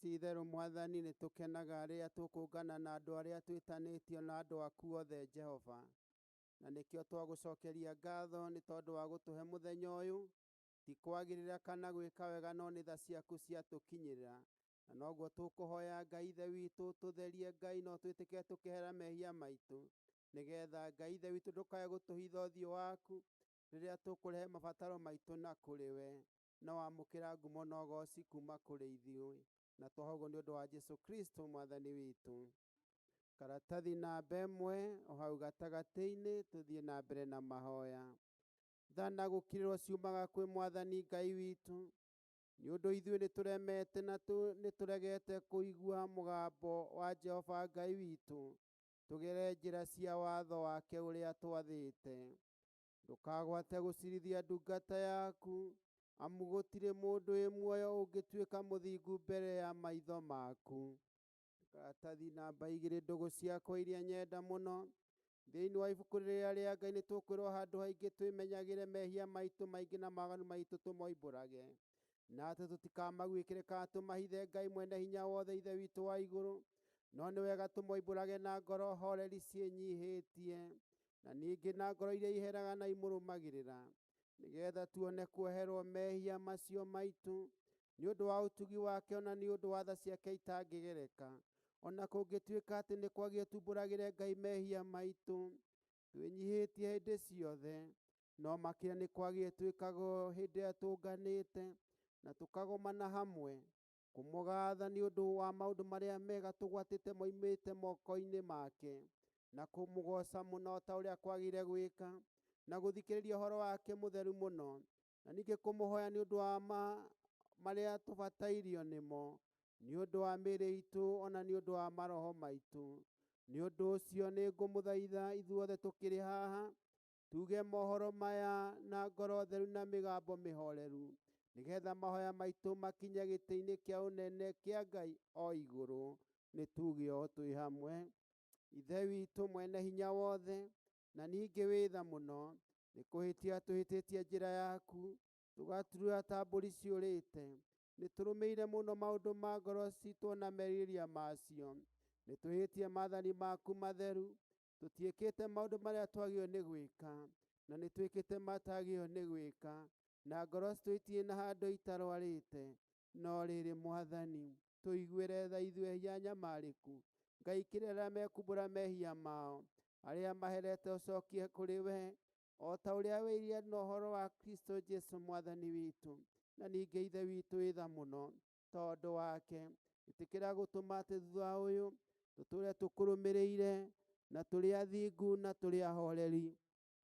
Ti itherũ Mwathani, nĩ tũkenaga rĩrĩa tũkũngana na andũ arĩa twĩtanĩtio na andũ aku othe Jehova. Na nĩkĩo twagũcokeria ngatho nĩ tondũ wa gũtũhe mũthenya ũyũ, ti kwagĩrĩra kana gwĩka wega no nĩ tha ciaku ciatũkinyĩra. Na noguo tũkũhoya Ngai Ithe witũ tũtherie Ngai no twĩtĩkĩre tũkĩhera mehia maitũ, nĩgetha Ngai Ithe witũ ndũkae gũtũhitha ũthiũ waku rĩrĩa tũkũrehe mabataro maitũ na kũrĩ we. No wamũkĩra ngumo na ũgoci kuma kũrĩ ithuĩ. Na twahogo nĩ ũndũ wa Jesu Kristo Mwathani witũ. Karatathi namba 1 o hau gatagatĩ-inĩ tũthiĩ na mbere na mahoya. Tha na gũkirĩrwo ciumaga kwĩ Mwathani Ngai witũ, nĩ ũndũ ithuĩ nĩ tũremete na nĩ tũregete kũigua mũgambo wa Jehova Ngai witũ, tũgere njĩra cia watho wake ũrĩa twathĩte. Ndũkagwate gũcirithia ndungata yaku, amu gũtirĩ mũndũ wĩ muoyo ũngĩtuĩka mũthingu mbere ya maitho maku. Karatathi namba 2, ndũgũ ciakwa iria nyenda mũno. Thĩinĩ wa ibuku rĩrĩa rĩa Ngai nĩ tũkwĩrwo handũ haingĩ twĩmenyagĩre mehia maitũ maingĩ na mawaganu maitũ tũmoimbũrage, na atĩ tũtikamaguĩkĩre kana tũmahithe Ngai mwene hinya wothe Ithe witũ wa igũrũ. No nĩ wega tũmoimbũrage na ngoro horeri ciĩnyihĩtie, na ningĩ na ngoro iria iheraga na imũrũmagĩrĩra, nĩgetha tuone kuoherwo mehia macio maitũ nĩ ũndũ wa ũtugi wake ona nĩ ũndũ wa tha ciake itangĩgereka. Ona kũngĩtuĩka atĩ nĩ kwagĩrĩire tumbũragĩre Ngai mehia maitũ twĩnyihĩtie hĩndĩ ciothe, no makĩria nĩ kwagĩrĩire twĩkagwo hĩndĩ ĩrĩa tũnganĩte na tũkagomana hamwe kũmũgatha nĩ ũndũ wa maũndũ marĩa mega tũgwatĩte moimĩte moko-inĩ make, na kũmũgoca mũno ta ũrĩa kwagĩrĩire gwĩka, na gũthikĩrĩria ũhoro wake mũtheru mũno, na ningĩ kũmũhoya nĩ ũndũ wa marĩa tũbatairio nĩmo, nĩ ũndũ wa mĩĩrĩ itũ ona nĩ ũndũ wa maroho maitũ. Nĩ ũndũ ũcio nĩ ngũmũthaitha ithuothe tũkĩrĩ haha, tuge mohoro maya na ngoro theru na mĩgambo mĩhoreru, nĩgetha mahoya maitũ makinye gĩtĩ-inĩ kĩa ũnene kĩa Ngai o igũrũ. Nĩ tuge o twĩ hamwe. Ithe witũ mwene hinya wothe, na ningĩ wĩ tha mũno, nĩ kũhĩtia tũhĩtĩtie njĩra yaku, tũgaturura ta mbũri ciũrĩte. Nĩ tũrũmĩire mũno maũndũ ma ngoro citũ na merirĩria macio. Nĩ twĩhĩtie maathani maku matheru, tũtiĩkĩte maũndũ marĩa twagĩrĩirwo nĩ gwĩka, na nĩ twĩkĩte matagĩrĩirwo nĩ gwĩka, na ngoro citũ itirĩ na handũ itarwarĩte. No rĩrĩ Mwathani, tũiguĩre tha ithuĩ ehia anyamarĩku. Ngai kĩrĩa arĩa mekumbũra mehia mao, arĩa maherete ũcokie kũrĩ we, o ta ũrĩa wĩrire na ũhoro wa Kristo Jesu Mwathani witũ. Na ningĩ Ithe witũ wĩ tha mũno, tondũ wake, ĩtĩkĩra gũtũma atĩ thutha ũyũ tũtũre tũkũrũmĩrĩire, na tũrĩ athingu na tũrĩ ahoreri,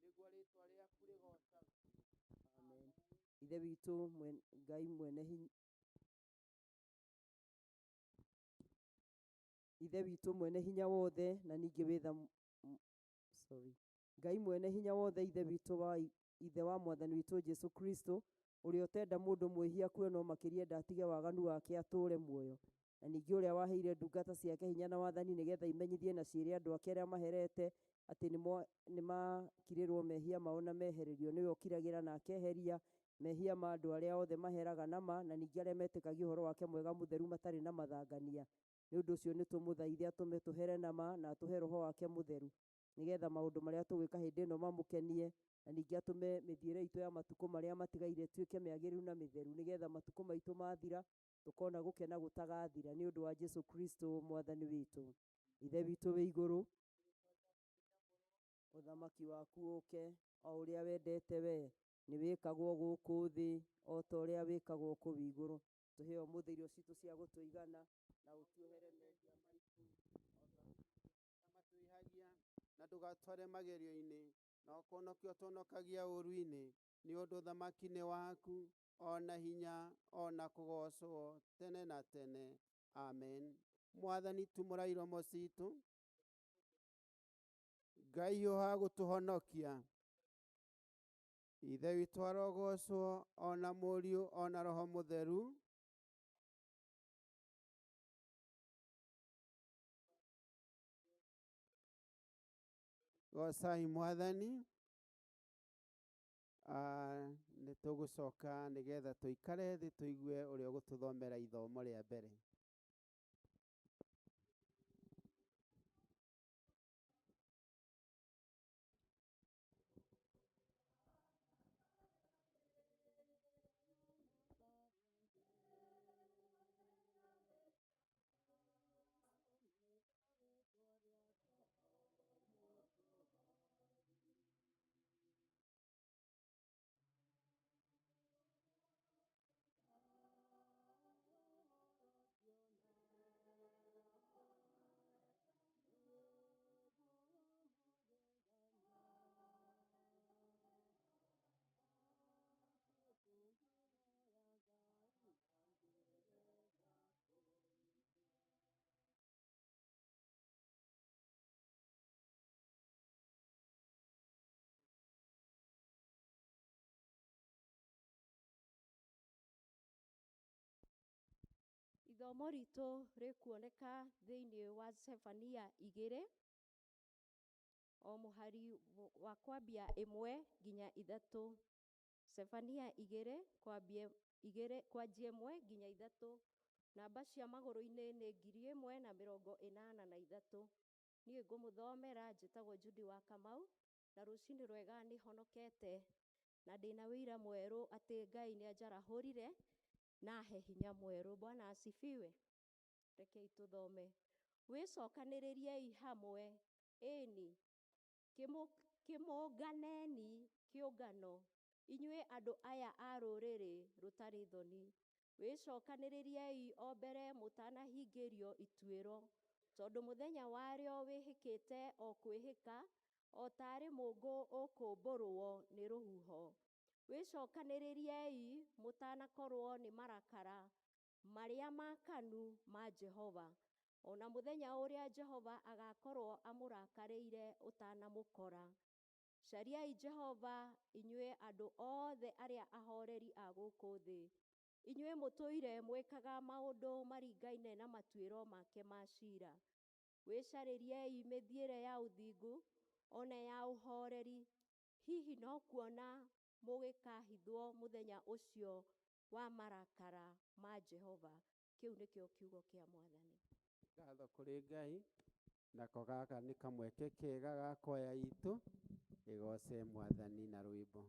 nĩguo rĩĩtwa rĩaku rĩgoocagwo. Amen. Ithe witũ Ngai mwene hinya, Ithe witũ mwene hinya wothe, na ningĩ wĩ tha sorry. Ngai mwene hinya wothe, Ithe witũ wa Ithe wa Mwathani witũ Jesu Kristo, ũrĩa ũtenda mũndũ mwĩhia akue no makĩria enda atige waganu wake atũũre muoyo. Na ningĩ ũrĩa waheire ndungata ciake hinya na wathani nĩgetha imenyithie na ciĩre andũ ake arĩa maherete atĩ nĩmakirĩrwo mehia mao na mehererio. Nĩwe ũkiragĩra na akeheria mehia ma andũ arĩa othe maheraga na ma, na ningĩ arĩa metĩkagia ũhoro wake mwega mũtheru matarĩ na mathangania. Nĩ ũndũ ũcio nĩtũmũthaithe atũme tũhere na ma, na atũhe roho wake mũtheru, nĩgetha maũndũ marĩa tũgwĩka hĩndĩ ĩno mamũkenie, na ningĩ atũme mĩthiĩre itũ ya matukũ marĩa matigaire ĩtuĩke mĩagĩrĩru na mĩtheru, nĩgetha matukũ maitũ mathira tũkona gũkena gũtagathira, nĩ ũndũ wa Jesu Kristo Mwathani witũ. Ithe witũ wĩ igũrũ, ũthamaki waku ũke, o ũrĩa wendete we, nĩ wĩkagwo gũkũ thĩ o ta ũrĩa wĩkagwo kũu igũrũ. Tũhe ũmũthĩ irio citũ cia gũtũigana, na ũtuohere mehia maitũ o ta ũrĩa matwĩhagia, na ndũgatware magerio-inĩ, na ũkũhonokia ũtũhonokagia ũũru-inĩ, nĩ ũndũ ũthamaki nĩ waku, ona hinya, ona kũgoocwo tene na tene. Amen. Mwathani, tumũra iromo citũ. Ngai hiũha gũtũhonokia. Ithe witũ arogocwo, ona Mũriũ, ona Roho Mũtheru. Gocai Mwathani. Nĩ tũgũcoka nĩgetha tũikare thĩ tũigue ũrĩa ũgũtũthomera ithomo rĩa mbere. Ithomo ritũ rĩkuoneka thĩinĩ wa Zefania 2 o mũhari wa kwambia 1 nginya 3. Zefania 2 kwambia 2 kwanjia 1 nginya 3. Namba cia magũrũ-inĩ nĩ 1083. Niĩ ngũmũthomera njĩtagwo Judy wa Kamau, na rũcinĩ rwega. Nĩ honokete na ndĩna wĩira mwerũ atĩ Ngai nĩ anjarahũrire na he hinya mwerũ. Bwana asifiwe. Rekei tũthome. Wĩcokanĩrĩriei hamwe, ĩni, kĩmũnganeni kĩũngano, inyuĩ andũ aya a rũrĩrĩ rũtarĩ thoni. Wĩcokanĩrĩriei o mbere mũtanahingĩrio ituĩro, tondũ mũthenya warĩo wĩhĩkĩte o kwĩhĩka o taarĩ mũũngũ ũkũmbũrwo nĩ rũhuho. Wĩcokanĩrĩriei mũtanakorwo nĩ marakara marĩa makanu ma Jehova, ona mũthenya ũrĩa Jehova agakorwo amũrakarĩire ũtanamũkora. Cariai Jehova, inyuĩ andũ othe arĩa ahoreri a gũkũ thĩ, inyuĩ mũtũire mwĩkaga maũndũ maringaine na matuĩro make ma ciira. Wĩcarĩriei mĩthiĩre ya ũthingu ona ya ũhoreri, hihi no kuona mũgĩkahithwo mũthenya ũcio wa marakara ma Jehova. Kĩu nĩkĩo kiugo kĩa Mwathani. Ngatho kũrĩ Ngai. Nako gaka nĩ kamweke kega ga kwaya itũ ĩgoce Mwathani na rwĩmbo.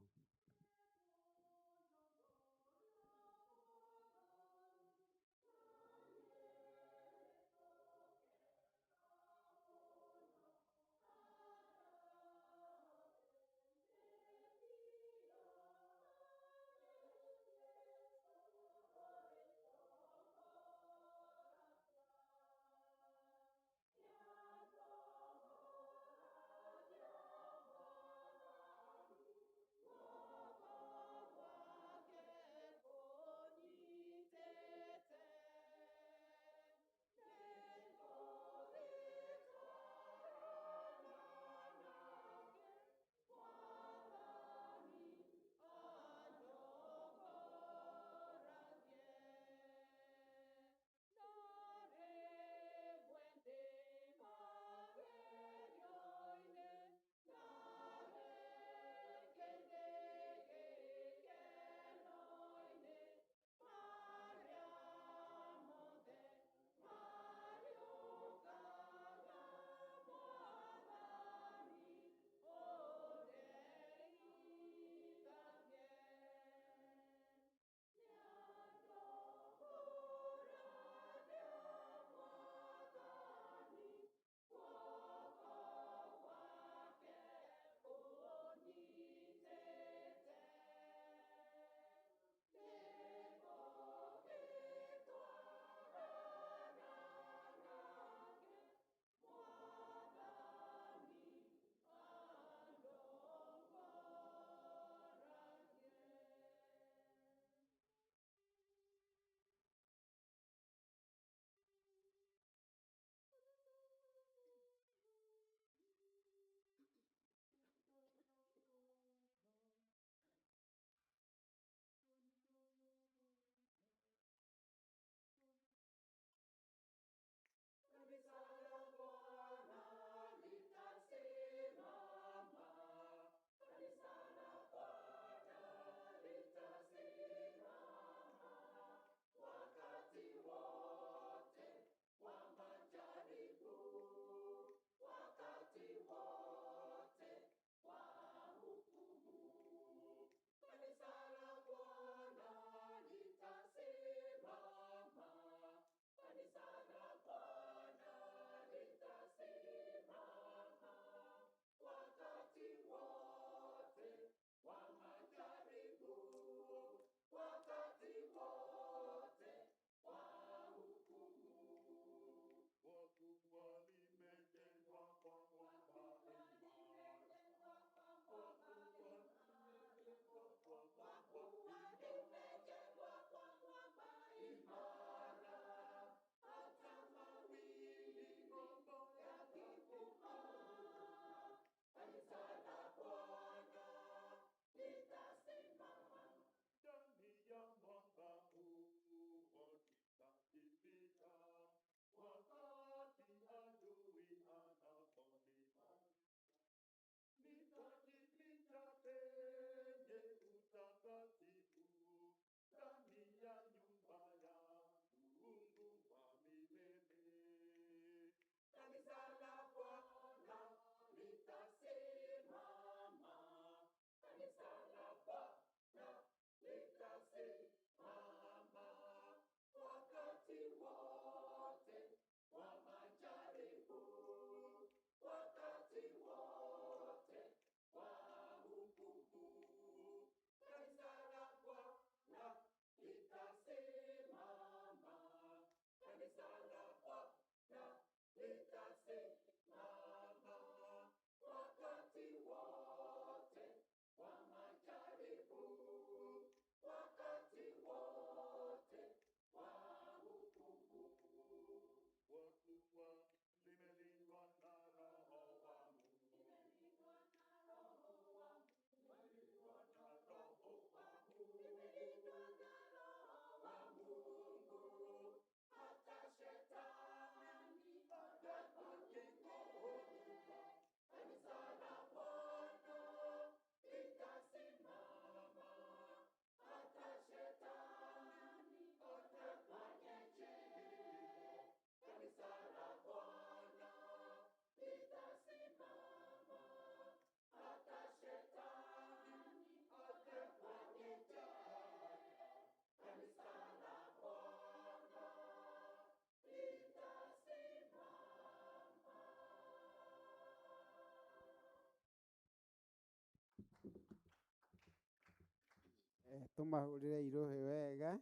Tũmahũrĩre irũhĩ wega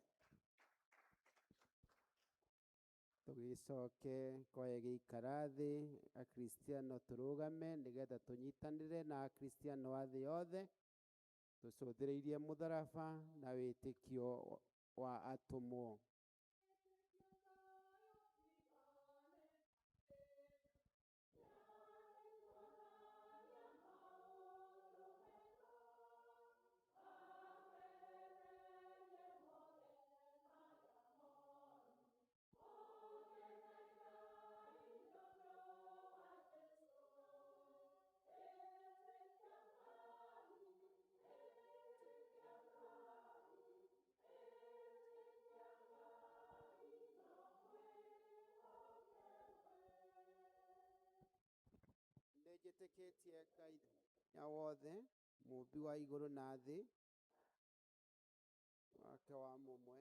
tũgĩcoke kwaya ĩgĩikara thĩ akristiano tũrũgame nĩgetha tũnyitanĩre na akristiano a thĩ yothe tũcũthĩrĩirie mũtharaba na wĩtĩkio wa atũmwo. Nĩnjĩtĩkĩtie Ngai hinya wothe mũũmbi wa igũrũ na thĩ wake wa mũmwe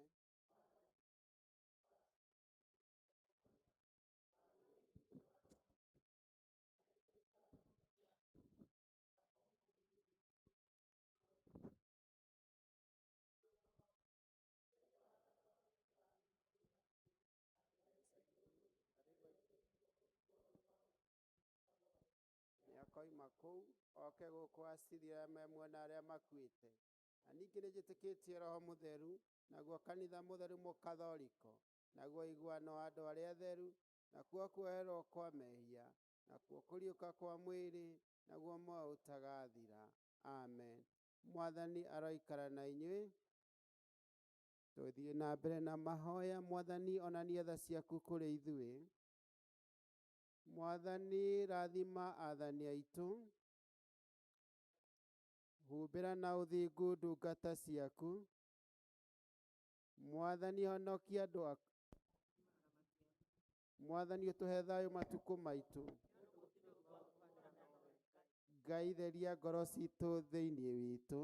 nĩakoima kũu oke gũkũ acirithie arĩa me muoyo na arĩa makuĩte. Na ningĩ nĩnjĩtĩkĩtie Roho Mũtheru, naguo kanitha mũtheru mũkathoriko, naguo ũiguano wa andũ arĩa atheru, nakuo kuoherwo kwa mehia, nakuo kũriũka kwa mwĩrĩ, naguo muoyo ũtagathira. Amen. Mwathani aroikara na inyuĩ. Tũthiĩ na mbere na mahoya. Mwathani onania tha ciaku kũrĩ ithuĩ. Mwathani rathima athani aitũ. Humbĩra na ũthingu ndungata ciaku. Mwathani honokia andũ aku. Mwathani ũtũhe thayũ matukũ maitũ. Ngai theria ngoro citũ thĩinĩ witũ.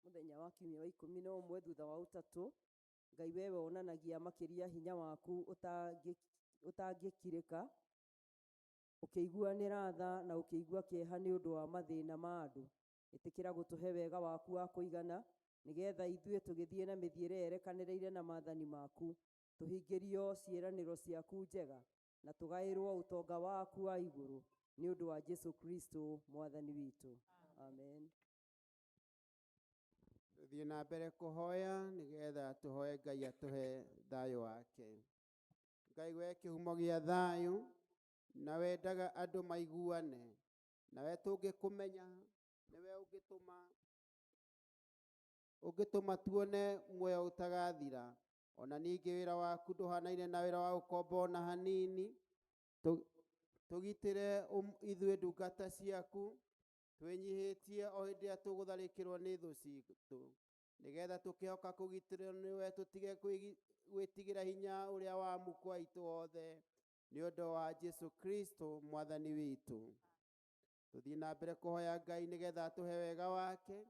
Mũthenya wa kiumia wa 11 thutha wa ũtatũ, Ngai wewe wonanagia makĩria hinya waku ũtangĩkirĩka, ũkĩiguanĩra tha na ũkĩigua kĩeha nĩ ũndũ wa mathĩna ma andũ. Ĩtĩkĩra gũtũhe wega waku wa kũigana, nĩgetha ithuĩ tũgĩthiĩ na mĩthiĩre yerekanĩrĩire na maathani maku, tũhingĩrio ciĩranĩro ciaku njega, na tũgaĩrwo ũtonga waku wa igũrũ, nĩ ũndũ wa Jesu Kristo mwathani witũ. Amen. Tũthiĩ na mbere kũhoya nĩgetha tũhoe Ngai atũhe thayũ wake. Ngai we kĩhumo gĩa thayũ, na wendaga andũ maiguane, nawe tũngĩkũmenya nĩwe ũngĩtũma tuone muoyo ũtagathira. Ona ningĩ wĩra waku ndũhanaine na wĩra wa ũkombo ona hanini. Tũgitĩre ithuĩ ndungata ciaku, twĩnyihĩtie o hĩndĩ ĩrĩa tũgũtharĩkĩrwo nĩ thũ citũ, nĩgetha tũkĩhoka kũgitĩrwo nĩwe tũtige gwĩtigĩra hinya ũrĩa wa mũkwa witũ wothe, nĩ ũndũ wa Jesu Kristo mwathani witũ. Tũthiĩ na mbere kũhoya Ngai nĩgetha atũhe wega wake.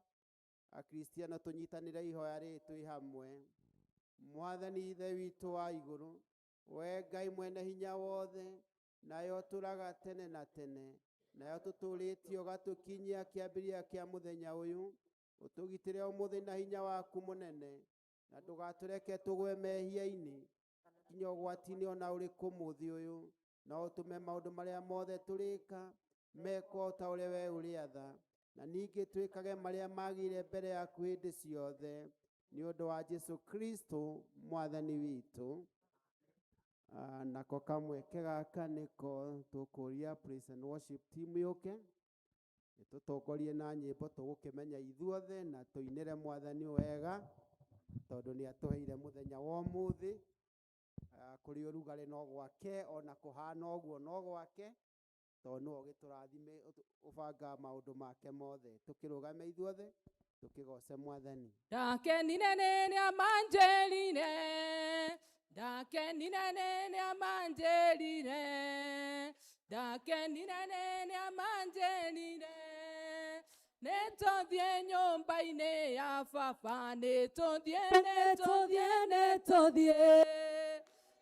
Akristiano tũnyitanĩre ihoya rĩrĩ twĩ hamwe. Mwathani Ithe witũ wa igũrũ, we Ngai mwene hinya wothe, nayo ũtũũraga tene na tene, nayo tũtũũrĩtie ũgatũkinyia kĩambĩrĩria kĩa mũthenya ũyũ, ũtũgitĩre ũmũthĩ na hinya waku mũnene, na ndũgatũreke tũgwe mehia-inĩ kinya ũgwati-inĩ ona ũrĩkũ mũthĩ ũyũ, no ũtũme maũndũ marĩa mothe tũrĩka mekwo o ta ũrĩa we ũrĩatha, na ningĩ twĩkage marĩa magĩrĩire mbere yaku hĩndĩ ciothe, nĩ ũndũ wa Jesu Kristo mwathani witũ. Nako kamweke gaka nĩko tũkũria praise and worship team yũke ĩtũtongorie na nyĩmbo tũgũkĩmenya ithuothe na tũinĩre mwathani wega, tondũ nĩ atũheire mũthenya wa ũmũthĩ. Kũrĩ ũrugarĩ no gwake, ona kũhana ũguo no gwake, tondũ nĩwe ũgĩtũrathime ũbangaga maũndũ make mothe. Tũkĩrũgame ithuothe tũkĩgoce mwathani. Ndakenire rĩrĩa manjĩrire, ndakenire rĩrĩa manjĩrire, ndakenire rĩrĩa manjĩrire, nĩtũthiĩ nyũmba-inĩ ya baba, nĩtũthiĩ, nĩtũthiĩ, nĩtũthiĩ,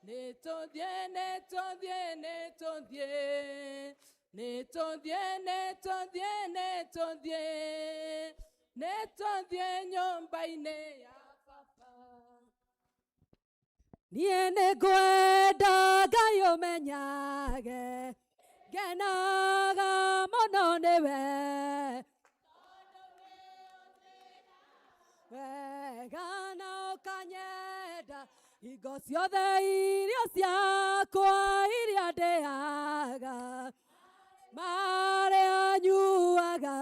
nĩtũthiĩ, nĩtũthiĩ, nĩtũthiĩ, Nĩtũthiĩ, nĩtũthiĩ, nĩtũthiĩ, nĩtũthiĩ nyũmba-inĩ ya baba. Niĩ nĩngwenda Ngai ũmenyage ngenaga mũno nĩwe wega na ũkanyenda hingo ciothe irio ciakwa iria ndĩaga marĩa nyuaga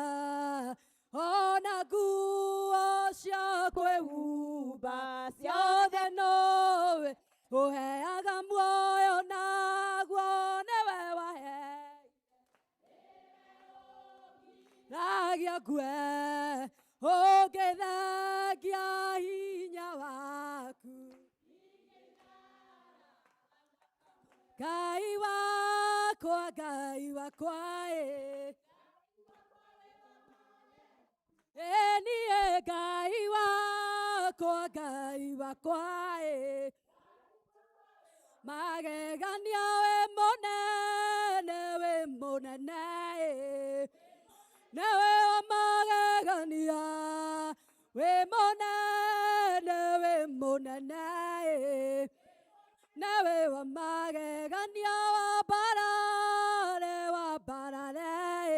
ona nguo cia kwĩhumba ciothe nowe ũheaga muoyo naguo nĩwe wahe ragia ngue ũngĩthengia hinya waku Ngai wakwa, Ngai wakwa ĩ. Ĩ niĩ Ngai wakwa, Ngai wakwa ĩ. Magegania wĩ mũnene, wĩ mũnene ĩ. Nĩwe wa magegania, wĩ mũnene, wĩ mũnene ĩ. Nĩwe wa magegania wa mbarare, wa mbarare ĩ.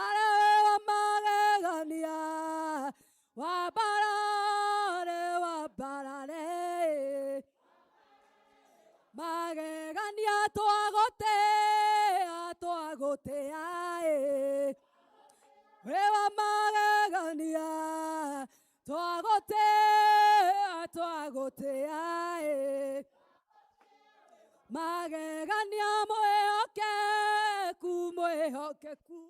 Arĩwe wa magegania wa mbarare, wa mbarare ĩ. Magegania twagũtĩa, twagũtĩa ĩ. Wĩ wa magegania twagũtĩa, twagũtĩa ĩ. Magegania mwĩhokeku, mwĩhokeku.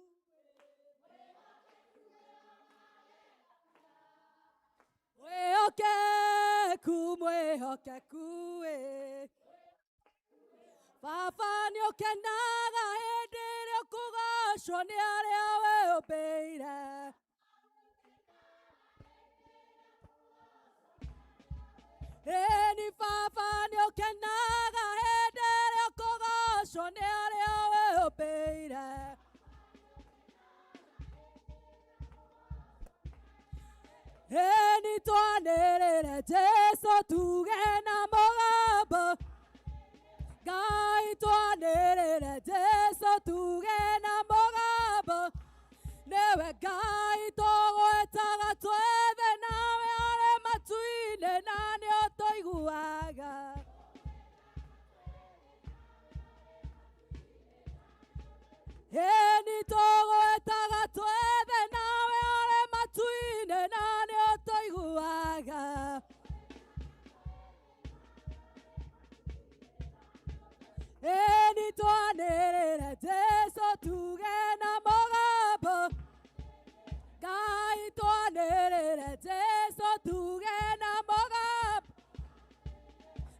Mwĩhokeku, mwĩhokeku ĩ. Baba nĩũkenaga hĩndĩ ĩrĩa ũkũgocwo nĩ arĩa wĩũmbĩire. Ĩni baba nĩũkenaga hĩndĩ ĩrĩa ũkũgocwo nĩ arĩa wĩũmbĩire. Ĩni twanĩrĩre Jesũ tuge na mũgambo. Ngai twanĩrĩre Jesũ tuge na mũgambo. Nĩwe Ngai tũgwetaga twethe nawe arĩ matu-inĩ na nĩũtũiguaga. Ĩni tũgwetaga twethe nawe arĩ matu-inĩ na nĩũtũiguaga. Ĩni twanĩrĩre Jesũ tuge na mũgambo. Ngai twanĩrĩre Jesũ tuge na mũgambo.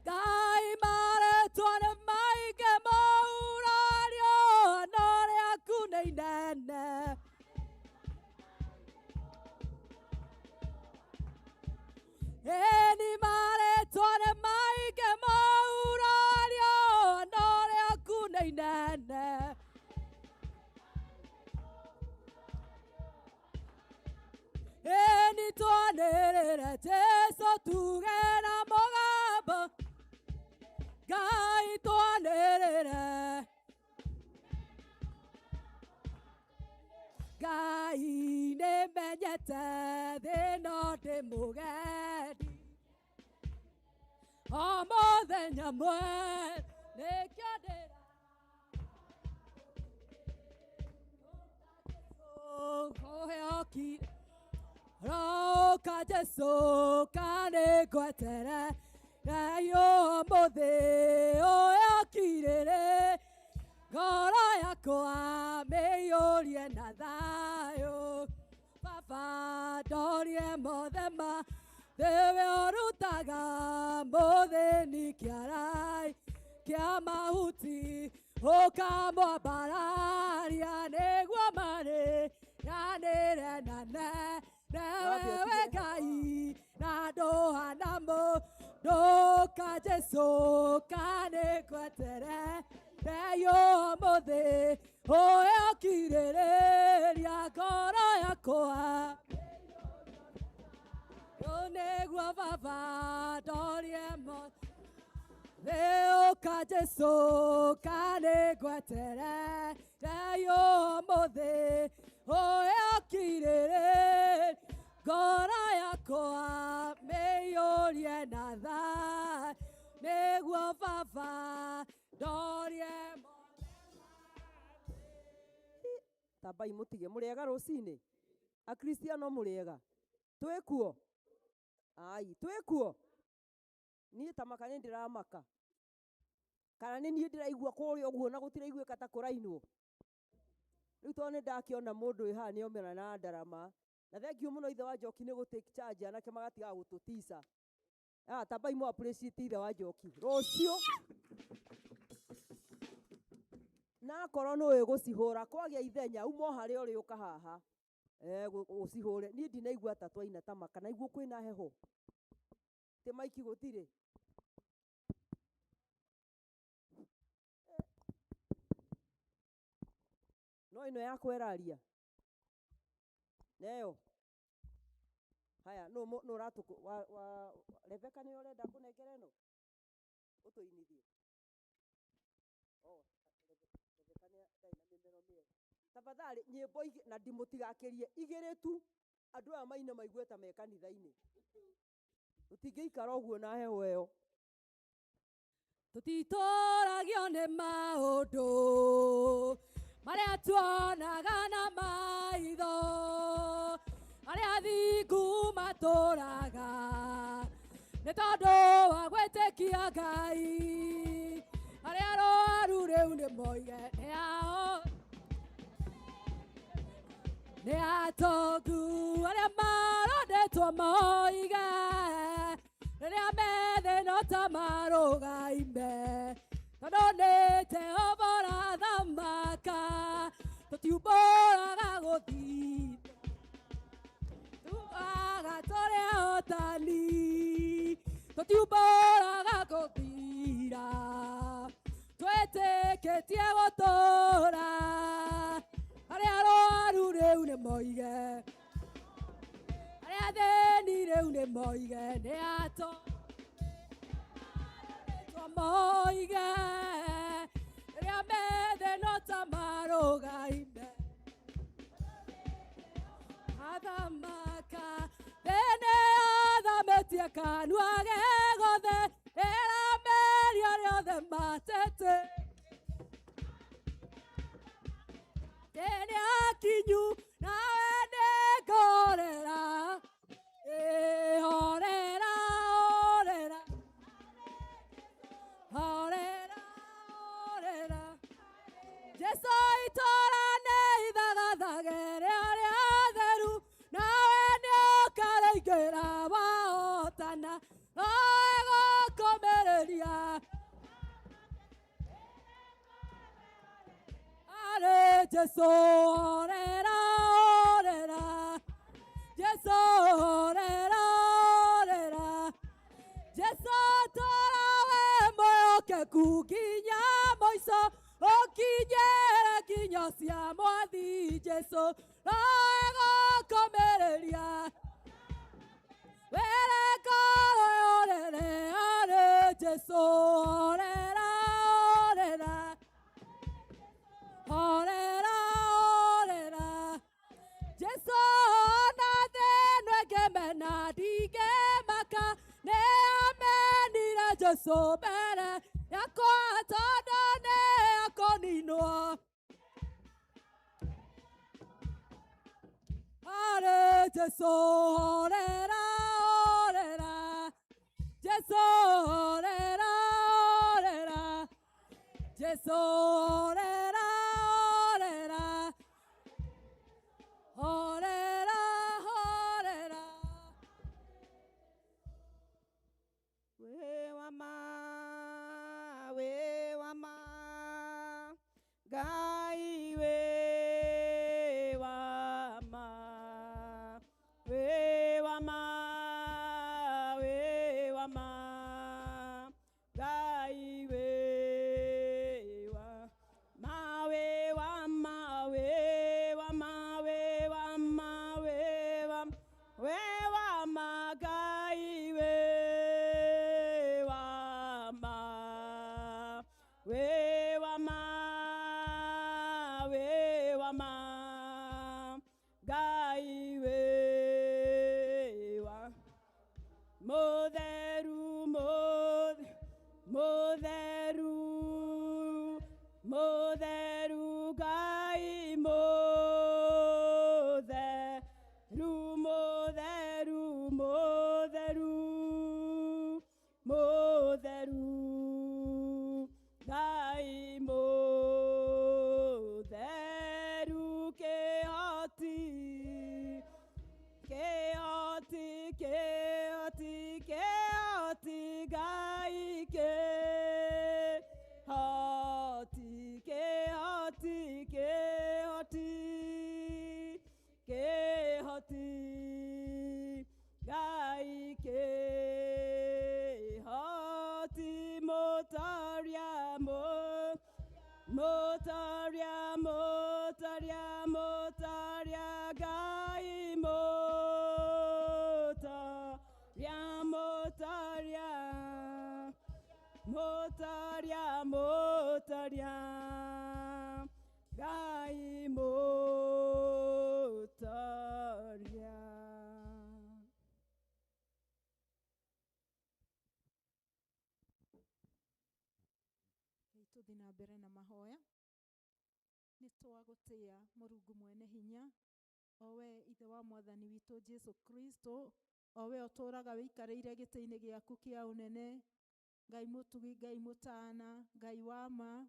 Ngai marĩtwa nĩ maingĩ mũhuro riũa no rĩaku nĩ inene. Ĩni marĩtwa nĩ maingĩ mũhuro riũa no rĩaku nĩ inene. Ĩni twanĩrĩre Jesũ tuge na mũgambo. Ngai twanĩrĩre. Ngai nĩmenyete thĩna ndĩ mũgendi. O mũthenya mwe nĩkĩo ndĩra ũheokire. Roka Jesũ kanĩngwetere Ngai ũmũthĩ ũyokirĩrĩ ngoro yakwa mĩiyũrie na thayũ. Baba ndorie mothe ma thĩwe ũrutaga mũthĩni kĩarai kĩa mahuti ũkamwambararia nĩguo marĩ yanĩre na ne newewe Ngai na ndũhana Ndoka Jesu kane kwetere Reyo mothe Oe okirĩrĩria ngoro yakwa Nĩguo baba ndorie mo Ũka Jesu kane ngwetere Reyo mothe Oe okirĩrĩria ngoro yakwa mĩiyũrie na tha Nĩguo baba ndorie mo Tambai mutige muriega rucini akristiano muriega twikuo ai twikuo nie ta maka ni ndiramaka kana ni nie ndiraigua kuria uguo na gutiraiguika ta kurainwo riu to ni ndakiona mundu wi haha niomera na ndarama na thank you muno ithe wa Njoki ni gu take charge anake magatiga gututica ah tambai mu appreciate ithe wa Njoki rucio na akorwo nĩ ũĩ gũcihũra kwagia ithenya uma o harĩa ũrĩ ũka haha ũcihũre niĩ ndinaigua ta twaina ta maka naiguo kwĩna heho tĩ maiki gũtirĩ no ĩno yakwa ĩraria neyo haya nũ nũ ũratũkũ wa Rebecca nĩwe ũrenda kũnengera ĩno ũtũinithie oh Rebecca nĩ ndarĩ na mĩmero mĩega tafadhali nyĩmbo na ndimũtigakĩrie igĩrĩ tu andũ aya maine maigue ta me kanitha-inĩ tũtingĩikara ũguo na heho ĩyo Tũtitũragio nĩ maũndũ marĩa tuonaga na maitho arĩa thingu matũraga nĩ tondũ wa gwĩtĩkia Ngai arĩa arwaru rĩu nĩ moige nĩ ao nĩ atongu arĩa marondetwo moige rĩrĩa methĩ no ta marũgaime tondũ nĩ Jehova ũrathamaka tũtiumbũraga gũthita tuaga tũrĩ ahotani tũtiumbũraga gũthira twĩtĩkĩtie gũtũra arĩa arwaru rĩu nĩ moige arĩa athĩni rĩu nĩ moige nĩ ato moige rĩrĩa methĩ no ta marũgaime athamaka thĩnĩ athamĩtie kanua ge gothe ĩrameria rĩothe matete thĩnĩ akinyu nawe nĩngorera ĩhorera horera horera horera Jesu itũra nĩ ithagathage rĩarĩa theru nawe nĩũkarĩingĩra wahotana nowe gũkũmĩrĩria arĩ Jesu horera horera Jesu horera horera Jesu tũra wĩ mwĩhokeku nginya mũico ũkinyĩre nginyo cia mwathi Jesu nowe gũkũmĩrĩria wĩre ngoro yorere arĩ Jesu horera horera horera horera Jesu ona thĩno ĩngĩmena ndingĩmaka nĩ amenire Jesu mbere yakwa tondũ nĩ akũninwo arĩ Jesu horera horera Jesu horera horera Jesu horera horera horera horera We wama, we wama, Ngai we wama, we wama, we wama, Motaria, motaria, motaria, Ngai motaria, motaria, motaria, motaria, Ngai motaria. Rĩu tũthiĩ na mbere na mahoya. Nĩ twagũtĩa Mũrungu mwene hinya, o we ithe wa mwathani witũ Jesu Kristo, o we ũtũũraga wĩikarĩire gĩtĩ-inĩ gĩaku kĩa ũnene. Ngai mũtugi, Ngai mũtana, Ngai wa ma,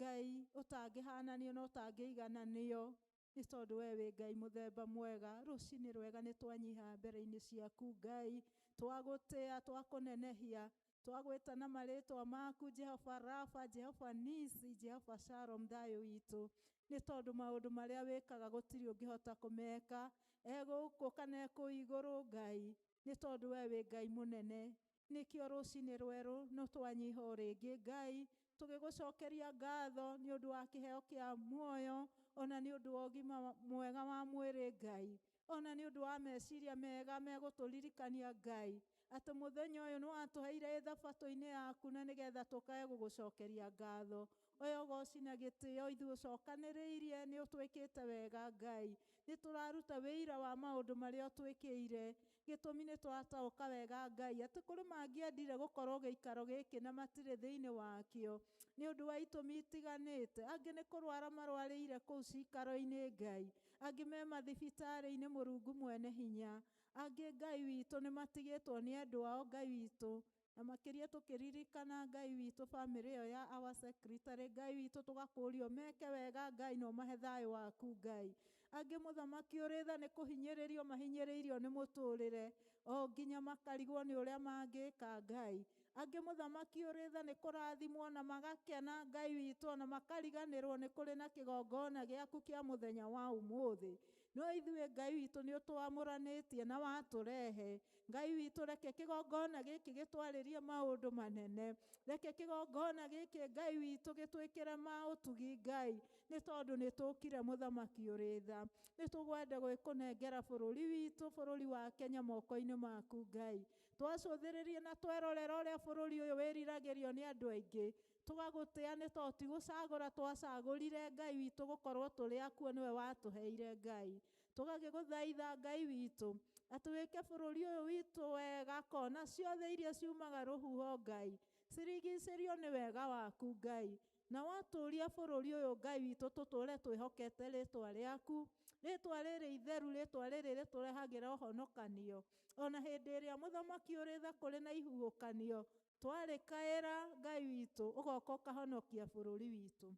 Ngai ũtangĩhananio na ũtangĩigananio, nĩ tondũ we wĩ Ngai mũthemba mwega. Rũcinĩ rwega nĩ twanyiha mbere-inĩ ciaku Ngai, twagũtĩa, twakũnenehia, twagwĩta na marĩtwa maku Jehova Rafa, Jehova Nisi, Jehova Shalom, thayũ witũ, nĩ tondũ maũndũ marĩa wĩkaga gũtirĩ ũngĩhota kũmeka, e gũkũ kana e kũu igũrũ Ngai, nĩ tondũ we wĩ Ngai mũnene. Nĩkĩo rũcinĩ rwerũ no twanyiha o rĩngĩ Ngai, tũgĩgũcokeria ngatho nĩ ũndũ wa kĩheo kĩa muoyo, ona nĩ ũndũ wa ũgima mwega wa mwĩrĩ Ngai, ona nĩ ũndũ wa meciria mega megũtũririkania Ngai, atĩ mũthenya ũyũ nĩ watũheire thabatũ-inĩ yaku na nĩgetha tũkae gũgũcokeria ngatho. Oya ũgoci na gĩtĩo ithuĩ ũcokanĩrĩirie nĩ ũtwĩkĩte wega Ngai. Nĩ tũraruta wĩira wa maũndũ marĩa ũtwĩkĩire. Gĩtũmi nĩ twataũka wega Ngai atĩ kũrĩ mangĩendire gũkorwo gĩikaro gĩkĩ na matirĩ thĩinĩ wakĩo nĩ ũndũ wa itũmi itiganĩte. Angĩ nĩ kũrwara marwarĩire kũu cikaro-inĩ Ngai, angĩ me mathibitarĩ-inĩ Mũrungu mwene hinya, angĩ Ngai witũ nĩ matigĩtwo nĩ endwa ao Ngai witũ, na makĩria tũkĩririkana Ngai witũ bamĩrĩ ĩyo ya our secretary Ngai witũ, tũgakũrio meke wega Ngai na ũmahe thayũ waku Ngai. Angĩ mũthamaki ũrĩ tha nĩ kũhinyĩrĩrio mahinyĩrĩirio nĩ mũtũrĩre o nginya makarigwo nĩ ũrĩa mangĩka Ngai. Angĩ mũthamaki ũrĩ tha nĩ kũrathimwo na magakena Ngai witũ, ona makariganĩrwo nĩ kũrĩ na kĩgongona gĩaku kĩa mũthenya wa ũmũthĩ. No ithuĩ Ngai witũ nĩ ũtwamũranĩtie na watũrehe. Ngai witũ reke kĩgongona gĩkĩ gĩtwarĩrie maũndũ manene. Reke kĩgongona gĩkĩ Ngai witũ gĩtwĩkĩre ma ũtugi Ngai, nĩ tondũ nĩ tũkire mũthamaki ũrĩ tha. Nĩ tũgwenda gwĩkũnengera bũrũri witũ, bũrũri wa Kenya moko-inĩ maku Ngai. Twacũthĩrĩria na twerorera ũrĩa bũrũri ũyũ wĩriragĩrio nĩ andũ aingĩ, tũgagũtĩa nĩ tondũ ti gũcagũra twacagũrire Ngai witũ gũkorwo tũrĩ akuo, nĩwe watũheire Ngai. Tũgagĩgũthaitha Ngai witũ atĩ wĩke bũrũri ũyũ witũ wega, kona ciothe iria ciumaga rũhuho Ngai cirigicĩrio nĩ wega waku Ngai, na watũria bũrũri ũyũ Ngai witũ tũtũre twĩhokete rĩtwa rĩaku, rĩtwa rĩrĩ itheru, rĩtwa rĩrĩ rĩtũrehagĩra ũhonokanio. Ona hĩndĩ ĩrĩa mũthamaki ũrĩ tha kũrĩ na ihuhũkanio, twarĩkaĩra Ngai witũ ũgoka ũkahonokia bũrũri witũ.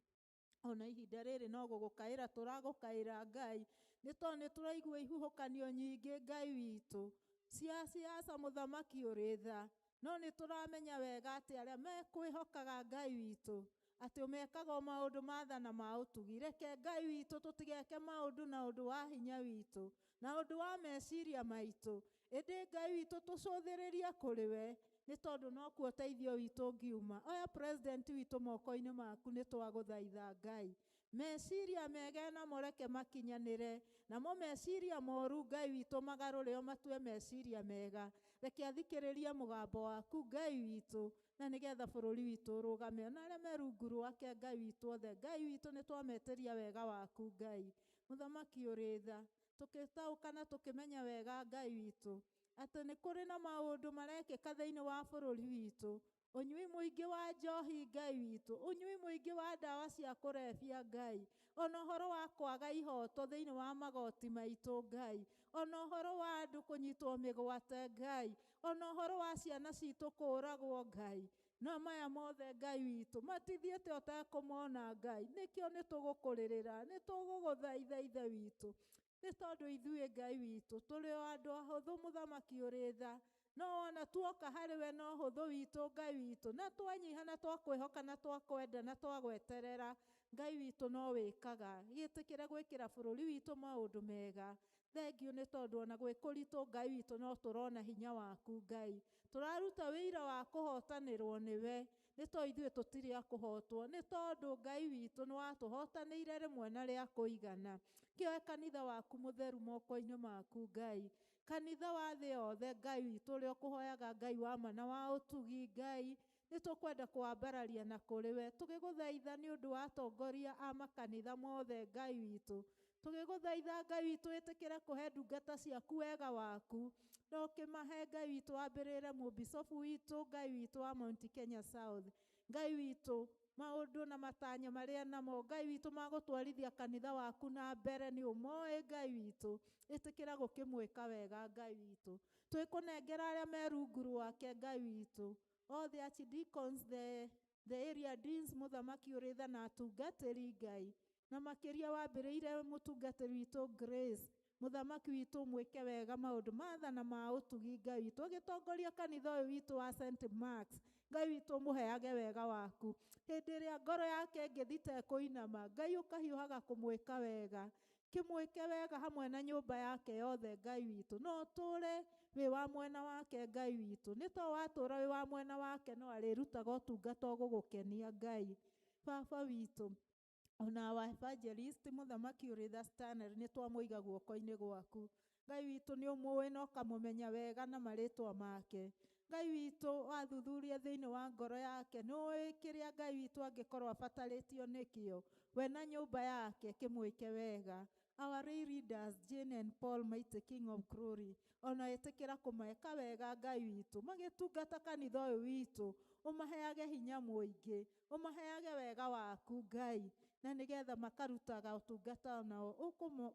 Ona ihinda rĩrĩ no gũgũkaĩra tũragũkaĩra Ngai, nĩ tondũ nĩ tũraigua ihuhũkanio nyingĩ Ngai witũ cia siasa mũthamaki ũrĩ tha, no nĩ tũramenya wega atĩ arĩa mekwĩhokaga Ngai witũ atĩ ũmekaga o maũndũ ma tha na ma ũtugi. Reke Ngai witũ tũtigeke maũndũ na ũndũ wa hinya witũ na ũndũ wa meciria maitũ, ĩndĩ Ngai witũ tũcũthĩrĩrie kũrĩ we, nĩ tondũ nokuo ũteithio witũ ũngiuma. Oya president witũ moko-inĩ maku, nĩ twagũthaitha Ngai. Meciria mega namo reke makinyanĩre, namo meciria moru Ngai witũ magarũre ũmatue meciria mega. Reke athikĩrĩrie mũgambo waku Ngai witũ, na nĩgetha bũrũri witũ ũrũgame. Ona arĩa me rungu rwake Ngai witũ othe, Ngai witũ nĩ twametĩria wega waku Ngai. Mũthamaki ũrĩ tha, tũkĩtaũka na tũkĩmenya wega Ngai witũ atĩ nĩ kũrĩ na maũndũ marekĩka thĩinĩ wa bũrũri witũ, ũnyui mũingĩ wa njohi Ngai witũ, ũnyui mũingĩ wa ndawa cia kũrebia Ngai, ona ũhoro wa kwaga ihoto thĩinĩ wa magoti maitũ Ngai, ona ũhoro wa andũ kũnyitwo mĩgwate Ngai, ona ũhoro wa ciana citũ kũragwo Ngai. No maya mothe Ngai witũ matithiĩte ũtekũmona Ngai, nĩkĩo nĩ tũgũkũrĩrĩra, nĩ tũgũgũthaitha Ithe witũ, nĩ tondũ ithuĩ Ngai witũ tũrĩ o andũ ahũthũ mũthamaki ũrĩ tha, no wona tuoka harĩ we no hũthũ witũ Ngai witũ, na twanyiha na twakwĩhoka na twakwenda na twagweterera Ngai witũ no wĩkaga. Gĩtĩkĩre gwĩkĩra bũrũri witũ maũndũ mega. Thengiũ nĩ tondũ ona gwĩ kũritũ Ngai witũ no tũrona hinya waku Ngai. Tũraruta wĩira wa kũhotanĩrwo nĩwe, Nĩ to ithuĩ tũtirĩ a kũhotwo, nĩ tondũ Ngai witũ nĩ watũhotanĩire rĩmwe na rĩa kũigana. Kĩoe kanitha waku mũtheru moko-inĩ maku Ngai. Kanitha wa thĩ yothe Ngai witũ ũrĩa ũkũhoyaga Ngai wa ma na wa ũtugi Ngai, nĩ tũkwenda kũwambararia na kũrĩ we. Tũgĩgũthaitha nĩ ũndũ wa atongoria a makanitha mothe Ngai witũ. Tũgĩgũthaitha Ngai witũ wĩtĩkĩre kũhe ndungata ciaku wega waku. Na ũkĩmahe Ngai witũ wambĩrĩre mũbicobu witũ Ngai witũ wa Mount Kenya South. Ngai witũ maũndũ na matanya marĩa namo Ngai witũ magũtwarithia kanitha waku na mbere nĩ ũmoĩ Ngai witũ. Ĩtĩkĩra gũkĩmwĩka wega Ngai witũ. Twĩkũnengera arĩa me rungu rwake Ngai witũ. All the archdeacons, the area deans, mũthamaki ũrĩ tha na atungatĩri Ngai. Na makĩria wambĩrĩire mũtungatĩri witũ Grace, mũthamaki witũ mwĩke wega maũndũ ma tha na ma ũtugi Ngai witũ. Ũgĩtongoria kanitha ũyũ witũ wa St. Marks, Ngai witũ mũheage wega waku. Hĩndĩ ĩrĩa ngoro yake ĩngĩthita ĩkũinama, Ngai ũkahiũhaga kũmwĩka wega. Kĩmwĩke wega hamwe na nyũmba yake yothe Ngai witũ. No ũtũũre wĩ wa mwena wake Ngai witũ. Nĩ to watũũra wĩ wa mwena wake no arĩrutaga ũtungata ũgũgũkenia Ngai. Baba witũ, ona our evangelist mũthamaki ũrĩ tha Stanley nĩ twamũiga guoko-inĩ gwaku. Ngai witũ nĩ ũmũĩ na ũkamũmenya wega na marĩtwa make. Ngai witũ wathuthuria thĩinĩ wa ngoro yake, nĩ ũĩ kĩrĩa Ngai witũ angĩkorwo abatarĩtio nĩkĩo. We na nyũmba yake kĩmwĩke wega. Our lay leaders, Jane and Paul, mighty King of Glory, ona ĩtĩkĩra kũmeka wega Ngai witũ, magĩtungata kanitha ũyũ witũ, ũmaheage hinya mũingĩ, ũmaheage wega waku Ngai, na nĩgetha makarutaga ũtungata nao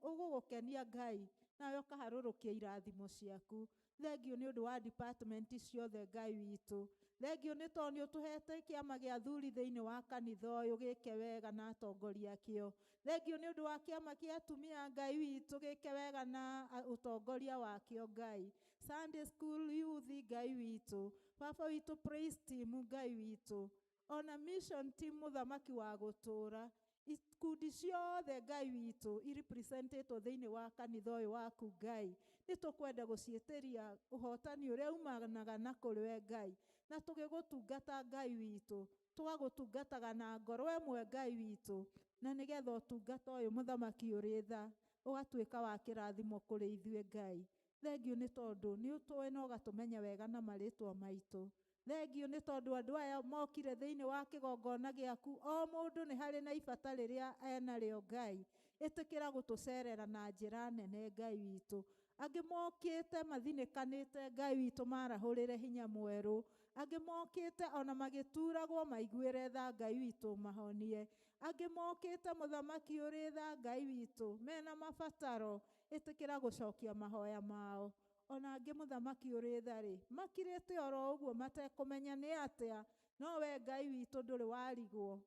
ũgũgũkenia Ngai, nawe ũkaharũrũkia irathimo ciaku. Thengiũ nĩ ũndũ wa department ciothe Ngai witũ. Thengiũ nĩ tondũ nĩ ũtũhete kĩama gĩa athuri thĩinĩ wa kanitha ũyũ gĩke wega na atongoria akĩo. Thengiũ nĩ ũndũ wa kĩama kĩa atumia Ngai witũ gĩke wega na ũtongoria wakĩo Ngai. Sunday school youth Ngai witũ. Baba witũ praise team Ngai witũ. Ona mission team mũthamaki wa gũtũũra. Ikundi ciothe Ngai witũ irepresentetwo thĩinĩ wa kanitha ũyũ waku Ngai. Nĩ tũkwenda gũciĩtĩria ũhotani ũrĩa umanaga na kũrĩ we Ngai. Na tũgĩgũtungata Ngai witũ, tũgagũtungataga na ngoro ĩmwe Ngai witũ, na nĩgetha ũtungata ũyũ mũthamaki ũrĩ tha ũgatuĩka wa kĩrathimo kũrĩ ithuĩ Ngai. Thengiũ nĩ tondũ nĩ ũtũĩ na ũgatũmenya wega na marĩtwa maitũ. Thengiũ nĩ tondũ andũ aya mokire thĩinĩ wa kĩgongona gĩaku, o mũndũ nĩ harĩ na ibata rĩrĩa enarĩo Ngai. Ĩtĩkĩra gũtũcerera na njĩra nene Ngai witũ. Angĩ mokĩte mathinĩkanĩte Ngai witũ marahũrĩre hinya mwerũ. Angĩ mokĩte ona magĩturagwo maiguĩre tha Ngai witũ mahonie. Angĩ mokĩte mũthamaki ũrĩ tha Ngai witũ mena mabataro, ĩtĩkĩra gũcokia mahoya mao. Ona angĩ mũthamaki ũrĩ tha rĩ, makirĩte oro ũguo matekũmenya nĩ atĩa, no we Ngai witũ ndũrĩ warigwo.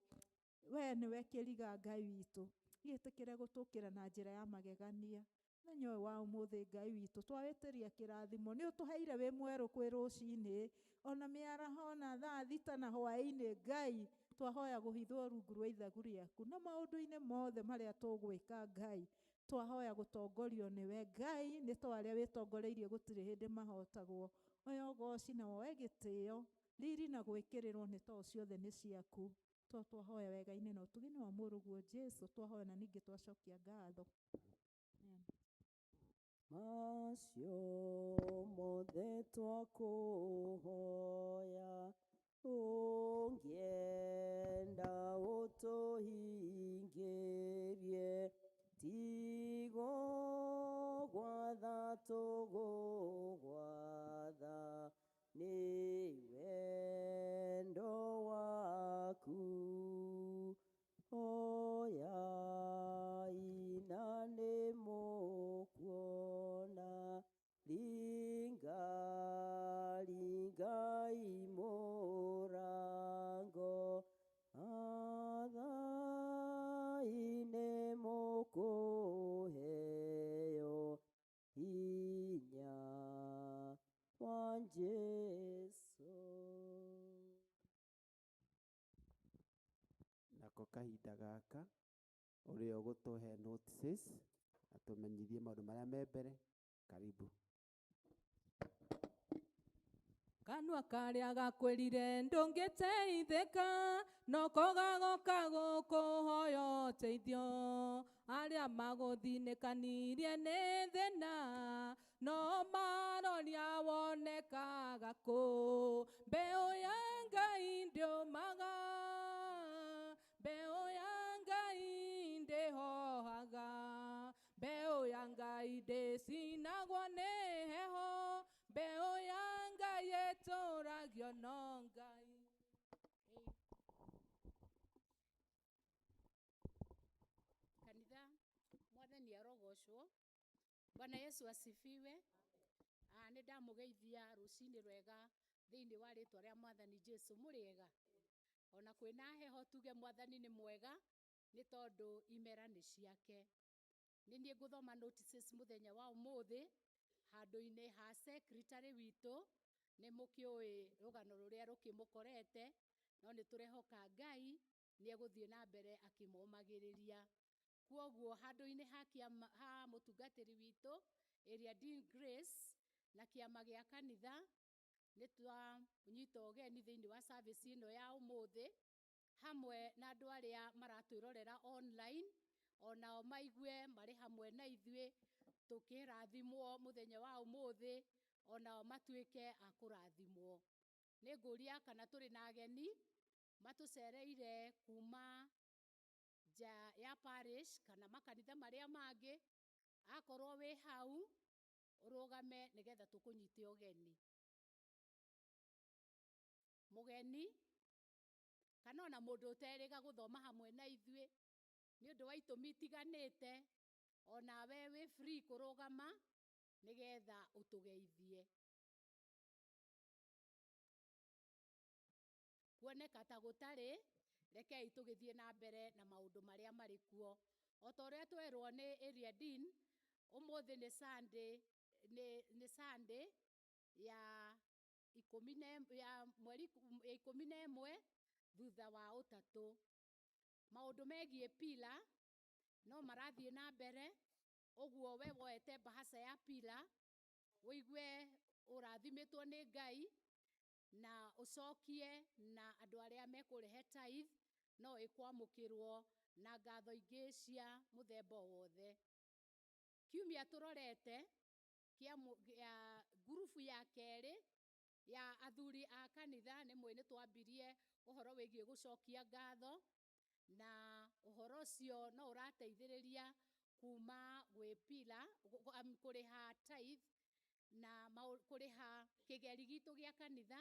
We nĩwe kĩriga Ngai witũ. Gĩtĩkĩre gũtũkĩra na njĩra ya magegania. Mũthenya ũyũ wa ũmũthĩ Ngai witũ twawĩtĩria kĩrathimo, nĩ ũtũheire wĩ mwerũ kwĩ rũcinĩ, ona mĩaraho na thaa thita na hwaĩ-inĩ Ngai, twahoya kũhithwo rungu rwa ithagu rĩaku na maũndũ-inĩ mothe marĩa tũgwĩka Ngai, twahoya gũtongorio nĩwe Ngai, nĩ to arĩa wĩtongoreirie gũtirĩ hĩndĩ mahotagwo. Oya ũgoci na woe gĩtĩo, riri na gwĩkĩrĩrwo nĩ to ciothe nĩ ciaku. To twahoya wega-inĩ na ũtugi-inĩ wa mũrũguo Jesũ, twahoya na ningĩ twacokia ngatho. Amen. Macio mothe twakũhoya, ũngĩenda ũtũhingĩrie, tigo gwatha tũgũgwatha, nĩ wendo waku. Hoyai na nĩ mũkuona, ringa ringai mũrango, athai nĩ mũkũheo hinya wa Jesũ. Nako kahinda gaka ũrĩa ũgũtũhe notices atũmenyithie maũndũ marĩa me mbere. Karibu. Kanua karĩa gakwĩrire ndũngĩteithĩka, noko gagoka gũkũhoya ũteithio. Arĩa magũthinĩkanirie nĩ thĩna, no maroria wonekaga kũ. Mbeũ ya Ngai ndĩũmaga, mbeũ ya Ngai ndĩhohaga, mbeũ ya Ngai ndĩcinagwo nĩ heho, mbeũ ya Ngai ĩtũragio no Ngai. Kanitha, mwathani arogocwo. Bwana Yesu asifiwe. Nĩ ndamũgeithia rũcinĩ rwega thĩinĩ wa rĩtwa rĩa mwathani Jesu. Mũrĩega? Ona kwĩna heho tuge mwathani nĩ mwega nĩ tondũ imera nĩ ciake. Nĩ niĩ ngũthoma notices mũthenya wa ũmũthĩ handũ-inĩ ha secretary witũ. Nĩ mũkĩũĩ rũgano rũrĩa rũkĩmũkorete, no nĩ tũrehoka Ngai nĩ egũthiĩ na mbere akĩmomagĩrĩria. Kwoguo handũ-inĩ ha kĩama, ha mũtungatĩri witũ ĩrĩa Dean Grace na kĩama gĩa kanitha, nĩ twanyita ũgeni thĩinĩ wa service ĩno ya ũmũthĩ hamwe na andũ arĩa maratwĩrorera online, onao maigue marĩ hamwe na ithuĩ tũkĩrathimwo mũthenya wa ũmũthĩ, onao matuĩke a kũrathimwo. Nĩ ngũria kana tũrĩ na ageni matũcereire kuma nja ya parish kana makanitha marĩa mangĩ. Akorwo wĩ hau ũrũgame nĩgetha tũkũnyite ũgeni. Mũgeni kana ona mũndũ ũterĩga gũthoma hamwe na ithuĩ nĩ ũndũ wa itũmi itiganĩte, onawe wĩ free kũrũgama nĩgetha ũtũgeithie. Kuoneka ta gũtarĩ, rekei tũgĩthiĩ na mbere na maũndũ marĩa marĩ kuo. O ta ũrĩa twerwo nĩ area dean, ũmũthĩ nĩ Sunday, nĩ Sunday ya ikũmi na ya mweri ya 11 thutha wa ũtatũ. Maũndũ megiĩ pila no marathiĩ na mbere, ũguo we woete bahasha ya pila ũigue ũrathimĩtwo nĩ Ngai na ũcokie na andũ arĩa mekũrehe tithe no ĩkwamũkĩrwo na ngatho ingĩ cia mũthemba o wothe. Kiumia tũrorete kĩa ngurubu ya kerĩ ya athuri a kanitha, nĩ mwĩ nĩ twambirie ũhoro wĩgiĩ gũcokia ngatho, na ũhoro ũcio no ũrateithĩrĩria kuma gwĩ pila kũrĩha tithe na kũrĩha kĩgeri gitũ gĩa kanitha.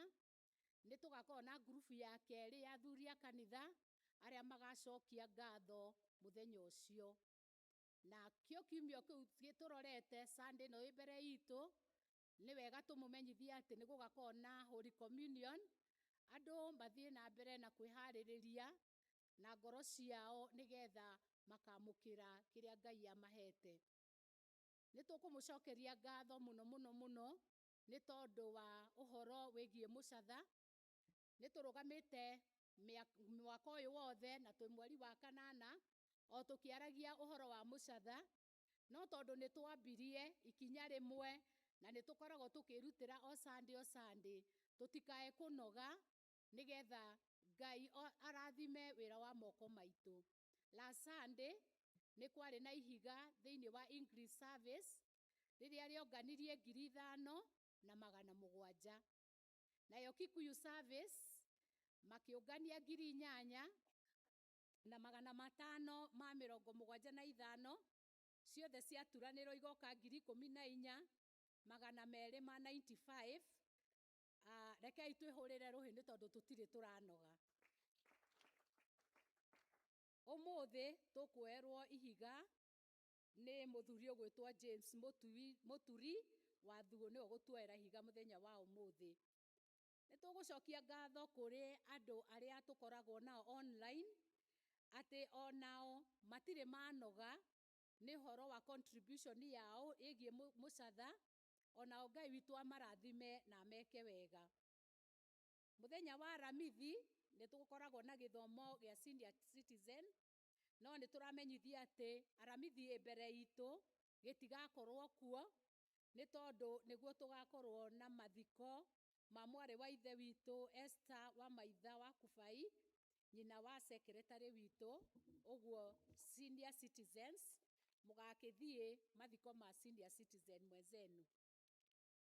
Nĩ tũgakorwo na ngurubu ya kerĩ ya athuri a kanitha arĩa magacokia ngatho mũthenya ũcio. Na kĩo kiumia kĩu tũrorete Sunday ĩno ĩ mbere itũ, nĩ wega tũmũmenyithie atĩ nĩ gũgakorwo na Holy Communion. Andũ mathiĩ na mbere na kwĩharĩrĩria na ngoro ciao nĩgetha makamũkĩra kĩrĩa Ngai amahete. Nĩ tũkũmũcokeria ngatho mũno mũno mũno nĩ tondũ wa ũhoro wĩgiĩ mũcatha. Nĩ tũrũgamĩte mwaka ũyũ wothe na twĩ mweri wa kanana o tũkĩaragia ũhoro wa mũcatha, no tondũ nĩ twambirie ikinya rĩmwe na nĩ tũkoragwo tũkĩrutĩra o Sunday o Sunday, tũtikae kũnoga nĩgetha Ngai arathime wĩra wa moko maitũ. Last Sunday nĩ kwarĩ na ihiga thĩinĩ wa English service rĩrĩa rĩonganirie 5700. Nayo Kikuyu service makĩũngania 8575, ciothe ciaturanĩrwo igoka 14295. Rekei twĩhũrĩre rũhĩ nĩ tondũ tũtirĩ tũranoga. Ũmũthĩ tũkuoerwo ihiga nĩ mũthuri ũgwĩtwo James Mũturi wa Thuo, nĩwe ũgũtuoera ihiga mũthenya wa ũmũthĩ. Nĩ tũgũcokia ngatho kũrĩ andũ arĩa tũkoragwo nao online, atĩ onao matirĩ manoga nĩ ũhoro wa contribution yao ĩgiĩ mũcatha, onao Ngai witũ amarathime na ameke wega. Mũthenya wa Aramithi nĩ tũkoragwo na gĩthomo gĩa senior citizen, no nĩ tũramenyithia atĩ Aramithi ĩ mbere itũ gĩtigakorwo kuo nĩ tondũ nĩguo tũgakorwo na mathiko Ma mwarĩ wa ithe witũ Esther wa Maitha wa Kubai, nyina wa secretary witũ. Ũguo senior citizens mũgakĩthiĩ mathiko ma senior citizen mwenzenu.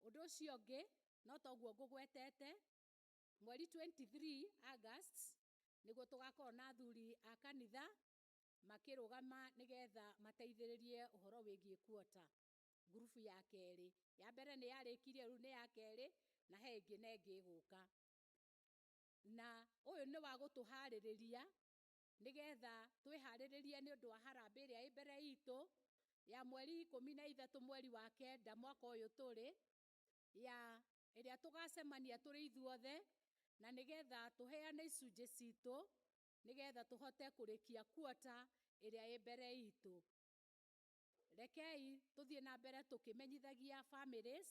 Ũndũ ũcio ũngĩ no toguo ngũgwetete, mweri 23 August nĩguo tũgakorwo na athuri a kanitha makĩrũgama nĩgetha mateithĩrĩrie ũhoro wĩgiĩ kuota ngurubu ya kerĩ. Ya mbere nĩ yarĩkirie, rĩu nĩ ya kerĩ, na he ĩngĩ na ĩngĩ ĩgũka. Na ũyũ nĩ wa gũtũharĩrĩria nĩgetha twĩharĩrĩrie nĩ ũndũ wa harambĩ ĩrĩa ĩ mbere itũ ya mweri 13 mweri wa 9 mwaka ũyũ tũrĩ, ya ĩrĩa tũgacemania tũrĩ ithuothe, na nĩgetha tũheane icunjĩ citũ nĩgetha tũhote kũrĩkia kuota ĩrĩa ĩ mbere itũ. Rekei tũthiĩ na mbere tũkĩmenyithagia families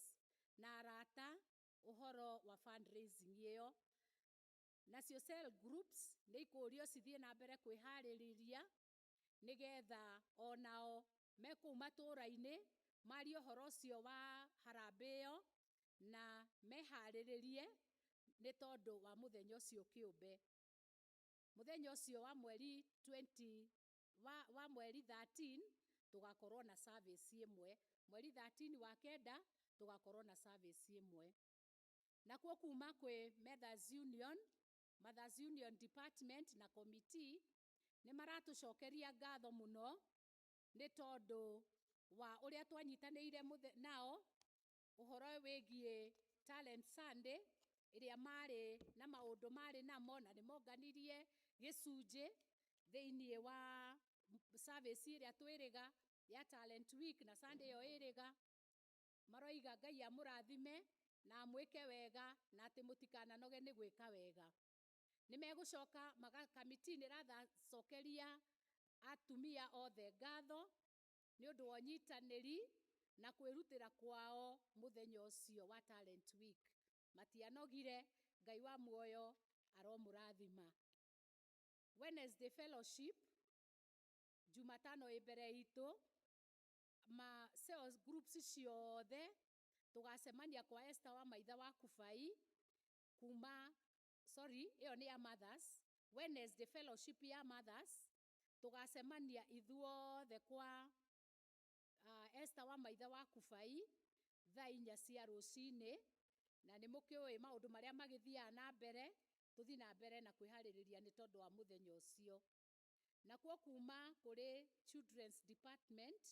na arata ũhoro wa fundraising ĩyo. Nacio cell groups nĩ ikũrio cithiĩ na mbere kwĩharĩrĩria nĩgetha onao me kũu matũũra-inĩ marie ũhoro ũcio wa harambĩ ĩyo na meharĩrĩrie nĩ tondũ wa mũthenya ũcio kĩũmbe. Mũthenya ũcio wa mweri 20 wa mweri 13 tũgakorwo na service ĩmwe. Mweri 13 wa 9 tũgakorwo na service ĩmwe. Nakuo kuma kwĩ Mothers Union Department na committee nĩ maratũcokeria ngatho mũno nĩ tondũ wa ũrĩa twanyitanĩire nao ũhoro wĩgiĩ Talent Sunday ĩrĩa marĩ na maũndũ marĩ namo, na nĩ monganirie gĩcunjĩ thĩinĩ wa service ĩrĩa twĩrĩga ya Talent Week na Sunday ĩyo ĩrĩga. Maroiga Ngai amũrathime na amwĩke wega, na atĩ mũtikananoge nĩ gwĩka wega. Nĩ megũcoka kamiti nĩ ĩrathacokeria atumia othe ngatho nĩ ũndũ wa ũnyitanĩri na kwĩrutĩra kwao mũthenya ũcio wa Talent Week. Matianogire. Ngai wa muoyo aromũrathima. Wednesday Fellowship, Jumatano ĩ mbere itũ, ma sales groups ciothe tũgacemania kwa Esther wa Maitha wa Kubai kuma, sorry, ĩyo nĩ ya Mothers. Wednesday Fellowship ya Mothers tũgacemania ithuothe kwa Esther wa Maitha wa Kubai thaa 4 cia rũcinĩ. Na nĩ mũkĩũĩ maũndũ marĩa magĩthiaga na mbere, tũthiĩ na mbere na kwĩharĩrĩria nĩ tondũ wa mũthenya ũcio. Nakuo kuma kũrĩ Children's Department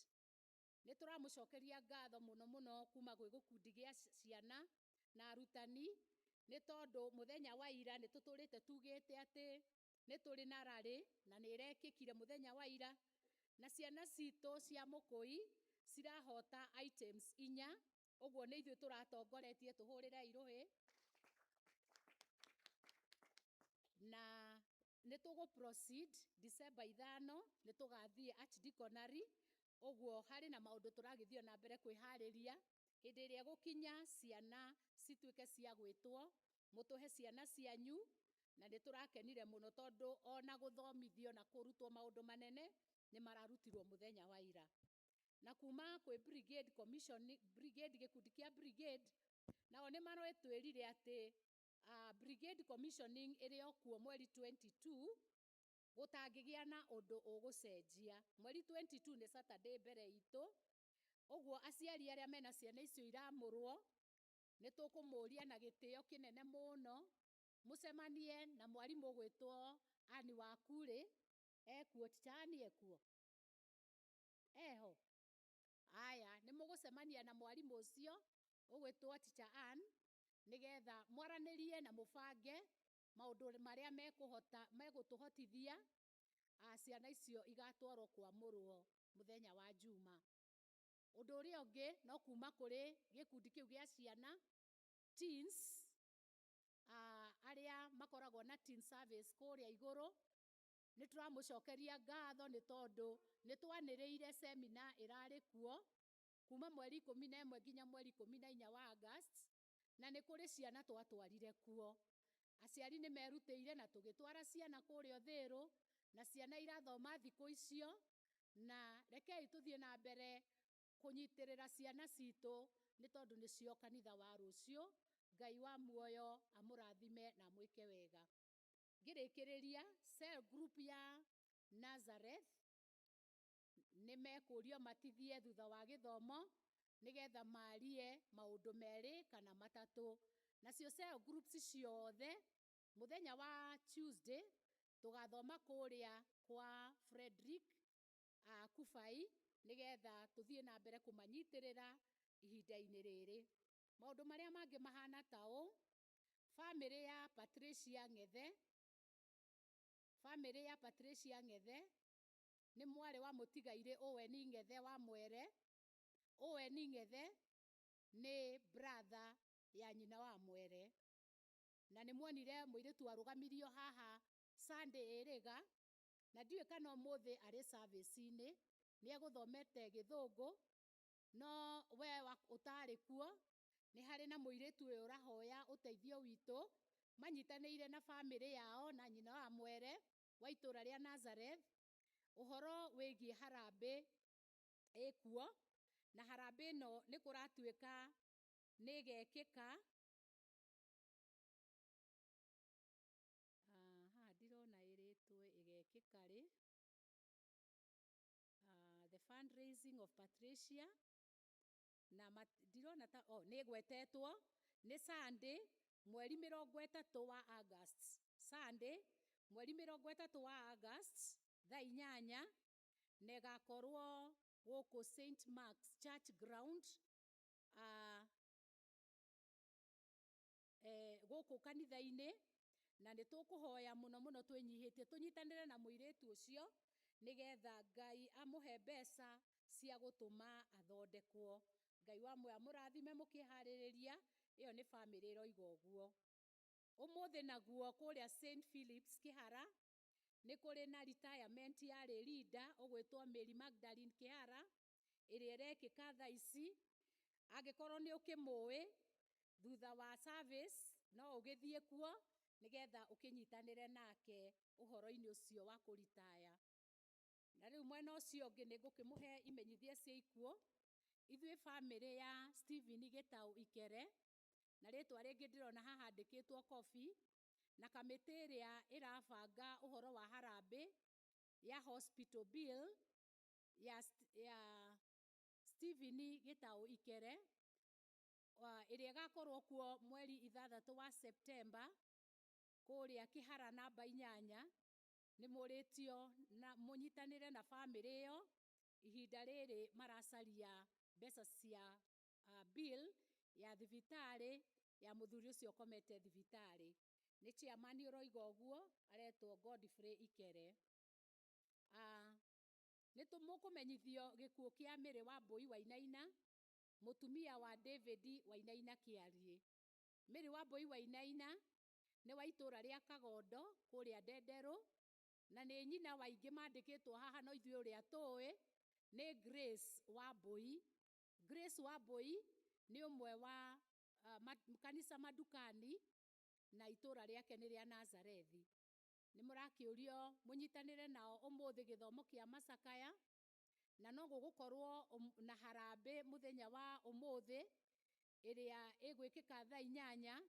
nĩ tũramũcokeria ngatho mũno mũno kuma gwĩ gĩkundi gĩa ciana na arutani, nĩ tondũ mũthenya wa ira nĩ tũtũrĩte tugĩte atĩ nĩ tũrĩ na rally, na nĩ ĩrekĩkire mũthenya wa ira, na ciana citũ cia mũkũi cirahota items 4. Ũguo nĩ ithuĩ tũratongoretie, tũhũrĩre irũhĩ. Na nĩ tũgũ proceed December 5 nĩ tũgathiĩ Archdeaconry. Ũguo harĩ na maũndũ tũragĩthiĩ na mbere kwĩharĩria hĩndĩ ĩrĩa gũkinya ciana cituĩke cia gwĩtwo, mũtũhe ciana cianyu. Na nĩ tũrakenire mũno tondũ ona gũthomithio na kũrutwo maũndũ manene nĩ mararutirwo mũthenya wa ira. Na kuma kwĩ brigade commission, brigade, gĩkundi kĩa brigade nao nĩ maretwĩrire atĩ brigade commissioning ĩrĩ o kuo mweri 22, gũtangĩgĩa na ũndũ ũgũcenjia. Mweri 22 nĩ Saturday mbere itũ. Ũguo aciari arĩa mena ciana icio iramũrwo, nĩ tũkũmũria na gĩtĩo kĩnene mũno mũcemanie na mwarimũ ũgwĩtwo Ani Wakurĩ. Ekuo ticha Ani? Ekuo? Eho? Aya, nĩ mũgũcemania na mwarimũ ũcio ũgwĩtwo Teacher Ann nĩgetha mwaranĩrie na mũbange maũndũ marĩa mekũhota megũtũhotithia ciana icio igatwarwo kwamũrwo mũthenya wa Juma. Ũndũ ũrĩa ũngĩ no kuma kũrĩ gĩkundi kĩu gĩa ciana teens, arĩa makoragwo na teen service kũrĩa igũrũ, nĩ tũramũcokeria ngatho nĩ tondũ nĩ twanĩrĩire semina ĩrarĩ kuo kuma mweri 11 nginya mweri 14 wa August, na nĩ kũrĩ ciana twatwarire kuo. Aciari nĩ merutĩire na tũgĩtwara ciana kũrĩa Ũthĩrũ, na ciana irathoma thikũ icio. Na rekei tũthiĩ na mbere kũnyitĩrĩra ciana citũ nĩ tondũ nĩcio kanitha wa rũciũ. Ngai wa muoyo amũrathime na amwĩke wega. Ngĩrĩkĩrĩria, cell group ya Nazareth nĩ mekũrio matithie thutha wa gĩthomo nĩgetha marie maũndũ merĩ kana matatũ. Nacio cell groups ciothe mũthenya wa Tuesday tũgathoma kũrĩa kwa Frederick Kubai nĩgetha tũthiĩ na mbere kũmanyitĩrĩra ihinda-inĩ rĩrĩ. Maũndũ marĩa mangĩ mahana ta ũũ: bamĩrĩ ya Patricia Ng'ethe, bamĩrĩ ya Patricia Ng'ethe nĩ mwarĩ wa mũtigairĩ Owen Ng'ethe wa Mwere. Owen Ng'ethe nĩ brother ya nyina wa Mwere, na nĩ muonire mũirĩtu warũgamirio haha Sunday ĩrĩga, na ndiũĩ kana ũmũthĩ arĩ service-inĩ, nĩ egũthomete gĩthũngũ, no we ũtarĩ kuo nĩ harĩ na mũirĩtu ũyũ ũrahoya ũteithio witũ manyitanĩire na bamĩrĩ yao na nyina wa Mwere wa itũra rĩa Nazareth, ũhoro wĩgiĩ harambĩ ĩkuo, na harambĩ ĩno nĩ kũratuĩka nĩ ĩgekĩka. Haha ndirona ĩrĩtwo ĩgekĩka rĩ. The fundraising of Patricia na ndirona ta oh, nĩ ĩgwetetwo nĩ Sunday mweri 30 wa August, Sunday mweri 30 wa August thaa 8, na ĩgakorwo gũkũ St Mark's Church Ground, gũkũ kanitha-inĩ, na nĩ tũkũhoya mũno mũno twĩnyihĩtie tũnyitanĩre na mũirĩtu ũcio nĩgetha Ngai amũhe mbeca cia gũtũma athondekwo. Ngai wa muoyo amũrathime mũkĩharĩrĩria. Ĩyo nĩ bamĩrĩ ĩroiga ũguo. Ũmũthĩ naguo kũrĩa St Philips Kĩhara nĩ kũrĩ na retirement ya leader ũgwĩtwo Mary Magdalene Kĩhara, ĩrĩa ĩrekĩka thaa ici. Angĩkorwo nĩ ũkĩmũĩ, thutha wa service no ũgĩthiĩ kuo nĩgetha ũkĩnyitanĩre nake ũhoro-inĩ ũcio wa kũritaya. Na rĩu mwena ũcio ũngĩ nĩ ngũkĩmũhe imenyithia cia ikuũ. Ithuĩ bamĩrĩ ya Stephen Gĩtaũ Ikere, na rĩtwa rĩngĩ ndĩrona haha handĩkĩtwo Kofi, na kamĩtĩ ĩrĩa ĩrabanga ũhoro wa harambĩ ya hospital bill ya Stephen Gĩtaũ Ikere, ĩrĩa ĩgakorwo kuo mweri 6 wa Septemba kũrĩa Kĩhara namba 8, nĩ mũrĩtio na mũnyitanĩre na bamĩrĩ ĩyo ihinda rĩrĩ maracaria mbeca cia bill ya thibitarĩ ya mũthuri ũcio ũkomete thibitarĩ. Nĩ chairman ũroiga ũguo, aretwo Godfrey Ikere. Nĩ mũkũmenyithio gĩkuũ kĩa Mary Wambui Wainaina, mũtumia wa David Wainaina Kĩariĩ. Mary Wambui Wainaina nĩ wa itũra rĩa Kagondo kũrĩa Ndenderũ, na nĩ nyina wa aingĩ mandĩkĩtwo haha, no ithuĩ ũrĩa tũĩ nĩ Grace Wambui. Grace Wambui nĩ ũmwe wa kanitha Madukani, na itũra rĩake nĩ rĩa Nazarethi. Nĩ mũrakĩũrio mũnyitanĩre nao ũmũthĩ gĩthomo kĩa macakaya, na no gũgũkorwo na harambĩ mũthenya wa ũmũthĩ ĩrĩa ĩgwĩkĩka thaa 8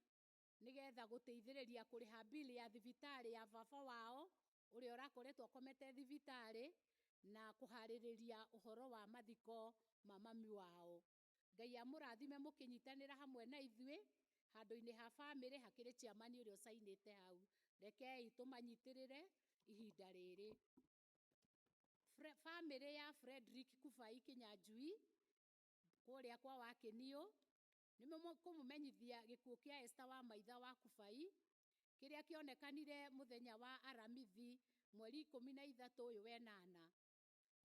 nĩgetha gũteithĩrĩria kũrĩha bili ya thibitarĩ ya baba wao ũrĩa ũrakoretwo akomete thibitarĩ, na kũharĩrĩria ũhoro wa mathiko ma mami wao. Ngai amũrathime mũkĩnyitanĩra hamwe na ithuĩ handũ-inĩ ha bamĩrĩ hakĩrĩ chairman ũrĩa ũcainĩte hau. Rekei tũmanyitĩrĩre ihinda rĩrĩ. Bamĩrĩ ya Frederick Kubai Kinyanjui kũrĩa kwa Wakĩniũ nĩ kũmũmenyithia gĩkuũ kĩa Esther wa Maitha wa Kubai kĩrĩa kĩonekanire mũthenya wa Aramithi mweri 13 ũyũ wenana.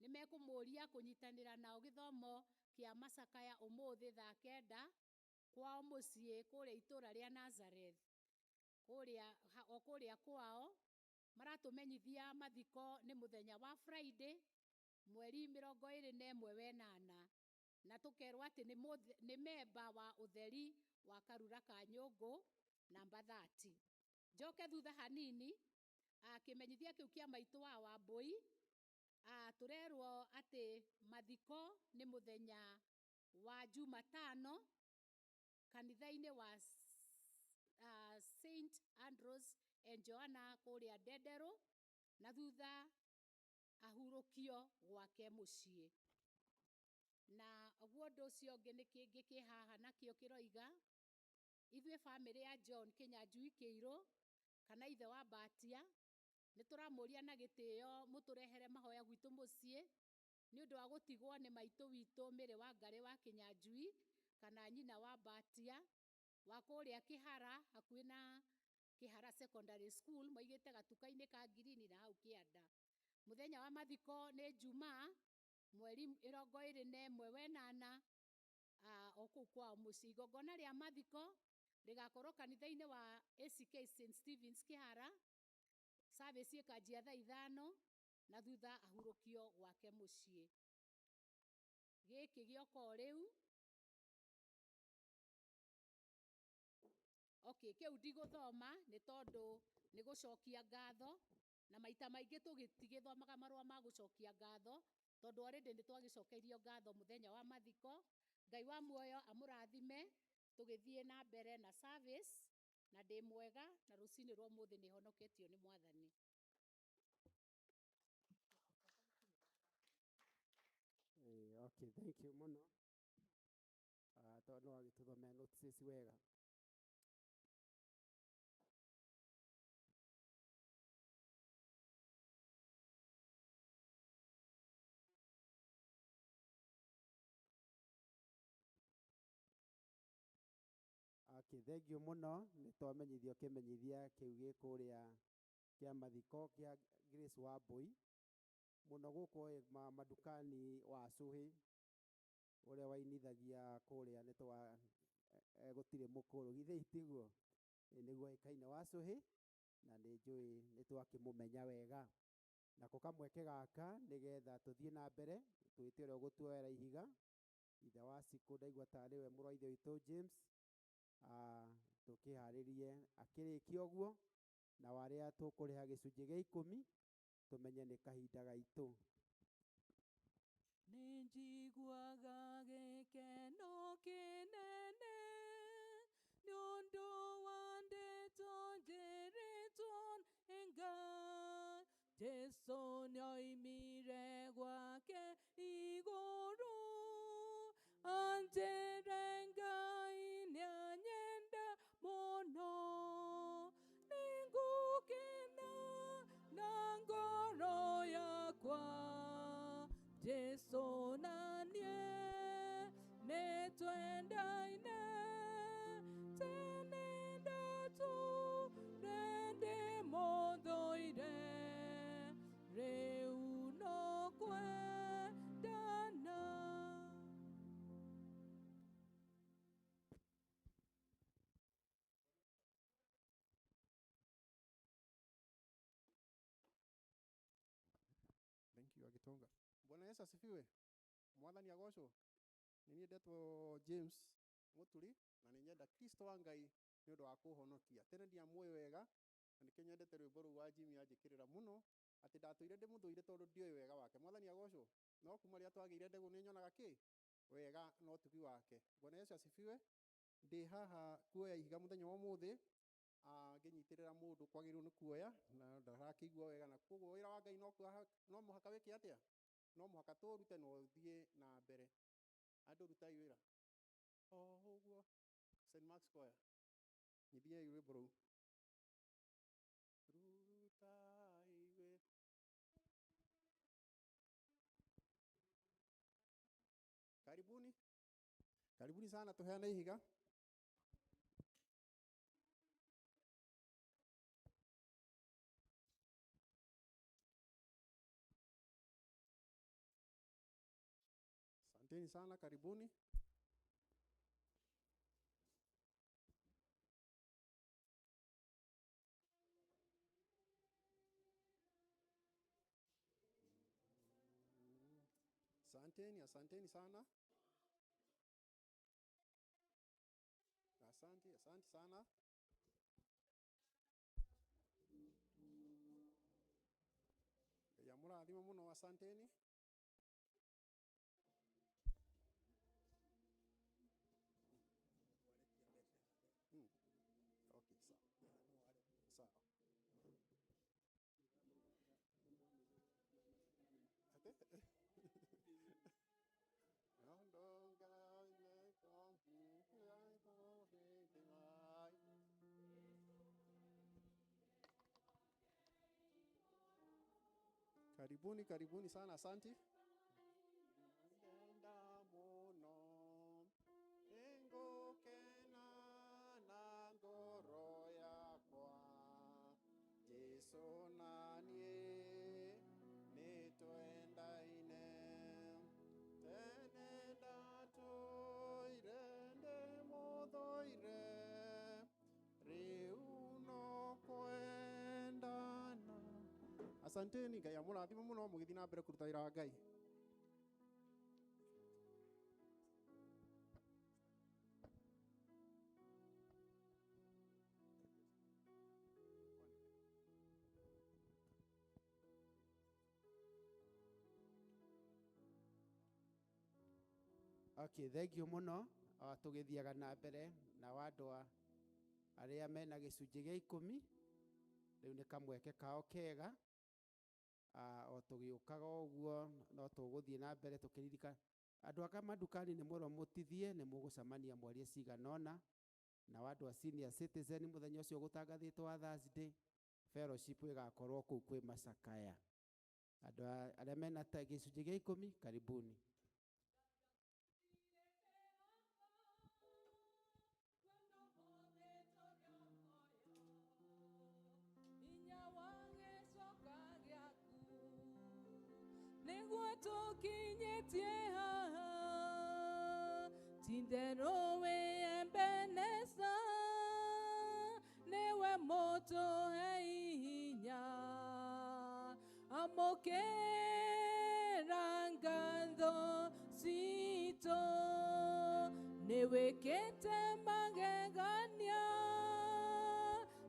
Nĩ mekũmũria kũnyitanĩra nao gĩthomo kĩa macakaya ũmũthĩ thaa 9 kwao mũciĩ kũrĩa itũra rĩa Nazareth, kũrĩa o kũrĩa kwao. Maratũmenyithia mathiko nĩ mũthenya wa Friday mweri 21 wenana, na tũkerwo atĩ nĩ memba wa ũtheri wa Karura ka Nyũngũ namba 30. Njoke thutha hanini, kĩmenyithia kĩu kĩa maitũ wa Wambui, tũrerwo atĩ mathiko nĩ mũthenya wa Jumatano kanitha-inĩ wa St Andrews and Joanna kũrĩa Ndenderũ, na thutha ahurũkio gwake mũciĩ. Na ũguo ũndũ ũcio ũngĩ nĩ kĩngĩ kĩ haha nakĩo kĩroiga ithuĩ bamĩrĩ ya John Kĩnyanjui Kĩirũ kana ithe wa Mbatia nĩ tũramũria na gĩtĩo mũtũrehere mahoya gwitũ mũciĩ nĩ ũndũ wa gũtigwo nĩ maitũ witũ Mĩrĩ wa Ngarĩ wa Kĩnyanjui kana nyina wa Mbatia wa kũrĩa Kĩhara hakuhĩ na Kĩhara Secondary School, moigĩte gatuka-inĩ ka ngirini na hau kĩanda. Mũthenya wa mathiko nĩ Jumaa mweri 21 wenana o kũu kwao mũciĩ. Igongona rĩa mathiko rĩgakorwo kanitha-inĩ wa ACK St Stephen's Kĩhara, service ĩkanjia thaa 5 na thutha ahurũkio gwake mũciĩ. Gĩkĩ gĩoka o rĩu. Okay, kĩu ndigũthoma nĩ tondũ nĩ gũcokia ngatho, na maita maingĩ tũgĩtigĩthomaga marũa ma gũcokia ngatho tondũ already nĩ twagĩcokeirio ngatho mũthenya wa mathiko. Ngai wa muoyo amũrathime, tũgĩthiĩ na mbere na service, na ndĩ mwega na rũcinĩ rwa ũmũthĩ nĩ honoketio nĩ Mwathani. Okay, thank you mũno. Tondũ nĩ wagĩtũthomera notices wega. Okay, thank you mũno nĩ twamenyithio kĩmenyithia kĩu gĩ kũrĩa kĩa mathiko kĩa Grace Wambui mũno gũkũ madukani wa Cuhĩ ũrĩa wainithagia kũrĩa nĩ twa gũtirĩ mũkũrũ githĩ itiguo nĩguo ĩkaine wa Cuhĩ na nĩ njũĩ nĩ twakĩmũmenya wega. Nako kamweke gaka nĩgetha tũthiĩ na mbere twĩte ũrĩa ũgũtuoera ihiga ithe wa Cikũ ndaigua tarĩ we mũrũ wa ithe witũ James, tũkĩharĩrie akĩrĩkia ũguo na warĩa tũkũrĩha gĩcunjĩ gĩa 10 tũmenye nĩ kahinda gaitũ. Nĩ njiguaga gĩkeno kĩnene nĩ ũndũ wa ndeto njĩrĩtwo nĩ Ngai. Jesũ nĩoimire gwake igũrũ anjĩre Ngai nĩanyenda mũno. Nĩngũkena na ngoro yakwa Jesũ na niĩ nĩtwendaine tene ndatũre ndĩmũthũire rĩu no kwendana. Thank you Agitonga. Bwana Yesu asifiwe. Mwathani agocwo. Nĩ niĩ ndetwo James Mũturi na nĩ nyenda Kristo wa Ngai nĩ ũndũ wa kũhonokia. Tene ndiamũĩ wega na nĩkĩo nyendete rwĩmbo rũu wa Jimmy anjĩkĩrĩra mũno atĩ ndatũire ndĩmũthũire tondũ ndioĩ wega wake. Mwathani agocwo. No kuma rĩrĩa twagĩire ndegũ nĩ nyonaga kĩ wega na ũtugi wake. Bwana Yesu asifiwe. Ndĩ haha kuoya ihiga mũthenya wa ũmũthĩ ngĩnyitĩrĩra mũndũ kwagĩrĩirwo nĩ kuoya na ndarakĩigua wega, na koguo wĩra wa Ngai no mũhaka wĩke atĩa? No mũhaka tũũrute na ũthiĩ na mbere. Andũ rutai wĩra o ũguo. St Mark's Choir, nyithiai rwĩmbo rũu. Rutai wĩra. Karibuni, karibuni sana, tuheane ihiga. Asanteni sana, karibuni. Asanteni, asanteni sana. Asante, asante sana. Ngai amũrathime mũno, asanteni. Okay, sawa. Karibuni, karibuni sana, asanti. Ndenda muno nĩngũkena na ngoro yakwa Jesũ na niĩ nĩtwendaine tene ndatũire ndĩmũthũire rĩu no kwendana. Asanteni, Ngai amũrathime mũno mũgĩthiĩ na mbere kũruta wĩra wa Ngai. Okay, thank you muno. Tũgĩthiaga na mbere na andũ arĩa mena gĩcunjĩ gĩa ikũmi, rĩu nĩ kamweke kao kega. O tũgĩũkaga ũguo no tũgũthiĩ na mbere tũkĩririkana andũ aka mandukani nĩ mwerwo mũtithie, nĩ mũgũcemania mwarie cigana ũna na andũ a senior citizen mũthenya ũcio gũtangathĩtwo wa Thursday fellowship ĩgakorwo kũu kwĩ macakaya. Andũ arĩa mena gĩcunjĩ gĩa ikũmi, karibuni. Nĩguo tũkinyĩtie haha tindero wĩ Ebeneza nĩwe mũtũhe hinya amũkĩra ngatho citũ nĩwĩkĩte magegania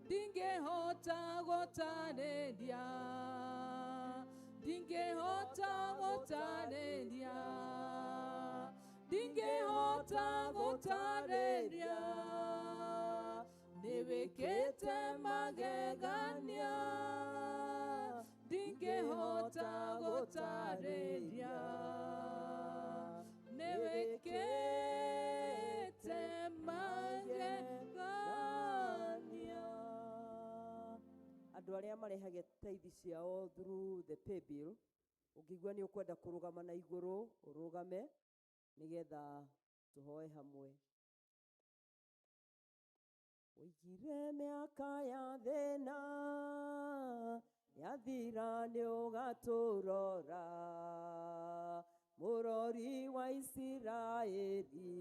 ndingĩhota gũtarĩria ndingĩhota gũtarĩria ndingĩhota gũtarĩria nĩwĩkĩte magegania ndingĩhota gũtarĩria nĩwĩkĩte magegania. Andũ arĩa marehage taithi ciao through the pay bill, ũngĩigua nĩ ũkwenda kũrũgama na igũrũ ũrũgame nĩgetha tũhoe hamwe. Ũigire mĩaka ya thĩna yathira nĩ ũgatũrora mũrori wa Isiraeli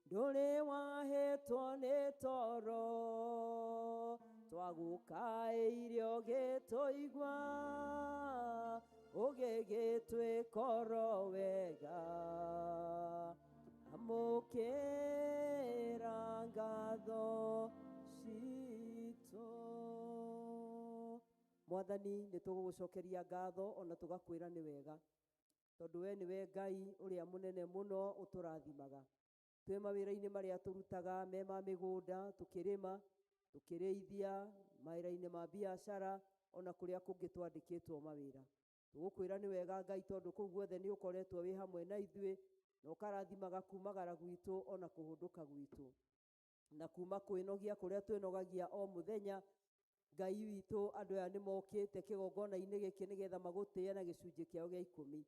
ndũrĩ wahĩtwo nĩ toro twagũkaĩire ũgĩtũigua ũgĩgĩtwĩkoro wega amũkĩra ngatho citũ. Mwathani nĩ tũgũgũcokeria ngatho ona tũgakwĩra nĩ wega tondũ we nĩwe Ngai ũrĩa mũnene mũno ũtũrathimaga. Twĩ mawĩra-inĩ marĩa tũrutaga me ma mĩgũnda, tũkĩrĩma, tũkĩrĩithia, mawĩra-inĩ ma biacara ona kũrĩa kũngĩ twandĩkĩtwo mawĩra. Tũgũkwĩra nĩ wega Ngai tondũ kũu guothe nĩ ũkoretwo wĩ hamwe na ithuĩ na ũkarathimaga kumagara gwitũ ona kũhũndũka gwitũ na kuma kwĩnogia kũrĩa twĩnogagia o mũthenya. Ngai witũ andũ aya nĩ mokĩte kĩgongona-inĩ gĩkĩ nĩgetha magũtĩe na gĩcunjĩ kĩao gĩa ikũmi.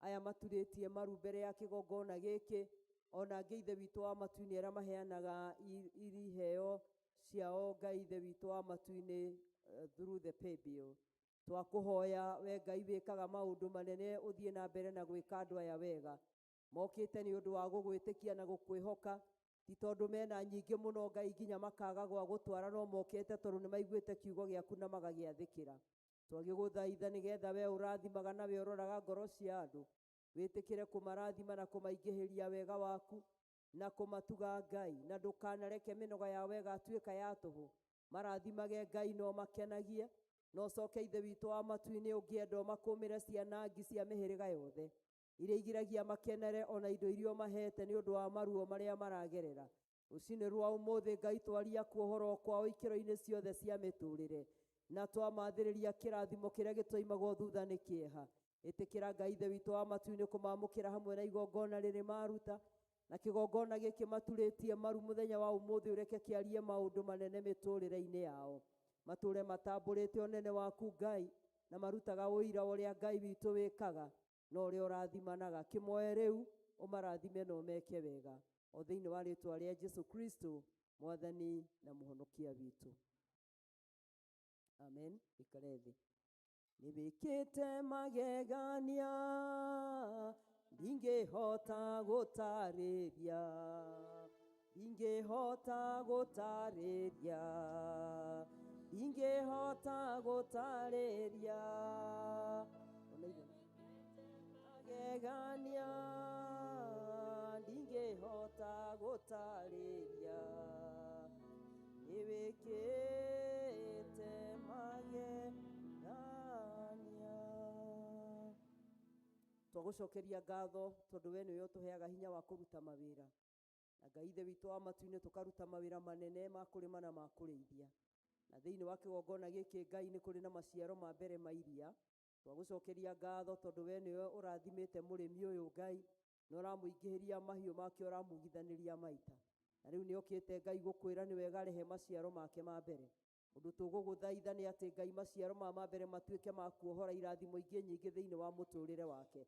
Aya maturĩtie maru mbere ya kĩgongona gĩkĩ ona angĩ Ithe witũ wa matu-inĩ arĩa maheanaga iheo ciao Ngai Ithe witũ wa matu-inĩ through the pay bill. Twakũhoya we Ngai wĩkaga maũndũ manene ũthiĩ na mbere na gwĩka andũ aya wega. Mokĩte nĩ ũndũ wa gũgwĩtĩkia na gũkwĩhoka ti tondũ mena nyingĩ mũno Ngai nginya makaga gwa gũtwara no mokĩte tondũ nĩ maiguĩte kiugo gĩaku na magagĩathĩkĩra. Twagĩgũthaitha nĩgetha we ũrathimaga na we ũroraga ngoro cia andũ wĩtĩkĩre kũmarathima na kũmaingĩhĩria wega waku na kũmatuga Ngai na ndũkanareke mĩnoga yao ĩgatuĩka ya tũhũ. Marathimage Ngai no makenagie na ũcoke Ithe witũ wa matu-inĩ ũngĩenda ũmakũmĩre cianangi cia mĩhĩrĩga yothe iria igiragia makenere ona indo iria ũmahete nĩ ũndũ wa maruo marĩa maragerera. Rũcinĩ rwa ũmũthĩ Ngai twaria kuohorwo kwao ikĩro-inĩ ciothe cia mĩtũrĩre na twamathĩrĩria kĩrathimo kĩrĩa gĩtoimagwo thutha nĩ kĩeha. Ĩtĩkĩra Ngai Ithe witũ wa matu-inĩ kũmamũkĩra hamwe na igongona rĩrĩ maruta na kĩgongona gĩkĩ maturĩtie maru mũthenya wa ũmũthĩ ũreke kĩarie maũndũ manene mĩtũrĩre-inĩ yao. Matũre matambũrĩte ũnene waku Ngai Na marutaga ũira wa ũrĩa Ngai witũ wĩkaga na ũrĩa ũrathimanaga. Kĩmoe rĩu ũmarathime na ũmeke wega, o thĩinĩ wa rĩtwa rĩa Jesu Kristo, Mwathani na Mũhonokia witũ. Amen. Ikare thĩ. Nĩ wĩkĩte magegania ndingĩhota gũtarĩria, ndingĩhota gũtarĩria, ndingĩhota gũtarĩria. Ona ithe magegania ndingĩhota gũtarĩria, nĩ wĩkĩte magegania. Twagũcokeria ngatho tondũ we nĩwe ũtũheaga hinya wa kũruta mawĩra, na Ngai Ithe witũ wa matu-inĩ, tũkaruta mawĩra manene ma kũrĩma na ma kũrĩithia. Na thĩinĩ wa kĩgongona gĩkĩ, Ngai, nĩ kũrĩ na maciaro ma mbere ma iria. Twagũcokeria ngatho tondũ we nĩwe ũrathimĩte mũrĩmi ũyũ, Ngai, na ũramũingĩhĩria mahiũ make, ũramugithanĩria maita, na rĩu nĩ okĩte, Ngai, gũkwĩra nĩ wega rehe maciaro make ma mbere. Ũndũ tũgũgũthaitha nĩ atĩ, Ngai, maciaro ma mbere matuĩke ma kuohora irathimo ingĩ nyingĩ thĩinĩ wa mũtũrĩre wake,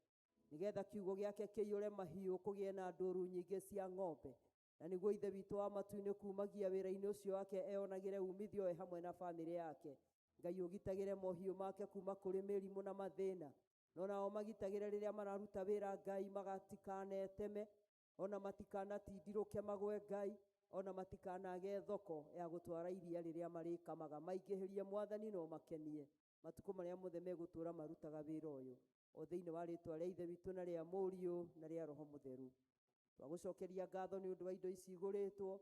nĩgetha kiugo gĩake kĩiyũre mahiũ, kũgĩe na ndũru nyingĩ cia ng'ombe, na nĩguo Ithe witũ wa matu-inĩ kumagia wĩra-inĩ ũcio wake eonagĩre umithio we hamwe na bamĩrĩ yake. Ngai, ũgitagĩre mohiũ make kuma kũrĩ mĩrimũ na mathĩna, no nao magitagĩre rĩrĩa mararuta wĩra, Ngai, magatikaneteme ona matikanatindirũke magwe, Ngai, ona matikanage thoko ya gũtwara iria rĩrĩa marĩkamaga. Maingĩhĩrie, Mwathani, no makenie matukũ marĩa mothe megũtũũra marutaga wĩra ũyũ, o thĩinĩ wa rĩtwa rĩa Ithe witũ na rĩa Mũriũ na rĩa Roho Mũtheru. Twagũcokeria ngatho nĩ ũndũ wa indo ici igũrĩtwo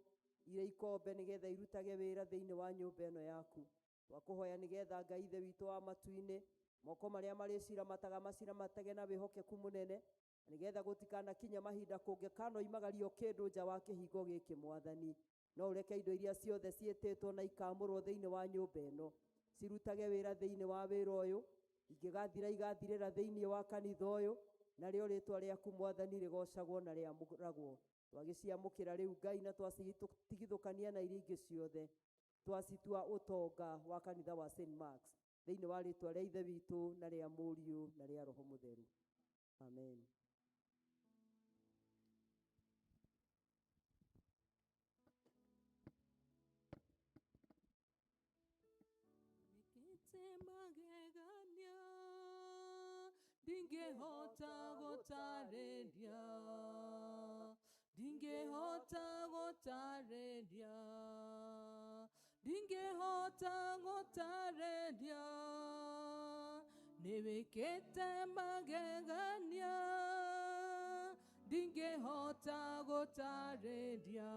irĩ ikombe nĩgetha irutage wĩra thĩinĩ wa nyũmba ĩno yaku. Twakũhoya nĩgetha, Ngai Ithe witũ wa matu-inĩ, moko marĩa marĩciramataga maciramatage na wĩhokeku mũnene, nĩgetha gũtikanakinye mahinda kũngĩkanoimagario kĩndũ nja wa kĩhingo gĩkĩ. Mwathani, no ũreke indo iria ciothe ciĩtĩtwo na ikamũrwo thĩinĩ wa nyũmba ĩno cirutage wĩra thĩinĩ wa wĩra ũyũ. Ingĩgathira, igathirĩra thĩinĩ wa kanitha ũyũ, narĩo rĩtwa rĩaku, Mwathani, rĩgocagwo na rĩamũragwo. Twagĩciamũkĩra rĩu, Ngai, na twacitigithũkania na iria ingĩ ciothe, twacitua ũtonga wa kanitha wa St. Marks, thĩinĩ wa rĩtwa rĩa Ithe witũ na rĩa Mũriũ na rĩa Roho Mũtheru. Amen. Wĩkĩte magegania ndingĩhota gũtarĩria, ndingĩhota gũtarĩria, ndingĩhota gũtarĩria. Nĩ wĩkĩte magegania ndingĩhota gũtarĩria,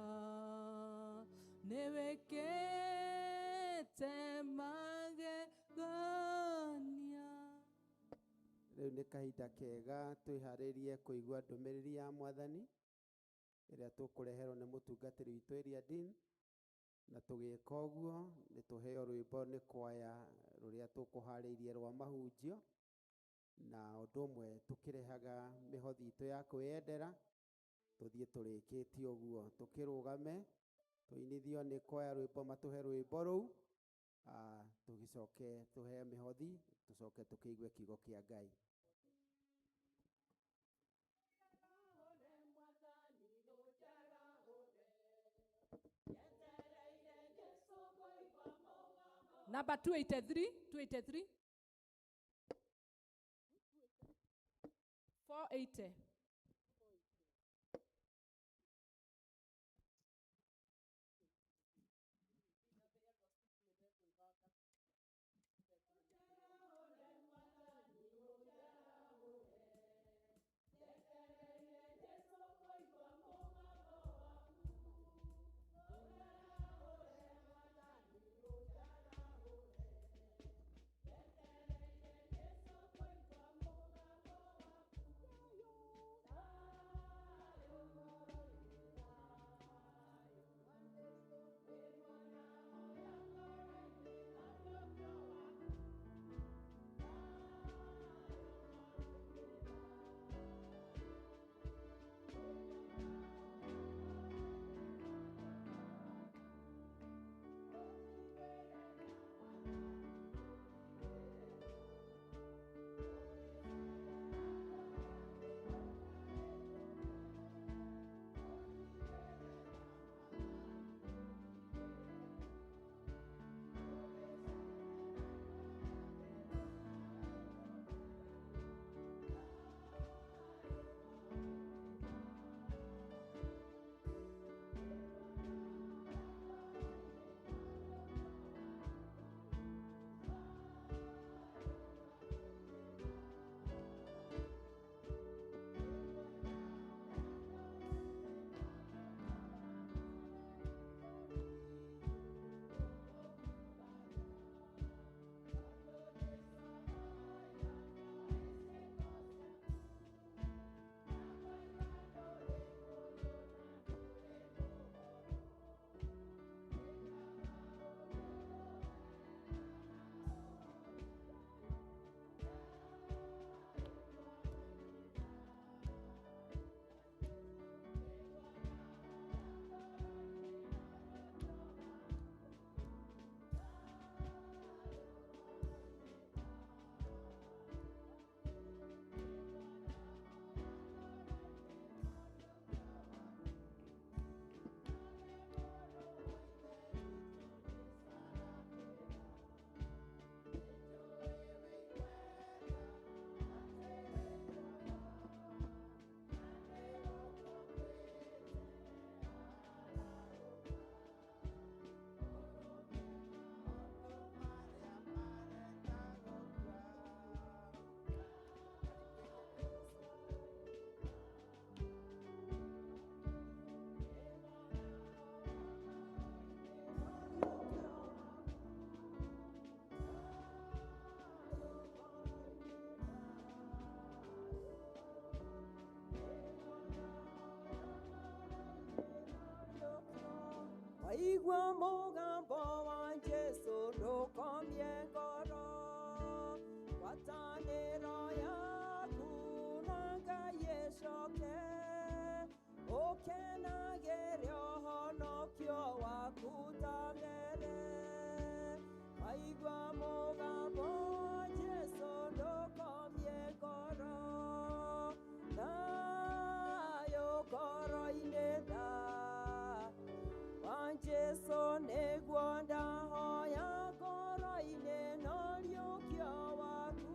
nĩ wĩkĩte magegania. Rĩu nĩ kahinda kega twĩharĩrie kũigua ndũmĩrĩri ya Mwathani ĩrĩa tũkũreherwo nĩ mũtungatĩri witũ Area Dean, na tũgĩka ũguo nĩ tũheo rwĩmbo nĩ kwaya rũrĩa tũkũharĩirie rwa mahunjio, na ũndũ ũmwe tũkĩrehaga mĩhothi itũ ya kwĩyendera. Tũthiĩ tũrĩkĩtie ũguo, tũkĩrũgame tũinithio nĩ kwaya rwĩmbo, matũhe rwĩmbo rũu, tũgĩcoke tũhe mĩhothi, tũcoke tũkĩigue kiugo kĩa Ngai. Number 283, 283. 480. Ũcoke ũkenagĩre ũhonokio waku ta mbere. Waigua mũgambo wa Jesũ ndũkomie ngoro, thayũ ngoro-inĩ wa Jesũ nĩguo ndahoya ngoro-inĩ no riũkio waku,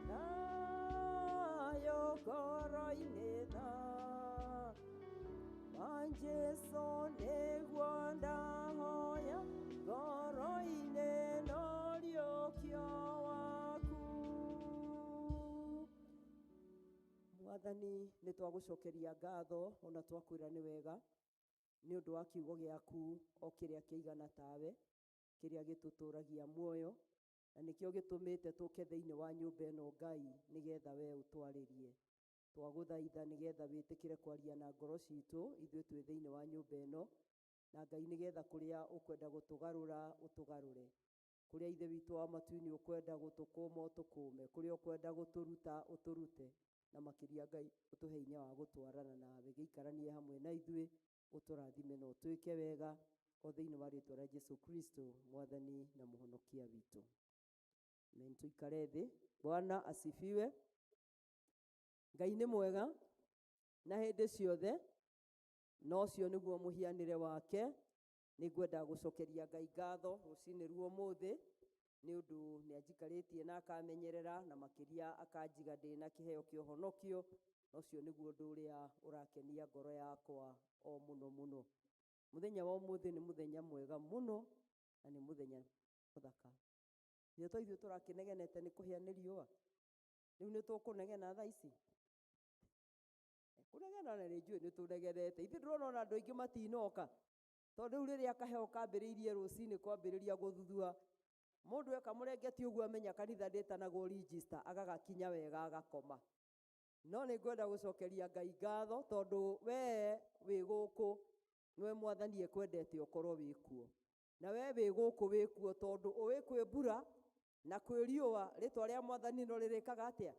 thayũ ngoro-inĩ wa Jesũ nĩguo ndahoya ngoro-inĩ no riũkio waku. Mwathani, nĩ twagũcokeria ngatho ona twakwĩra nĩ wega nĩ ũndũ wa kiugo gĩaku o kĩrĩa kĩigana tawe, kĩrĩa gĩtũtũragia muoyo, na nĩkĩo gĩtũmĩte tũke thĩinĩ wa nyũmba ĩno Ngai, nĩgetha we ũtwarĩrie. Twagũthaitha nĩgetha wĩtĩkĩre kwaria na ngoro citũ ithuĩ twĩ thĩinĩ wa nyũmba ĩno, na Ngai nĩgetha kũrĩa ũkwenda gũtũgarũra ũtũgarũre, kũrĩa Ithe witũ wa matu-inĩ ũkwenda gũtũkũma ũtũkũme, kũrĩa ũkwenda gũtũruta ũtũrute, na makĩria Ngai ũtũhe hinya wa gũtwarana nawe. Gĩikaranie hamwe na ithuĩ, ũtũrathime na ũtwĩke wega, o thĩinĩ wa rĩtwa rĩa Jesu Kristo Mwathani na Mũhonokia witũ. Amen. Tuikare thĩ. Bwana asifiwe. Ngai nĩ mwega na hĩndĩ ciothe, na ũcio nĩguo mũhianĩre wake. Nĩ ngwenda gũcokeria Ngai ngatho rũcinĩ ruo ũmũthĩ, nĩ ũndũ nĩ anjikarĩtie na akamenyerera, na makĩria akanjiga ndĩ na kĩheo kĩa ũhonokio, na ũcio nĩguo ũndũ ũrĩa ũrakenia ngoro yakwa o mũno mũno. Mũthenya wa ũmũthĩ nĩ mũthenya mwega mũno, na nĩ mũthenya mũthaka. Ithuĩ to ithuĩ tũrakĩnegenete nĩ kũhĩa nĩ riũa, rĩu nĩ tũkũnegena thaa ici? Kũnegena na nĩ njũĩ nĩ tũnegenete. Ithuĩ ndĩrona ona andũ aingĩ matinoka, tondũ rĩu rĩrĩa kaheo kambĩrĩirie rũcinĩ kwambĩrĩria gũthuthua, mũndũ eka mũrengeti ũguo amenya kanitha ndĩtanagwo register, agagakinya wega agakoma. No nĩ ngwenda gũcokeria Ngai ngatho tondũ we wĩ gũkũ nĩwe Mwathani ekwendete ũkorwo wĩ kuo, na we wĩ gũkũ wĩ kuo tondũ ũĩ kwĩ mbura na kwĩ riũa, rĩtwa rĩa Mwathani no rĩrĩkaga atĩa?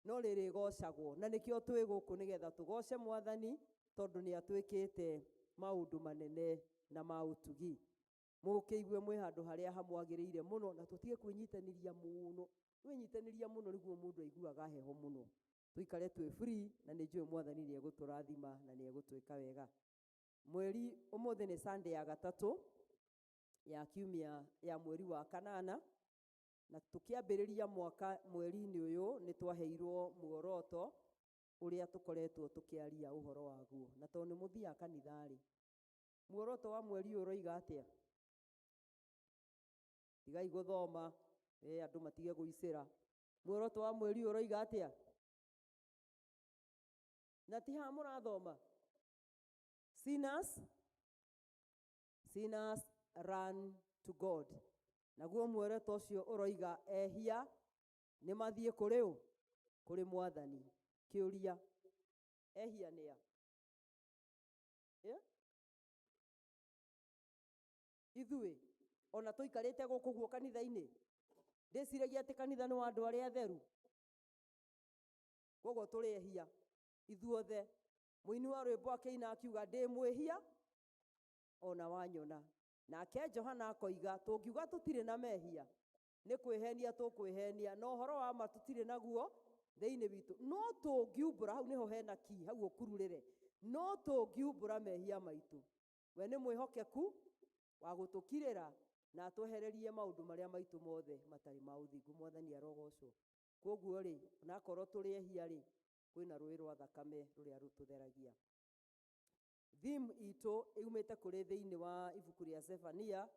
No rĩrĩgocagwo. Na nĩkĩo twĩ gũkũ nĩgetha tũgoce Mwathani, tondũ nĩ atwĩkĩte maũndũ manene na ma ũtugi. Mũkĩigue mwĩ handũ harĩa hamwagĩrĩire mũno, na tũtige kwĩnyitanĩria mũno. Kwĩnyitanĩria mũno nĩguo mũndũ aiguaga heho mũno. Tũikare twĩ free, na nĩ njũĩ Mwathani nĩ egũtũrathima na nĩ egũtwĩka wega. Mweri ũmũthĩ nĩ Sunday ya gatatũ ya kiumia ya mweri wa kanana, na tũkĩambĩrĩria mwaka mweri-inĩ ũyũ nĩ twaheirwo muoroto ũrĩa tũkoretwo tũkĩaria ũhoro waguo. Na tondũ nĩ mũthiaga kanitha-rĩ, muoroto wa mweri ũyũ ũroiga atĩa? Tigai gũthoma, andũ matige gũicĩra. Muoroto wa mweri ũyũ ũroiga atĩa? Na ti haha mũrathoma? Sinners, sinners run to God. Naguo muoroto ũcio ũroiga ehia nĩ mathiĩ kũrĩ ũ? Kũrĩ Mwathani. Kĩũria, ehia nĩ a? Ithuĩ ona tũikarĩte gũkũ guo kanitha-inĩ, ndĩciragia atĩ kanitha nĩ wa andũ arĩa atheru, koguo tũrĩ ehia ithuothe. Mũini wa rwĩmbo akĩina akiuga ndĩ mwĩhia ona wanyona. Nake Johana akoiga tũngiuga tũtirĩ na mehia nĩ kwĩhenia tũkwĩhenia, na ũhoro wa ma tũtirĩ naguo thĩinĩ witũ. No tũngiumbũra, hau nĩho hena key, hau ũkururĩre, no tũngiumbũra mehia maitũ, we nĩ mwĩhokeku wa gũtũkirĩra na atwehererie maũndũ marĩa maitũ mothe matarĩ ma ũthingu. Mwathani arogocwo. Koguo rĩ, onakorwo tũrĩ ehia rĩ, kwĩna rũĩ rwa thakame rũrĩa rũtũtheragia. Theme itũ yumĩte kũrĩ thĩinĩ wa ibuku rĩa Zefania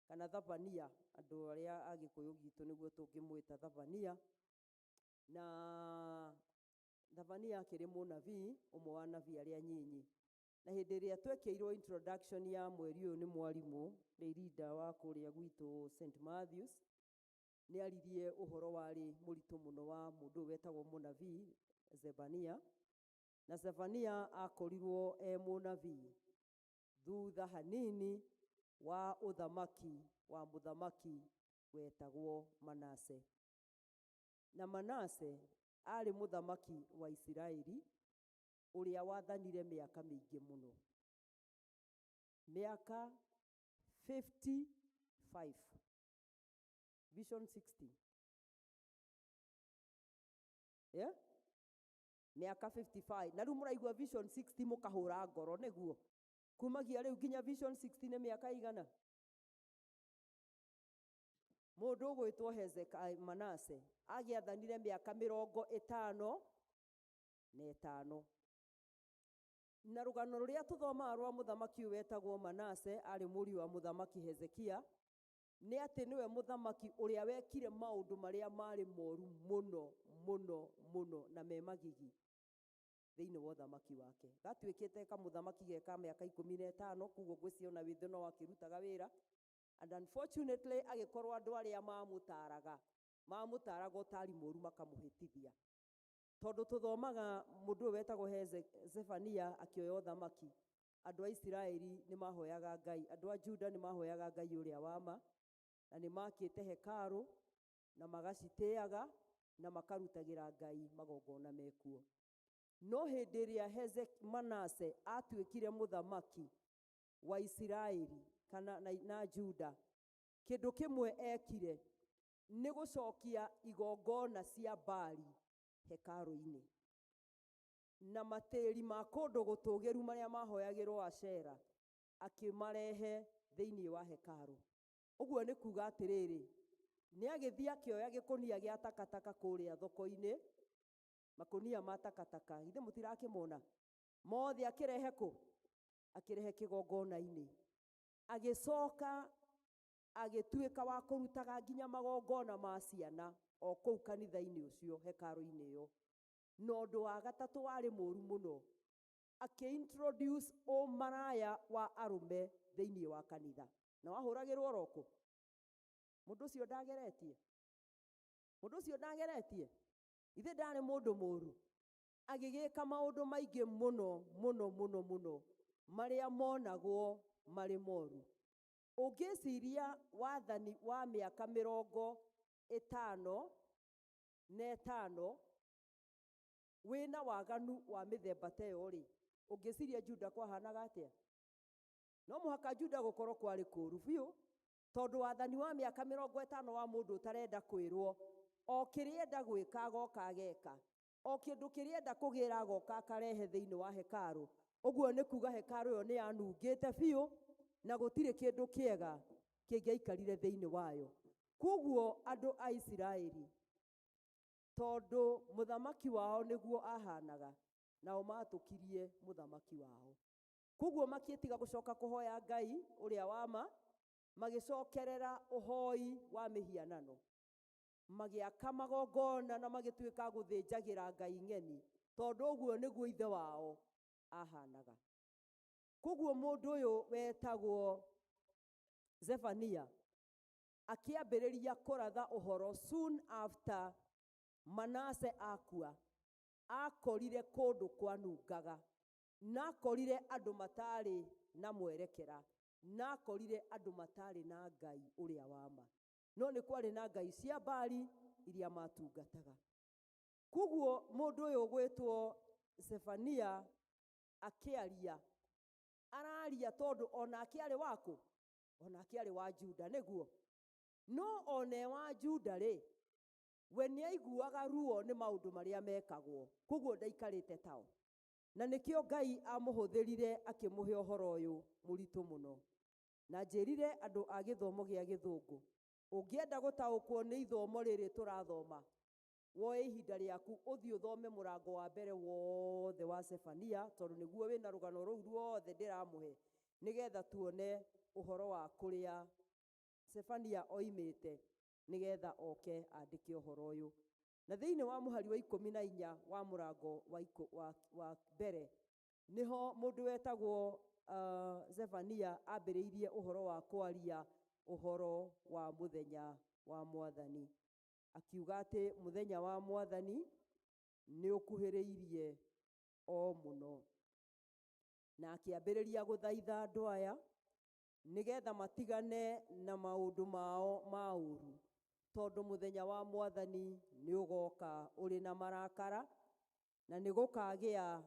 kana Thabania, andũ arĩa a Gĩkũyũ gitũ nĩguo tũngĩmwĩta Thabania. Na Thabania akĩrĩ mũnabii, ũmwe wa nabii arĩa nyinyi. Na hĩndĩ ĩrĩa twekĩirwo introduction ya mweri ũyũ nĩ mwarimũ Leirida wa kũrĩa gwitũ St Matthews, nĩ aririe ũhoro warĩ mũritũ mũno wa mũndũ ũyũ wetagwo mũnabii Zebania. Na Zebania akorirwo e mũnabii thutha hanini wa ũthamaki wa mũthamaki wetagwo Manase. Na Manase Arĩ mũthamaki wa Isiraeli ũrĩa wathanire mĩaka mĩingĩ mũno, mĩaka 55, Vision 60. Yeah? Mĩaka 55. Na rĩu mũraigua Vision 60 mũkahũra ngoro, nĩguo kumagia rĩu nginya Vision 60 nĩ mĩaka igana. Mũndũ ũgwĩtwo Hezekiah Manase agĩathanire mĩaka 55. Na rũgano rũrĩa tũthomaga rwa mũthamaki ũyũ wetagwo Manase, arĩ mũriũ wa mũthamaki Hezekia, nĩ atĩ nĩwe mũthamaki ũrĩa wekire maũndũ marĩa marĩ moru mũno mũno mũno na me magigi thĩinĩ wa ũthamaki wake. Gatuĩkĩte kamũthamaki geka mĩaka 15, koguo ngwĩciria ona wĩthĩ no akĩrutaga wĩra. And unfortunately agĩkorwo andũ arĩa mamũtaraga ũtari mũru makamũhĩtithia. Tondũ tũthomaga mũndũ ũyũ wetagwo Zefania akĩoya ũthamaki, andũ a Isiraeli nĩ mahoyaga Ngai, andũ a Juda nĩ mahoyaga Ngai ũrĩa wa ma, na nĩ makĩte hekarũ na magacitĩaga na makarutagĩra Ngai magongona mekuo. No hĩndĩ ĩrĩa Manase atuĩkire mũthamaki wa Isiraeli kana na Juda, kĩndũ kĩmwe ekire nĩ gũcokia igongona cia Baali hekarũ-inĩ, na matĩri ma kũndũ gũtũgĩru marĩa mahoyagĩrwo Ashera akĩmarehe thĩinĩ wa hekarũ. Ũguo nĩ kuga atĩrĩrĩ, nĩ agĩthiĩ akĩoya gĩkũnia gĩa takataka kũrĩa thoko-inĩ, makũnia ma takataka, ithe mũtirakĩmona mothe, akĩrehe kũ? Akĩrehe kĩgongona-inĩ. Agĩcoka agĩtuĩka wa kũrutaga nginya magongona ma ciana o kũu kanitha-inĩ ũcio, hekarũ-inĩ ĩyo. Na ũndũ wa gatatũ warĩ mũru mũno, akĩ-introduce ũmaraya wa arũme thĩinĩ wa kanitha. Na wahũragĩrwo oroko. Mũndũ ũcio ndageretie. Mũndũ ũcio ndageretie. Ithe ndarĩ mũndũ mũru. Agĩgĩka maũndũ maingĩ mũno mũno mũno mũno marĩa monagwo marĩ moru. Ũngĩciria wathani wa mĩaka 55 wĩna waganu wa mĩthemba ta ĩyo rĩ, ũngĩciria Juda kwahanaga atĩa? No mũhaka Juda gũkorwo kwarĩ kũũru biũ, tondũ wathani wa mĩaka 50 wa mũndũ ũtarenda kwĩrwo, o kĩrĩa enda gwĩka agoka ageka, o kĩndũ kĩrĩa enda kũgĩra agoka akarehe thĩinĩ wa hekarũ. Ũguo nĩ kuga hekarũ ĩyo nĩ yanungĩte biũ na gũtirĩ kĩndũ kĩega kĩngĩaikarire thĩinĩ wayo. Koguo andũ a Isiraeli, tondũ mũthamaki wao nĩguo ahanaga, nao matũkirie mũthamaki wao. Koguo makĩtiga gũcoka kũhoya Ngai ũrĩa wa ma, magĩcokerera ũhoi wa mĩhianano, magĩaka magongona na magĩtuĩka gũthĩnjagĩra Ngai ng'eni, tondũ ũguo nĩguo ithe wao ahanaga. Koguo mũndũ ũyũ wetagwo Zefania akĩambĩrĩria kũratha ũhoro soon after Manase akua. Akorire kũndũ kwanungaga, na akorire andũ matarĩ na mwerekera, na akorire andũ matarĩ na Ngai ũrĩa wa ma. No nĩ kwarĩ na ngai cia Baali iria matungataga. Koguo mũndũ ũyũ ũgwĩtwo Zefania akĩaria, araria tondũ onake arĩ wakũ? Onake arĩ wa Juda, nĩguo. No one wa Juda rĩ, we nĩ aiguaga ruo nĩ maũndũ marĩa mekagwo, koguo ndaikarĩte tao. Na nĩkĩo Ngai amũhũthĩrire akĩmũhe ũhoro ũyũ mũritũ mũno. Na njĩrire andũ a gĩthomo gĩa gĩthũngũ, ũngĩenda gũtaũkwo nĩ ithomo rĩrĩ tũrathoma, woe ihinda rĩaku ũthiĩ ũthome mũrango wa mbere wothe wa Zefania, tondũ nĩguo wĩna rũgano rũu ruothe ndĩramũhe, nĩgetha tuone ũhoro wa kũrĩa Zefania oimĩte, nĩgetha oke andĩke ũhoro ũyũ. Na thĩinĩ wa mũhari wa 14 wa mũrango wa mbere, nĩho mũndũ wetagwo Zefania ambĩrĩirie ũhoro wa kwaria ũhoro wa mũthenya wa Mwathani. Akiuga atĩ mũthenya wa Mwathani nĩ ũkuhĩrĩirie o mũno. Na akĩambĩrĩria gũthaitha andũ aya nĩgetha matigane na maũndũ mao ma ũũru, Tondũ mũthenya wa Mwathani nĩ ũgoka ũrĩ na marakara, na nĩ gũkagĩa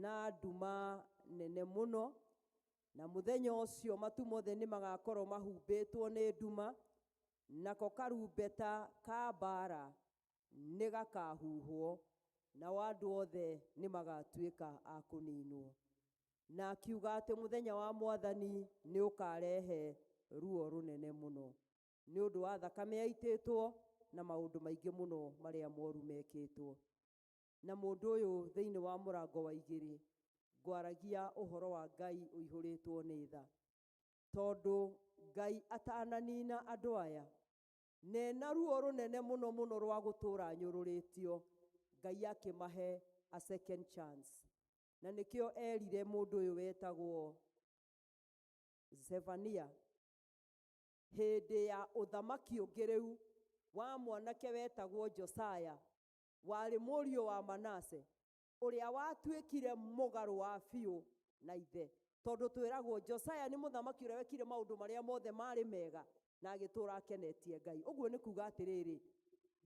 na nduma nene mũno, na mũthenya ũcio matu mothe nĩ magakorwo mahumbĩtwo nĩ nduma, nako karumbeta ka mbaara nĩ gakahuhwo, nao andũ othe nĩ magatuĩka a kũninwo. Na akiuga atĩ mũthenya wa Mwathani nĩ ũkarehe ruo rũnene mũno nĩ ũndũ wa thakame yaitĩtwo na maũndũ maingĩ mũno marĩa moru mekĩtwo. Na mũndũ ũyũ thĩinĩ wa mũrango wa 2 ngwaragia ũhoro wa Ngai ũihũrĩtwo nĩ tha, tondũ Ngai atananina andũ aya nena ruo rũnene mũno mũno rwa gũtũra nyũrũrĩtio, Ngai akĩmahe a second chance. Na nĩkĩo erire mũndũ ũyũ wetagwo Zefania hĩndĩ ya ũthamaki ũngĩ rĩu wa mwanake wetagwo Josiah, warĩ mũriũ wa Manase, ũrĩa watuĩkire mũgarũ wa biũ na ithe, tondũ twĩragwo Josiah nĩ mũthamaki ũrĩa wekire maũndũ marĩa mothe marĩ mega na agĩtũra akenetie Ngai. Ũguo nĩ kuga atĩrĩrĩ,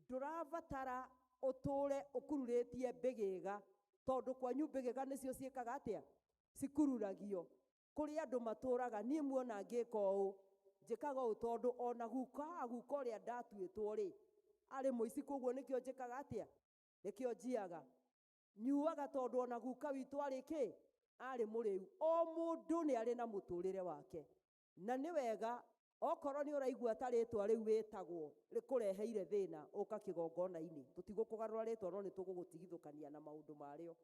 ndũrabatara ũtũre ũkururĩtie mbĩgĩga, tondũ kwanyu mbĩgĩga nĩcio ciĩkaga atĩa? Cikururagio. Kũrĩ andũ matũraga, niĩ muona ngĩka ũũ, njĩkaga ũũ tondũ ona guka wa guka ũrĩa ndatuĩtwo rĩ, arĩ mũici, koguo nĩkĩo njĩkaga atĩa? Nĩkĩo njiaga. Nyuaga tondũ ona guka witũ arĩ kĩ? Arĩ mũrĩu. O mũndũ nĩ arĩ na mũtũrĩre wake. Na nĩ wega okorwo nĩ ũraigua ta rĩtwa rĩu wĩtagwo rĩkũreheire thĩna, ũka kĩgongona-inĩ. Tũtigũkũgarũra rĩtwa no nĩ tũgũgũtigithũkania na maũndũ marĩo,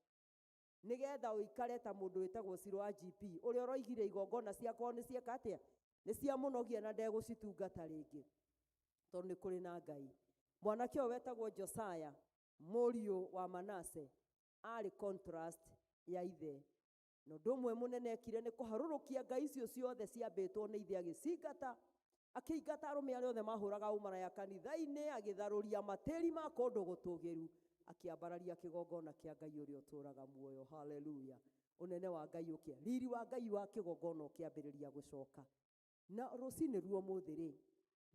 nĩgetha ũikare ta mũndũ wĩtagwo Ciro wa GP ũrĩa ũroigire igongona ciakwa nĩ cieka atĩa? Nĩ ciamũnogia na ndegũcitungata rĩngĩ, tondũ nĩ kũrĩ na Ngai. Mwanake ũyũ wetagwo Josiah mũriũ wa Manase arĩ contrast ya ithe. Na ũndũ ũmwe mũnene ekire nĩ kũharũrũkia ngai icio ciothe ciambĩtwo nĩ ithe, agĩcingata, akĩingata arũme arĩa othe mahũraga ũmaraya kanitha-inĩ, agĩtharũria matĩri ma kũndũ gũtũgĩru, akĩambararia kĩgongona kĩa Ngai ũrĩa ũtũraga muoyo. Haleluya. Ũnene wa Ngai ũkĩa, riri wa Ngai wa kĩgongona ũkĩambĩrĩria gũcoka. Na rũcinĩ ruo mũthĩ rĩ,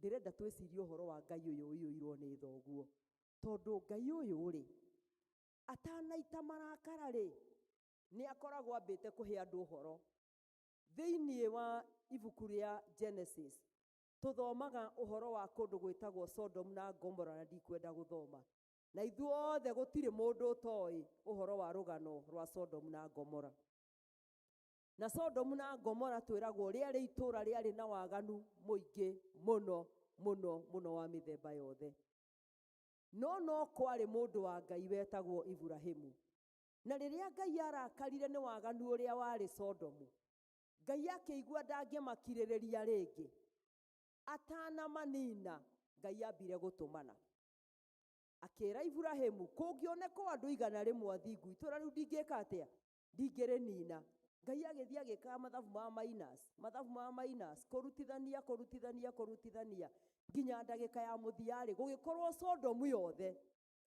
ndĩrenda twĩcirie ũhoro wa Ngai ũyũ ũiyũirwo nĩ tha ũguo, tondũ Ngai ũyũ rĩ, atanaita marakara rĩ, nĩ akoragwo ambĩte kũhe andũ ũhoro. Thĩinĩ wa ibuku rĩa Genesis tũthomaga ũhoro wa kũndũ gwĩtagwo Sodom na Gomora, na ndikwenda gũthoma. Na ithuothe gũtirĩ mũndũ ũtoĩ ũhoro wa rũgano rwa Sodom na Gomora. Na Sodom na Gomora twĩragwo rĩarĩ itũũra rĩarĩ na waganu mũingĩ mũno mũno mũno wa mĩthemba yothe. No no kwarĩ mũndũ wa Ngai wetagwo Iburahĩmu. Na rĩrĩa Ngai arakarire nĩ waganu ũrĩa warĩ Sodomu, Ngai akĩigua ndangĩmakirĩrĩria rĩngĩ. Atanamanina, Ngai ambire gũtũmana. Akĩra Iburahĩmu, kũngĩoneka andũ 100 athingu, itũũra rĩu ndingĩka atĩa? Ndingĩrĩnina. Ngai agĩthiĩ agĩkaga mathabu ma minus, mathabu ma minus, kũrutithania, kũrutithania, kũrutithania, nginya ndagĩka ya mũthia rĩ, gũgĩkorwo Sodomu yothe,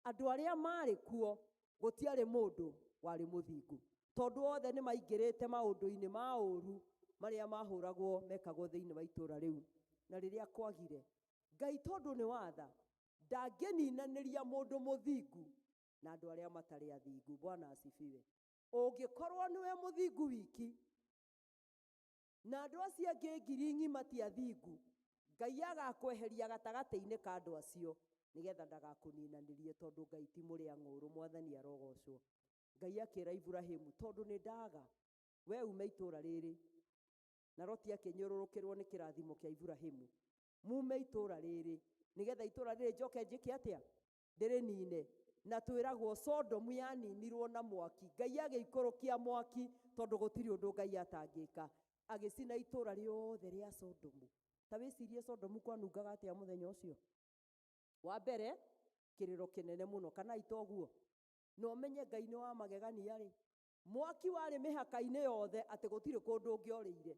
andũ arĩa marĩ kuo, gũtiarĩ mũndũ warĩ mũthingu, tondũ othe nĩ maingĩrĩte maũndũ-inĩ ma ũũru marĩa mahũragwo mekagwo thĩinĩ wa itũũra rĩu. Na rĩrĩa kwagire, Ngai tondũ nĩ watha, ndangĩninanĩria mũndũ mũthingu na andũ arĩa matarĩ athingu. Bwana asifiwe. Ũngĩkorwo nĩwe mũthingu wiki na andũ acio angĩ ngiri ng'ima ti athingu, Ngai agakweheria gatagatĩ-inĩ ka andũ acio nĩgetha ndagakũninanĩrie, tondũ Ngai ti mũrĩa ng'ũũrũ. Mwathani arogocwo. Ngai akĩra Iburahĩmu, tondũ nĩ ndaga we ume itũũra rĩrĩ. Na Loti akĩnyũrũrũkĩrwo nĩ kĩrathimo kĩa Iburahĩmu, mume itũũra rĩrĩ nĩgetha itũũra rĩrĩ njoke njĩke atĩa? Ndĩrĩnine. Na twĩragwo Sodomu yaninirwo na mwaki. Ngai agĩikũrũkia mwaki, tondũ gũtirĩ ũndũ Ngai atangĩka. Agĩcina itũũra rĩothe rĩa Sodomu. Ta wĩcirie Sodomu kwanungaga atĩa mũthenya ũcio? Wa mbere, kĩrĩro kĩnene mũno, kana itoguo? Na ũmenye Ngai nĩ wa magegania rĩ, mwaki warĩ mĩhaka-inĩ yothe atĩ gũtirĩ kũndũ ũngĩorĩire.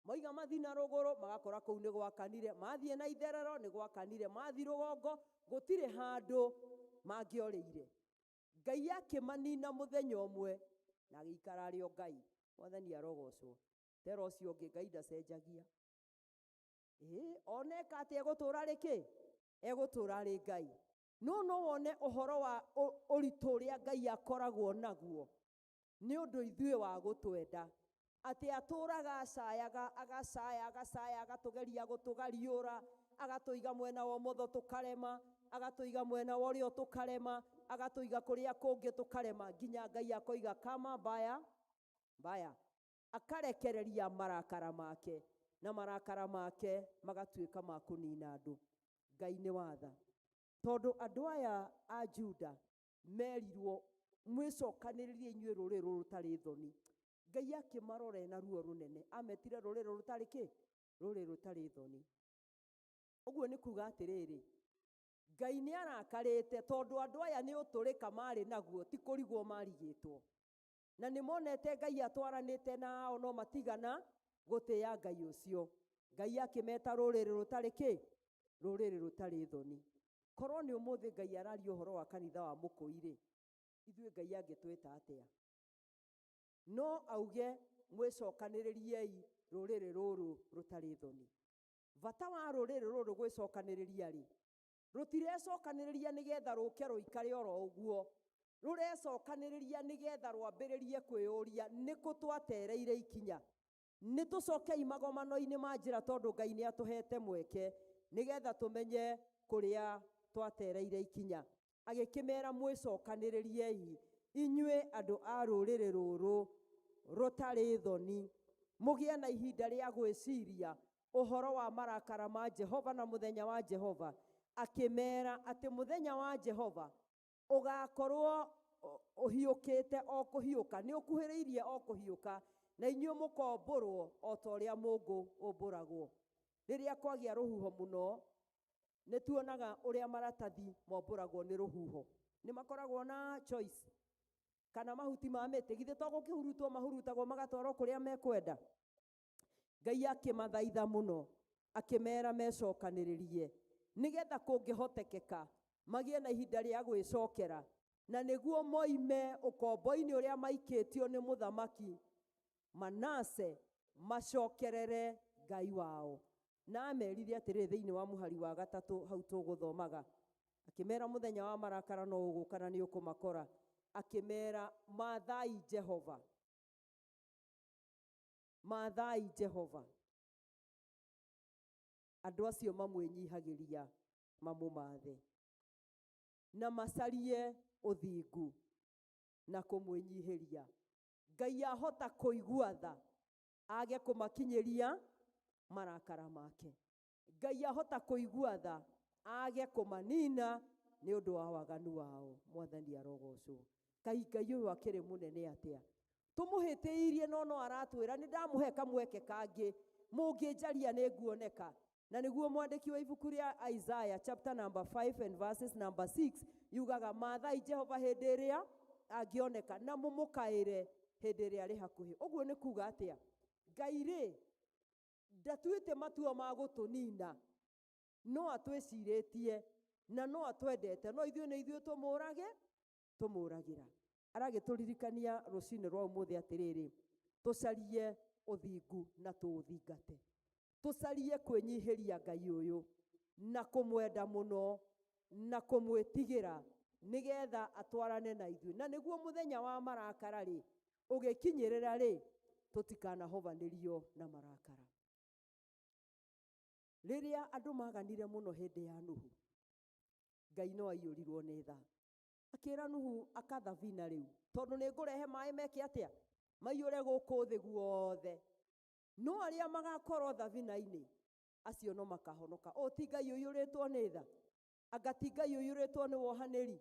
Moiga mathiĩ na rũgũrũ, magakora kũu nĩ gwakanire, mathiĩ na itherero nĩ gwakanire, mathiĩ rũgongo gũtirĩ handũ mangĩorĩire. Ngai akĩmanina mũthenya ũmwe na agĩikara arĩ o Ngai. Mwathani arogocwo. Tera ũcio ũngĩ, Ngai ndacenjagia. Ĩĩ, oneka atĩ egũtũũra rĩ kĩ? Egũtũũra arĩ Ngai. No no wone ũhoro wa ũritũ ũrĩa Ngai akoragwo naguo nĩ ũndũ ithuĩ wa gũtwenda, atĩ atũũraga acayaga, agacaya, agacaya, agatũgeria gũtũgariũra, agatũiga mwena wa ũmotho tũkarema, agatũiga mwena wa ũrĩo tũkarema, agatũiga kũrĩa kũngĩ tũkarema, nginya Ngai akoiga kama mbaya mbaya, akarekereria marakara make, na marakara make magatuĩka ma kũnina andũ. Ngai nĩ watha, tondũ andũ aya a Juda merirwo mwĩcokanĩrĩrie inyuĩ rũrĩrĩ rũrũ rũtarĩ thoni. Ngai akĩmarora na ruo rũnene, ametire rũrĩrĩ rũtarĩ kĩ? Rũrĩrĩ rũtarĩ thoni. Ũguo nĩ kuga atĩrĩrĩ, Ngai nĩ arakarĩte tondũ andũ aya nĩ ũtũrĩka marĩ naguo, ti kũrigwo marigĩtwo. Na nĩ monete Ngai atwaranĩte nao no matigana gũtĩĩa Ngai ũcio. Ngai akĩmeta rũrĩrĩ rũtarĩ kĩ? Rũrĩrĩ rũtarĩ thoni. Korwo nĩ ũmũthĩ Ngai araria ũhoro wa kanitha wa Mũkũi rĩ, ithuĩ Ngai angĩtwĩta atĩa? No auge mwĩcokanĩrĩriei rũrĩrĩ rũrũ rũtarĩ thoni. Bata wa rũrĩrĩ rũrũ gwĩcokanĩrĩria rĩ, rũtirecokanĩrĩria nĩgetha rũke rũikare oro ũguo, rũrecokanĩrĩria nĩgetha rwambĩrĩrie kwĩyũria nĩkũ twatereire ikinya. Nĩ tũcokei magomano-inĩ ma njĩra tondũ Ngai nĩ atũhete mweke nĩgetha tũmenye kũrĩa twatereire ikinya. Agĩkĩmera mwĩcokanĩrĩriei inyuĩ andũ a rũrĩrĩ rũrũ rũtarĩ thoni, mũgĩe na ihinda rĩa gwĩciria ũhoro wa marakara ma Jehova na mũthenya wa Jehova. Akĩmera atĩ mũthenya wa Jehova ũgakorwo ũhiũkĩte o kũhiũka, nĩ ũkuhĩrĩirie o kũhiũka, na inyuĩ mũkombũrwo o ta ũrĩa mũngũ ũmbũragwo. Rĩrĩa kwagĩa rũhuho mũno, nĩ tuonaga ũrĩa maratathi mombũragwo nĩ rũhuho. Nĩ makoragwo na choice kana mahuti ma mĩtĩ, githĩ to gũkĩhurutwo mahurutagwo magatwarwo kũrĩa mekwenda. Ngai akĩmathaitha mũno, akĩmera mecokanĩrĩrie nĩgetha kũngĩhotekeka magĩe na ihinda rĩa gwĩcokera, na nĩguo moime ũkombo-inĩ ũrĩa maikĩtio nĩ mũthamaki Manase, macokerere Ngai wao. Na amerire atĩrĩrĩ thĩinĩ wa mũhari wa gatatũ hau tũgũthomaga, akĩmera mũthenya wa marakara no ũgũka na nĩ ũkũmakora. Akĩmera maathai Jehova, maathai Jehova. Andũ acio mamwĩnyihagĩria mamũmathe, na macarie ũthingu na kũmwĩnyihĩria. Ngai ahota kũigua tha age kũmakinyĩria marakara make. Ngai ahota kũigua tha age kũmanina nĩ ũndũ wa waganu wao. Mwathani arogocwo. Kai Ngai ũyũ akĩrĩ mũnene atĩa? Tũmũhĩtĩirie no no aratwĩra nĩ ndamũhe kamweke kangĩ, mũngĩnjaria nĩ nguoneka. Na nĩguo mwandĩki wa ibuku rĩa Isaiah chapter number 5 and verses number 6 yugaga maathai Jehova hĩndĩ ĩrĩa angĩoneka na mũmũkaĩre hĩndĩ ĩrĩa arĩ hakuhĩ. Ũguo nĩ kuga atĩa? Ngai rĩ ndatuĩte matua ma gũtũnina, no atwĩcirĩtie na no atwendete, no ithuĩ nĩ ithuĩ tũmũragĩra. Aragĩtũririkania rũcinĩ rwa ũmũthĩ atĩrĩrĩ, tũcarie ũthingu na tũũthingate, tũcarie kwĩnyihĩria Ngai ũyũ na kũmwenda mũno na kũmwĩtigĩra nĩgetha atwarane na ithuĩ, na nĩguo mũthenya wa marakara rĩ ũgĩkinyĩrĩra rĩ tũtikanahovanĩrio na marakara. Rĩrĩa andũ maganire mũno hĩndĩ ya Nuhu, Ngai no aiyũrirwo nĩ tha, akĩra Nuhu akathabina rĩu, tondũ nĩ ngũrehe maĩ meke atĩa, maiyũre gũkũ thĩ guothe, no arĩa magakorwo thabina-inĩ acio no makahonoka. O ti Ngai ũiyũrĩtwo nĩ tha, anga ti Ngai ũiyũrĩtwo nĩ wohanĩri?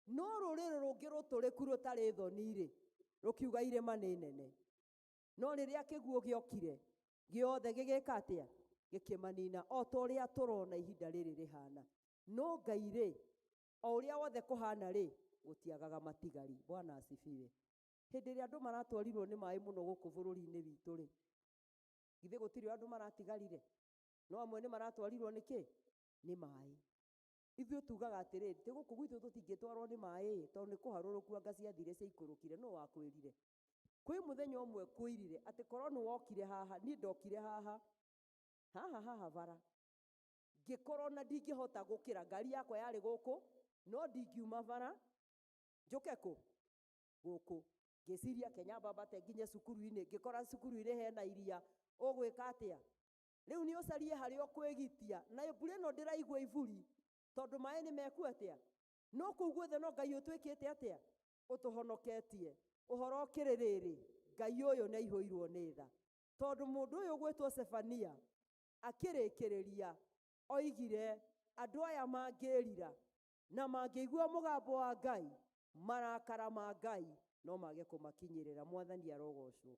No rũrĩrĩ rũngĩ rũtũrĩku rũtarĩ thoni rĩ, rũkiuga irĩma nĩ nene. No rĩrĩa kĩguũ gĩokire gĩothe gĩgĩka atĩa? Gĩkĩmanina, o ta ũrĩa tũrona ihinda rĩrĩ rĩhana. No Ngai rĩ, o ũrĩa wothe kũhana rĩ, gũtiagaga matigari. Bwana asifiwe. Hĩndĩ ĩrĩa andũ maratwarirwo nĩ maĩ mũno gũkũ bũrũri-inĩ witũ rĩ, githĩ gũtirĩ andũ maratigarire? No amwe nĩ maratwarirwo nĩ kĩ? Nĩ maĩ. Ithuĩ tugaga atĩrĩrĩ, ti gũkũ gwitũ tũtingĩtwarwo nĩ maĩ, tondũ nĩ kũharũrũku anga ciathire ciaikũrũkire, nũ wakwĩrire? Kwĩ mũthenya ũmwe kwĩrire atĩ korwo nĩ wokire haha, niĩ ndokire haha, haha haha bara, Ngĩkorwo na ndingĩhota gũkĩra, ngari yakwa yarĩ gũkũ, no ndingiuma bara njũke kũ gũkũ. Ngĩciria Kenya mbambate nginye cukuru-inĩ, ngĩkora cukuru-inĩ hena iria, ũgwĩka atĩa? Rĩu nĩ ũcarie harĩa ũkwĩgitia, na mbura ĩno ndĩraigua iburi, tondũ maĩ nĩ meku atĩa? No kũu guothe no Ngai ũtwĩkĩte atĩa? Ũtũhonoketie. Ũhoro ũkĩrĩ rĩrĩ, Ngai ũyũ nĩ aihũirwo nĩ tha. Tondũ mũndũ ũyũ ũgwĩtwo Sefania akĩrĩkĩrĩria oigire andũ aya mangĩrira na mangĩigua mũgambo wa Ngai, marakara ma Ngai no mage kũmakinyĩrĩra. Mwathani arogocwo.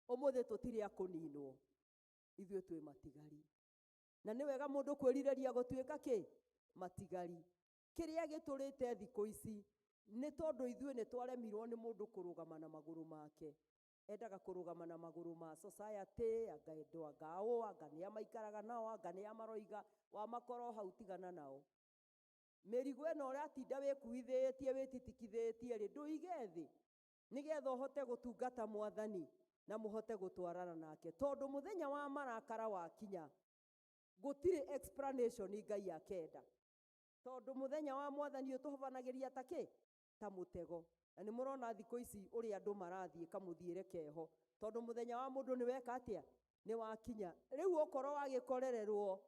Ũmũthĩ tũtirĩ a kũninwo, ithuĩ twĩ matigari. Na nĩ wega mũndũ kwĩrirĩria gũtuĩka kĩ? Matigari. Kĩrĩa gĩtũrĩte thikũ ici nĩ tondũ ithuĩ nĩ twaremirwo nĩ mũndũ kũrũgama na magũrũ make. Endaga kũrũgama na magũrũ ma society, anga andũ anga ũ, anga nĩa maikaraga nao, anga nĩa maroiga, wamakora o hau tigana nao. Mĩrigo ĩno ũratinda wĩkuithĩtie wĩtitikithĩtie rĩ, ndũige thĩ nĩgetha ũhote gũtungata Mwathani na mũhote gũtwarana nake. Tondũ mũthenya wa marakara wakinya, gũtirĩ explanation Ngai akenda. Tondũ mũthenya wa Mwathani ũtũhobanagĩria ta kĩ? Ta mũtego. Na nĩ mũrona thikũ ici ũrĩa andũ marathiĩ kamũthiĩre keho. Tondũ mũthenya wa mũndũ nĩ weka atĩa? Nĩ wakinya. Rĩu okorwo wagĩkorererwo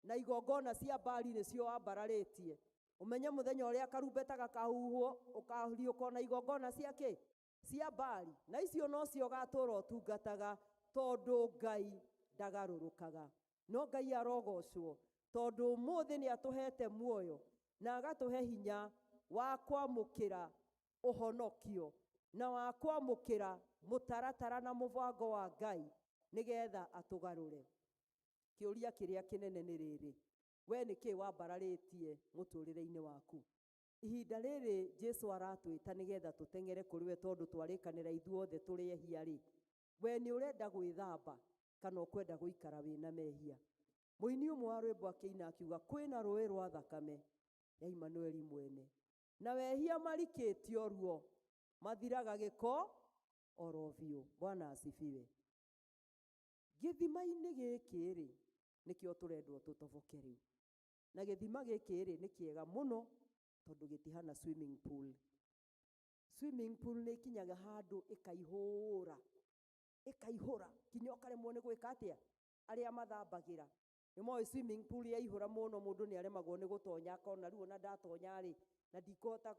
na igongona cia Baali nĩcio wambararĩtie, ũmenye mũthenya ũrĩa karumbeta gakahuhwo, ũkariũka na igongona cia kĩ? Cia Baali. Na icio nocio ũgatũra ũtungataga, tondũ Ngai ndagarũrũkaga. No Ngai arogocwo, tondũ ũmũthĩ nĩ atũhete muoyo na agatũhe hinya wa kwamũkĩra ũhonokio na wa kwamũkĩra mũtaratara na mũbango wa Ngai nĩgetha atũgarũre. Kĩũria kĩrĩa kĩnene nĩ rĩrĩ, we nĩ kĩ wambararĩtie mũtũrĩre-inĩ waku? Ihinda rĩrĩ Jesu aratwĩta nĩgetha tũteng'ere kũrĩ we tondũ twarĩkanĩra ithuothe tũrĩ ehia rĩ, we nĩ ũrenda gwĩthamba kana ũkwenda gũikara wĩna mehia? Mũini ũmwe wa rwĩmbo akĩina akiuga kwĩna rũĩ rwa thakame ya Imanueli mwene, na wehia marikĩtio ruo mathiraga gĩko oro biũ. Bwana asifiwe. Gĩthima-inĩ gĩkĩ rĩ, nĩkĩo tũrendwo tũtoboke rĩu. Na gĩthima gĩkĩ rĩ, nĩ kĩega mũno tondũ gĩtihana swimming pool. Swimming pool nĩ ĩkinyaga handũ ĩkaihũra, ĩkaihũra kinya ũkaremwo nĩ gwĩka atĩa? Arĩa mathambagĩra nĩ moĩ swimming pool yaihũra mũno mũndũ nĩ aremagwo nĩ gũtonya, akona rĩu ona ndatonya rĩ, na ndikũhota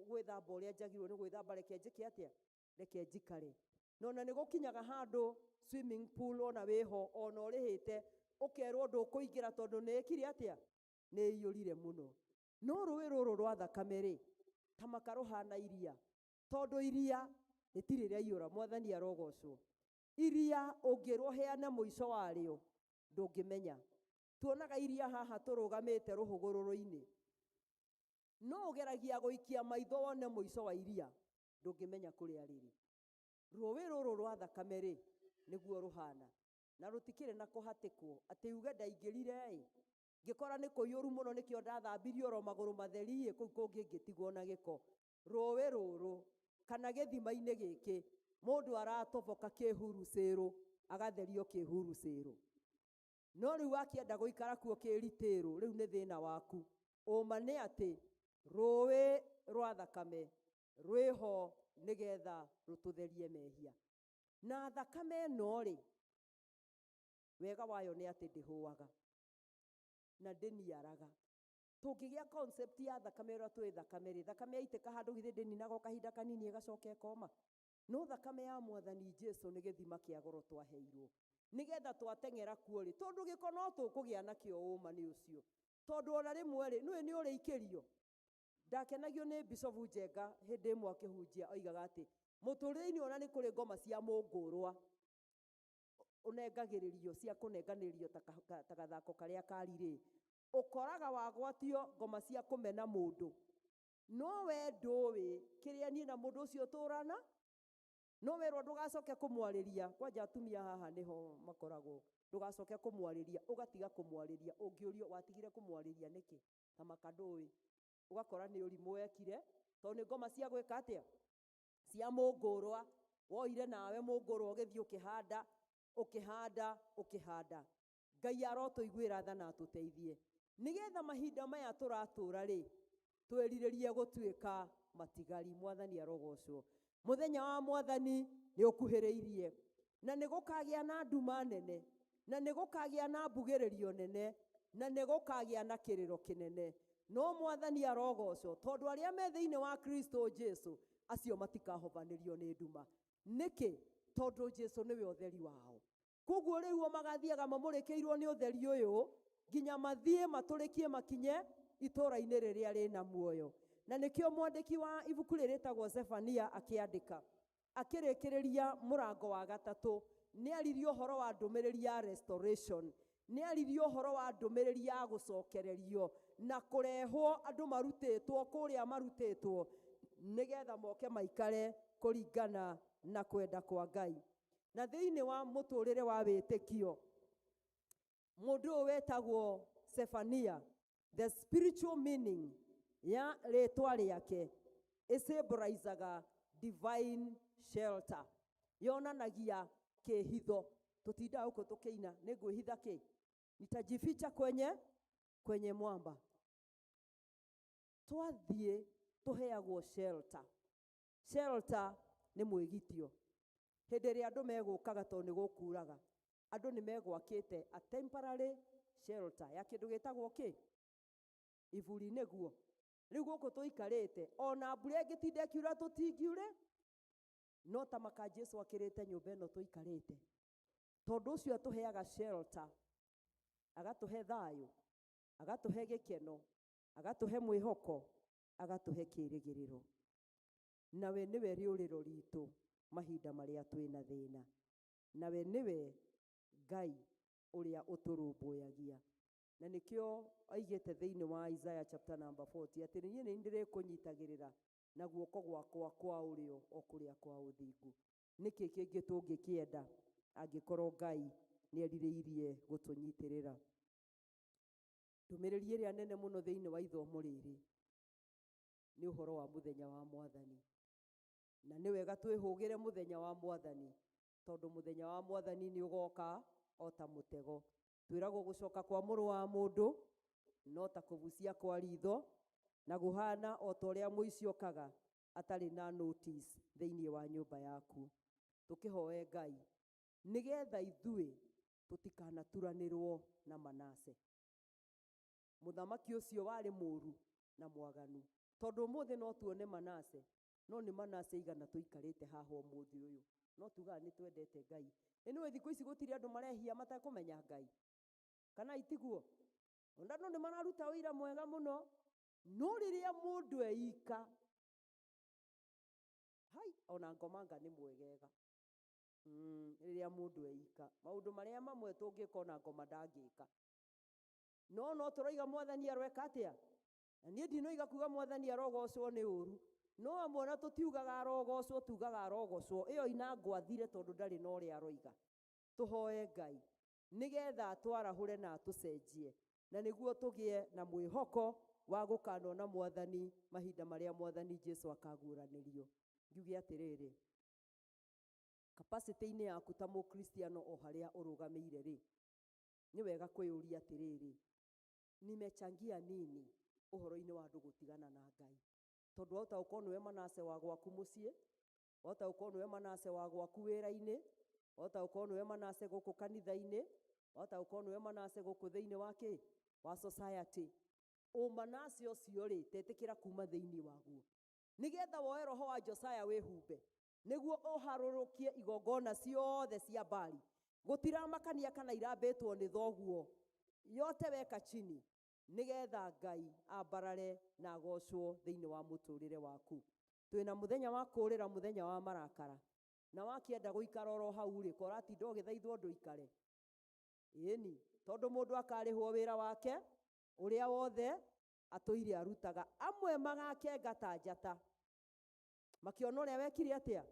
gwĩthamba ũrĩa njagĩrĩirwo nĩ gwĩthamba, reke njĩke atĩa? Reke njikare. Na ona nĩ gũkinyaga handũ swimming pool ona wĩho, ona ũrĩhĩte, ũkerwo ndũkũingĩra tondũ nĩ ĩkire atĩa? Nĩ ĩiyũrire mũno. No rũĩ rũrũ rwa thakame rĩ, ta maka rũhana iria, tondũ iria rĩtirĩ rĩaiyũra. Mwathani arogocwo. Iria ũngĩrwo heane mũico warĩo, ndũngĩmenya. Tuonaga iria haha tũrũgamĩte rũhũgũrũrũ-inĩ. No ũgeragia gũikia maitho wone mũico wa iria, ndũngĩmenya kũrĩa rĩrĩ. Rũĩ rũrũ rwa thakame rĩ, nĩguo rũhana. Na rũtikĩrĩ na kũhatĩkwo, atĩ uge ndaingĩrire-ĩ, ngĩkora nĩ kũiyũru mũno nĩkĩo ndathambirie oro magũrũ matheri-ĩ, kũu kũngĩ ngĩtigwo na gĩko. Rũĩ rũrũ, kana gĩthima-inĩ gĩkĩ, mũndũ aratoboka kĩhurucĩrũ, agatherio kĩhurucĩrũ. No rĩu wakĩenda gũikara kuo kĩritĩrũ, rĩu nĩ thĩna waku. Ũma nĩ atĩ, rũĩ rwa thakame rwĩho nĩgetha rũtũtherie mehia. Na thakame ĩno rĩ, wega wayo nĩ atĩ ndĩhũaga na ndĩniaraga. Tũngĩgĩa concept ya thakame ũrĩa tũĩ thakame rĩ, thakame yaitĩka handũ githĩ ndĩninaga o kahinda kanini ĩgacoka ĩkoma. No thakame ya Mwathani Jesu nĩ gĩthima kĩa goro twaheirwo nĩgetha twateng'era kuo rĩ, tondũ gĩko no tũkũgĩa nakĩo ũma nĩ ũcio. Tondũ ona rĩmwe rĩ, nĩũĩ nĩ ũrĩikĩrio. Ndakenagio nĩ Bishop Njenga hĩndĩ ĩmwe akĩhunjia oigaga atĩ mũtũrĩre-inĩ ona nĩ kũrĩ ngoma cia mũngũrwa ũnengagĩrĩrio, cia kũnenganĩrĩrio ta gathako karĩa kari rĩ, ũkoraga wagwatio ngoma cia kũmena mũndũ. No we ndũĩ kĩrĩa niĩ na mũndũ ũcio tũrana, no werwo ndũgacoke kũmwarĩria, kwanja atumia haha nĩho makoragwo, ndũgacoke kũmwarĩria, ũgatiga kũmwarĩria, ũngĩũrio watigire kũmwarĩria nĩkĩ? Ta maka ndũĩ. Ũgakora nĩ ũrimũ wekire, tondũ nĩ ngoma cia gwĩka atĩa? Cia mũngũrwa, woire nawe mũngũrwa ũgĩthiĩ ũkĩhanda, ũkĩhanda, ũkĩhanda. Ngai arotũiguĩra tha na atũteithie nĩgetha mahinda maya tũratũra rĩ, twĩrirĩrie gũtuĩka matigari. Mwathani arogocwo. Mũthenya wa Mwathani nĩ ũkuhĩrĩirie, na nĩ gũkagĩa na nduma nene, na nĩ gũkagĩa na mbugĩrĩrio nene, na nĩ gũkagĩa na kĩrĩro kĩnene. No Mwathani arogocwo, tondũ arĩa me thĩinĩ wa Kristo Jesu acio matikahobanĩrio nĩ nduma. Nĩkĩ? Tondũ Jesu nĩwe ũtheri wao. Koguo rĩu o magathiaga mamũrĩkĩirwo nĩ ũtheri ũyũ nginya mathiĩ matũrĩkie makinye itũũra-inĩ rĩrĩa rĩna muoyo. Na nĩkĩo mwandĩki wa ibuku rĩrĩ rĩtagwo Zefania akĩandĩka akĩrĩkĩrĩria mũrango wa gatatũ, nĩ aririe ũhoro wa ndũmĩrĩri ya restoration, nĩ aririe ũhoro wa ndũmĩrĩri ya gũcokererio na kũrehwo andũ marutĩtwo kũrĩa marutĩtwo nĩgetha moke maikare kũringana na kwenda kwa Ngai. Na thĩinĩ wa mũtũrĩre wa wĩtĩkio, mũndũ ũyũ wetagwo Zephania, the spiritual meaning ya rĩtwa rĩake ĩsymbolizaga divine shelter, yonanagia kĩhitho. Tũtindaga gũkũ tũkĩina nĩ ngwĩhitha kĩ, nitajificha kwenye mwamba. Twathiĩ tũheagwo shelter. Shelter nĩ mwĩgitio. Hĩndĩ ĩrĩa andũ megũkaga tondũ nĩ gũkuraga, andũ nĩ megwakĩte a temporary shelter ya kĩndũ gĩtagwo kĩ, iburi. Nĩguo rĩu gũkũ tũikarĩte, ona mbura ĩngĩtinda ĩkiura tũtingiure, no ta maka Jesu akĩrĩte nyũmba ĩno tũikarĩte. Tondũ ũcio atũheaga shelter, agatũhe thayũ, agatũhe gĩkeno, agatũhe mwĩhoko, agatũhe kĩrĩgĩrĩro. Nawe nĩwe rĩũrĩro ritũ mahinda marĩa twĩna thĩna, nawe nĩwe Ngai ũrĩa ũtũrũmbũyagia. Na nĩkĩo aigĩte thĩinĩ wa Isaiah chapter number 40 atĩ niĩ nĩ ndĩrĩkũnyitagĩrĩra na guoko gwakwa kwa ũrĩo o kũrĩa kwa ũthingu. Nĩkĩ kĩngĩ tũngĩkĩenda angĩkorwo Ngai nĩ erirĩirie gũtũnyitĩrĩra? Ndũmĩrĩri ĩrĩa nene mũno thĩinĩ wa ithomo rĩrĩ nĩ ũhoro wa mũthenya wa Mwathani. Na nĩ wega twĩhũgĩre mũthenya wa Mwathani, tondũ mũthenya wa Mwathani nĩ ũgoka o ta mũtego. Twĩragwo gũcoka kwa mũrũ wa mũndũ no ta kũbucia kwa ritho, na gũhana o ta ũrĩa mũici okaga atarĩ na notice thĩinĩ wa nyũmba yaku. Tũkĩhoe Ngai nĩgetha ithuĩ tũtikanaturanĩrwo na Manase, mũthamaki ũcio warĩ mũru na mwaganu. Tondũ ũmũthĩ no tuone Manase, no nĩ Manase igana tũikarĩte haha ũmũthĩ ũyũ, no tugaga nĩ twendete Ngai. Ĩ nĩũĩ thikũ ici gũtirĩ andũ marehia matekũmenya Ngai, kana itiguo? Ona andũ nĩ mararuta ũira mwega mũno, no rĩrĩa mũndũ eika hai, ona ngomanga nĩ mwegega. Rĩrĩa mũndũ eika maũndũ marĩa mamwe tũngĩka, ona ngoma ndangĩka. No tũroiga Mwathani aroeka atĩa? Na niĩ ndinoiga kuga Mwathani arogocwo nĩ ũru, no amwe ona tũtiugaga arogocwo, tugaga arogocwo. Ĩyo ina ngwathire tondũ ndarĩ na ũrĩa aroiga. Tũhoe Ngai nĩgetha atwarahũre na atũcenjie, na nĩguo tũgĩe na mwĩhoko wa gũkanona Mwathani mahinda marĩa Mwathani Jesu akaguũranĩrio. Ngiuge atĩrĩrĩ, capacity-inĩ yaku ta mũkristiano o harĩa ũrũgamĩire rĩ, nĩ wega kwĩyũria atĩrĩrĩ, nimechangia nini ũhoro-inĩ wa andũ gũtigana na Ngai? Tondũ wahota gũkorwo nĩwe Manase wa gwaku mũciĩ, wahota gũkorwo nĩwe Manase wa gwaku wĩra-inĩ, wahota gũkorwo nĩwe Manase gũkũ kanitha-inĩ, wahota gũkorwo nĩwe Manase gũkũ thĩinĩ wa kĩ, wa society. Ũmanase ũcio rĩ, tetĩkĩra kuma thĩinĩ waguo, nĩgetha woe roho wa Josiah wĩhumbe, nĩguo ũharũrũkie igongona ciothe cia Bali. Gũtiramakania kana irambĩtwo nĩ thoguo, yote weka chini, nĩgetha Ngai ambarare na agocwo thĩinĩ wa mũtũrĩre waku. Twĩna mũthenya wa kũrĩra, mũthenya wa marakara, na wakĩenda gũikara oro hau rĩ, ko ũratinda ũgĩthaithwo ndũikare. Ĩni tondũ mũndũ akarĩhwo wĩra wake ũrĩa wothe atũire arutaga. Amwe magakenga ta njata makĩona ũrĩa wekire atĩa,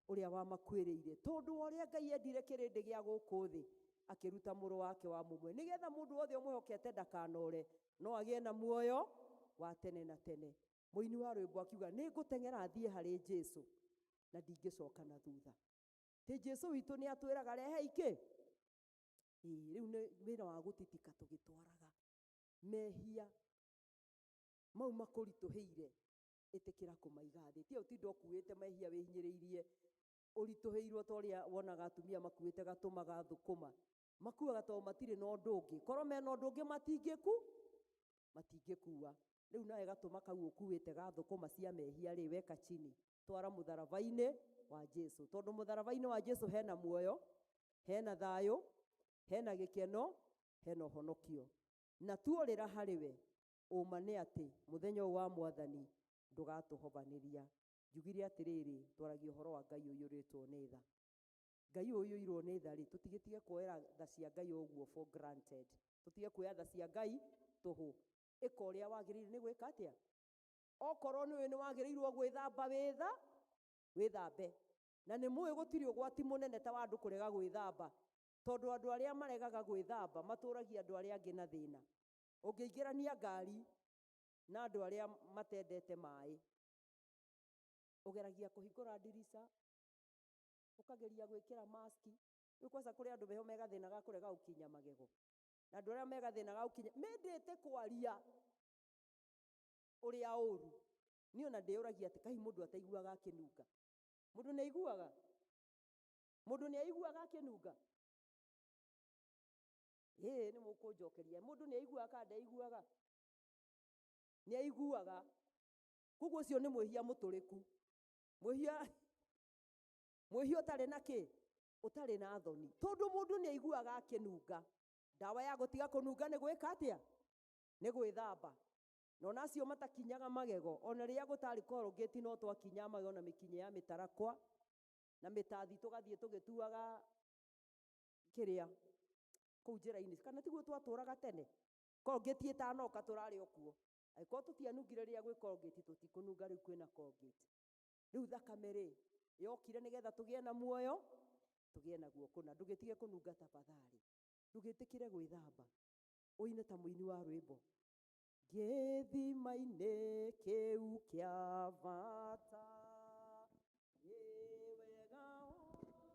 ũrĩa wamakuĩrĩire, tondũ wa ũrĩa Ngai endire kĩrĩndĩ gĩa gũkũ thĩ, akĩruta mũrũ wake wa mũmwe, nĩgetha mũndũ wothe ũmwĩhokete ndakanore, no agĩe na muoyo wa tene na tene. Mũini wa rwĩmbo akiuga, nĩ ngũteng'era thiĩ harĩ Jesu na ndingĩcoka na thutha. Ti Jesu witũ nĩ atwĩraga rehei kĩ? Ĩĩ, rĩu nĩ wĩra wa gũtitika tũgĩtwaraga mehia mau makũritũhĩire, ĩtĩkĩra kũmaiga thĩ. Tiga ũtinda ũkuĩte mehia wĩhinyĩrĩirie, ũritũhĩirwo ta ũrĩa wonaga atumia makuĩte gatũma ga thũkũma. Makuaga tondũ matirĩ na ũndũ ũngĩ. Korwo mena ũndũ ũngĩ matingĩkua. Rĩu nawe gatũma kau ũkuĩte ga thũkũma cia mehia rĩ, weka chini, twara mũtharaba-inĩ wa Jesu. Tondũ mũtharaba-inĩ wa Jesu hena muoyo, hena thayũ, hena gĩkeno, hena ũhonokio. Na tuorĩra harĩ we, ũma nĩ atĩ mũthenya ũyũ wa Mwathani ndũgatũhobanĩria. Njugire atĩrĩrĩ, twaragia ũhoro wa Ngai ũiyũrĩtwo nĩ tha. Ngai ũyũ ũiyũirwo nĩ tha rĩ, tũtigĩtige kuoera tha cia Ngai ũguo for granted. Tũtige kuoya tha cia Ngai tũhũ. Ĩka ũrĩa wagĩrĩire nĩ gwĩka atĩa? Okorwo nĩ ũĩ nĩ wagĩrĩirwo gwĩthamba, wĩthambe. Na nĩ mũĩ gũtirĩ ũgwati mũnene ta wa andũ kũrega gwĩthamba, tondũ andũ arĩa maregaga gwĩthamba matũragia andũ arĩa angĩ na thĩna. Ũngĩingĩrania ngari na andũ arĩa matendete maĩ, ũgeragia kũhingũra ndirica, ũkageria gwĩkĩra maski. Rĩu kwanza kũrĩ andũ meho mega thĩna ga kũrega gũkinya magego, na andũ arĩa mega thĩna ga gũkinya mendete kwaria ũrĩa ũru. Niĩ ona ndĩyũragia atĩ kaĩ mũndũ ataiguaga akĩnunga. Mũndũ nĩ aiguaga? Mũndũ nĩ aiguaga akĩnunga? Ĩĩ, nĩ mũkũnjokeria. Mũndũ nĩ aiguaga kana ndaiguaga? Nĩ aiguaga. Koguo ũcio nĩ mwĩhia mũtũrĩku. Mwĩhia ũtarĩ na kĩ? Ũtarĩ na thoni. Tondũ mũndũ nĩ aiguaga akĩnunga. Ndawa ya gũtiga kũnunga nĩ gwĩka atĩa? Nĩ gwĩthamba. Na ona acio matakinyaga magego, ona rĩrĩa gũtarĩ Colgate no twakinya magego na mĩkinya ya mĩtarakwa na mĩtathi, tũgathiĩ tũgĩtuaga kĩrĩa kũu njĩra-inĩ. Kana tiguo twatũraga tene? Colgate ĩtanoka tũrarĩ o kuo. Angĩkorwo tũtianungire rĩrĩa gwĩ Colgate, tũtikũnunga rĩu kwĩna Colgate. Rĩu thakame rĩ, yokire nĩgetha tũgĩe na muoyo, tũgĩe naguo kũna. Ndũgĩtige kũnunga tafadhali. Ndũgĩtĩkĩre gwĩthamba. Ũine ta mũini wa rwĩmbo. Gĩthima-inĩ kĩu kĩa bata, nĩ wega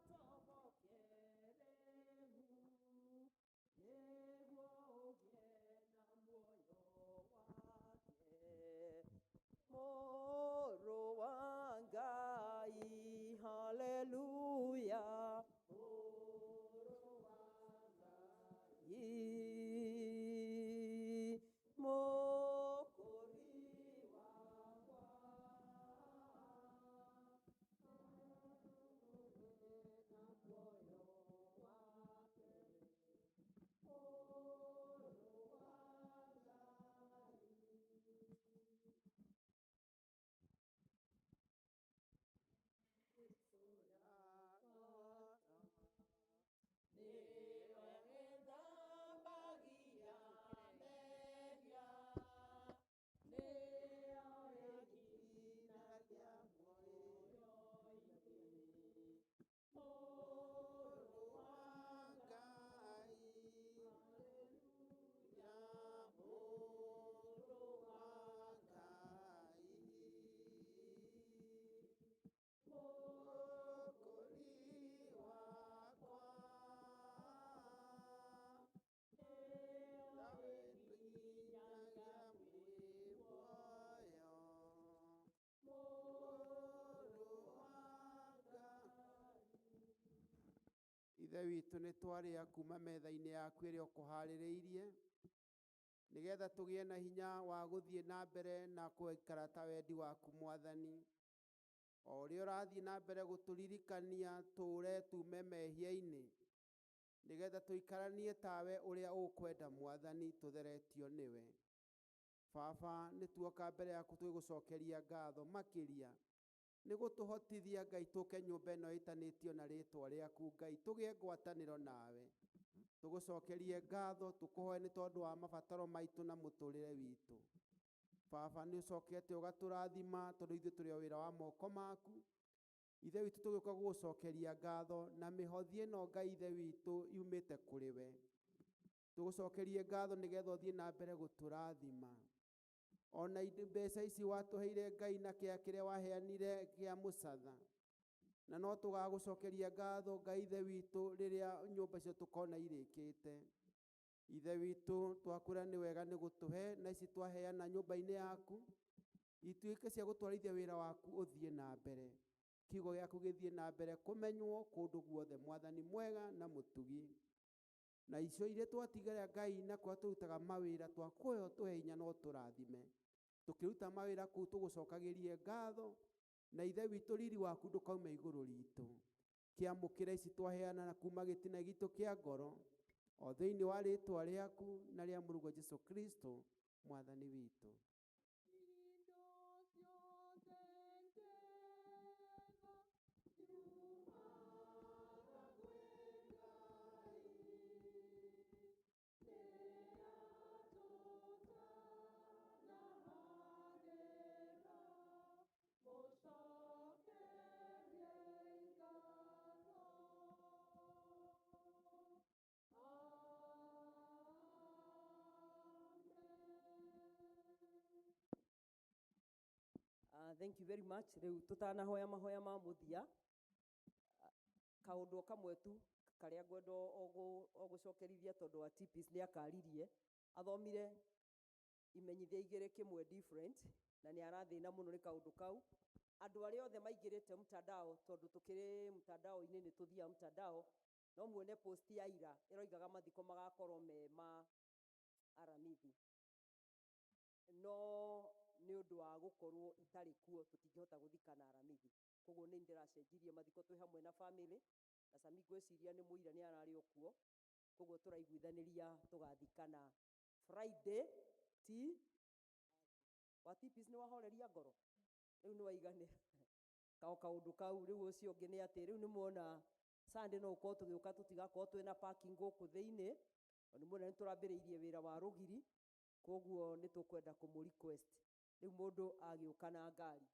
ũtoboke rĩu, nĩguo ũgĩe na muoyo wake. Mũrũ wa Ngai, haleluya. Mũrũ wa Ngai, Mũkũri wakwa, na muoyo wake. Mũrũ wa Ngai. Ithe witũ, nĩ twarĩa kuma metha-inĩ yaku ĩrĩa ũkũharĩrĩirie, nĩgetha tũgĩe na hinya wa gũthiĩ na mbere na gũikara ta wendi waku Mwathani. O ũrĩa ũrathiĩ na mbere gũtũririkania tũũre tume mehia-inĩ, nĩgetha tũikaranie tawe ũrĩa ũkwenda Mwathani, tũtheretio nĩwe. Baba, nĩ tuoka mbere yaku twĩgũcokeria ngatho makĩria nĩ gũtũhotithia Ngai tũke nyũmba ĩno ĩtanĩtio na rĩtwa rĩaku Ngai, tũgĩe ngwatanĩro nawe. Tũgũcokerie ngatho, tũkũhoe nĩ tondũ wa mabataro maitũ na mũtũrĩre witũ. Baba, nĩ ũcokete ũgatũrathima tondũ ithuĩ tũrĩ o wĩra wa moko maku. Ithe witũ, tũgĩũka gũgũcokeria ngatho na mĩhothi ĩno Ngai Ithe witũ yumĩte kũrĩ we. Tũgũcokerie ngatho nĩgetha ũthiĩ na mbere gũtũrathima. Ona mbeca ici watũheire Ngai na kĩa kĩrĩa waheanire kĩa mũcatha. Na no tũgagũcokeria ngatho Ngai Ithe witũ rĩrĩa nyũmba icio tũkona irĩkĩte. Ithe witũ twakwĩra nĩ wega nĩ gũtũhe na ici twaheana nyũmba-inĩ yaku ituĩke cia gũtwarithia wĩra waku ũthiĩ na mbere, kiugo gĩaku gĩthiĩ na mbere kũmenywo kũndũ guothe, Mwathani mwega na mũtugi. Na icio iria twatigara Ngai na kũrĩa tũrutaga mawĩra twakũhe ũtũhe hinya no tũrathime. Tũkĩruta mawĩra kũu tũgũcokagĩrie ngatho, na Ithe witũ riri waku ndũkaume igũrũ ritũ. Kĩamũkĩra ici twaheana na kuma gĩtina gitũ kĩa ngoro, o thĩinĩ wa rĩtwa rĩaku na rĩa Mũrũguo Jesũ Kristo Mwathani witũ. Thank you very much. Rĩu tũtanahoya mahoya ma mũthia, kaũndũ o kamwe tu karĩa ngwenda o gũcokerithia tondũ wa TPs nĩ akaririe, athomire imenyithia igĩrĩ kĩmwe different, na nĩ arathĩna mũno nĩ kaũndũ kau. Andũ arĩa othe maingĩrĩte mtandao, tondũ tũkĩrĩ mtandao-inĩ nĩ tũthiaga mtandao, no muone post ya ira ĩroigaga mathiko magakorwo me ma Aramithi. No nĩ ũndũ wa gũkorwo itarĩ kuo tũtingĩhota gũthikana Aramithi. Koguo nĩ ndĩracenjirie mathiko twĩ hamwe na family, na Sami ngwĩciria nĩ mũira nĩ ararĩ o kuo. Koguo tũraiguithanĩria tũgathikana Friday ti wa TPs nĩ wahoreria ngoro rĩu nĩ waiganĩra kao kaũndũ kau. Rĩu ũcio ũngĩ nĩ atĩ rĩu nĩ muona Sunday no gũkorwo tũgĩũka tũtigakorwo twĩna parking gũkũ thĩinĩ, nĩ muona nĩ tũrambĩrĩirie wĩra wa rũgiri, koguo nĩ tũkwenda kũmũ request rĩu mũndũ agĩũka na ngari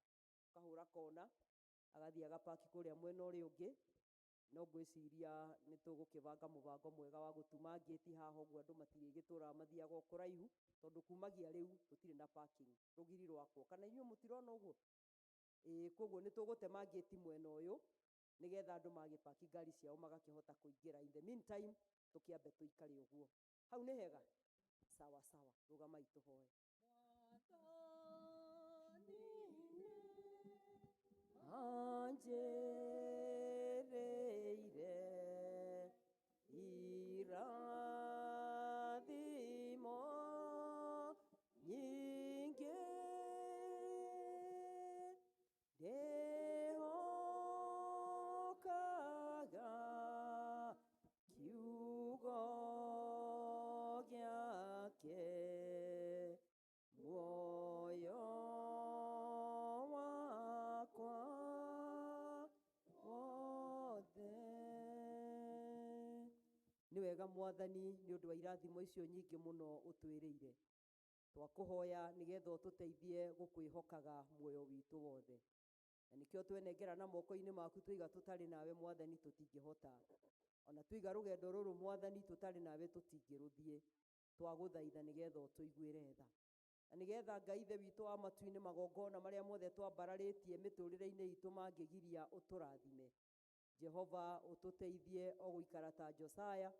akahũra kona agathiĩ agapaki kũrĩa mwena ũrĩa ũngĩ. No ngwĩciria nĩ tũgũkĩbanga mũbango mwega wa gũtuma ngĩti haha ũguo andũ matirĩgĩtũraga mathiaga o kũraihu, tondũ kumagia rĩu tũtirĩ na parking rũgiri rwakwo, kana inyuĩ mũtirona ũguo? Ĩĩ, koguo nĩ tũgũtema ngĩti mwena ũyũ nĩgetha andũ magĩpaki ngari ciao magakĩhota kũingĩra. In the meantime tũkĩambe tũikare ũguo. Hau nĩ hega? Sawa sawa, rũgamai tũhoe. Anjĩrĩire irathimo nyingĩ, ndĩhokaga kiugo gĩake, muoyo wakwa wothe. Nĩ wega Mwathani nĩ ũndũ wa irathimo icio nyingĩ mũno ũtwĩrĩire. Twakũhoya nĩgetha ũtũteithie gũkwĩhokaga muoyo witũ wothe. Na nĩkĩo twenengera na moko-inĩ maku twiga tũtarĩ nawe Mwathani tũtingĩhota. Ona twiga rũgendo rũrũ Mwathani tũtarĩ nawe tũtingĩrũthiĩ. Twagũthaitha nĩgetha ũtũiguĩre tha. Na nĩgetha Ngai Ithe witũ wa matu-inĩ magongona marĩa mothe twambararĩtie mĩtũrĩre-inĩ itũ mangĩgiria ũtũrathime. Jehova ũtũteithie o gũikara ta Josiah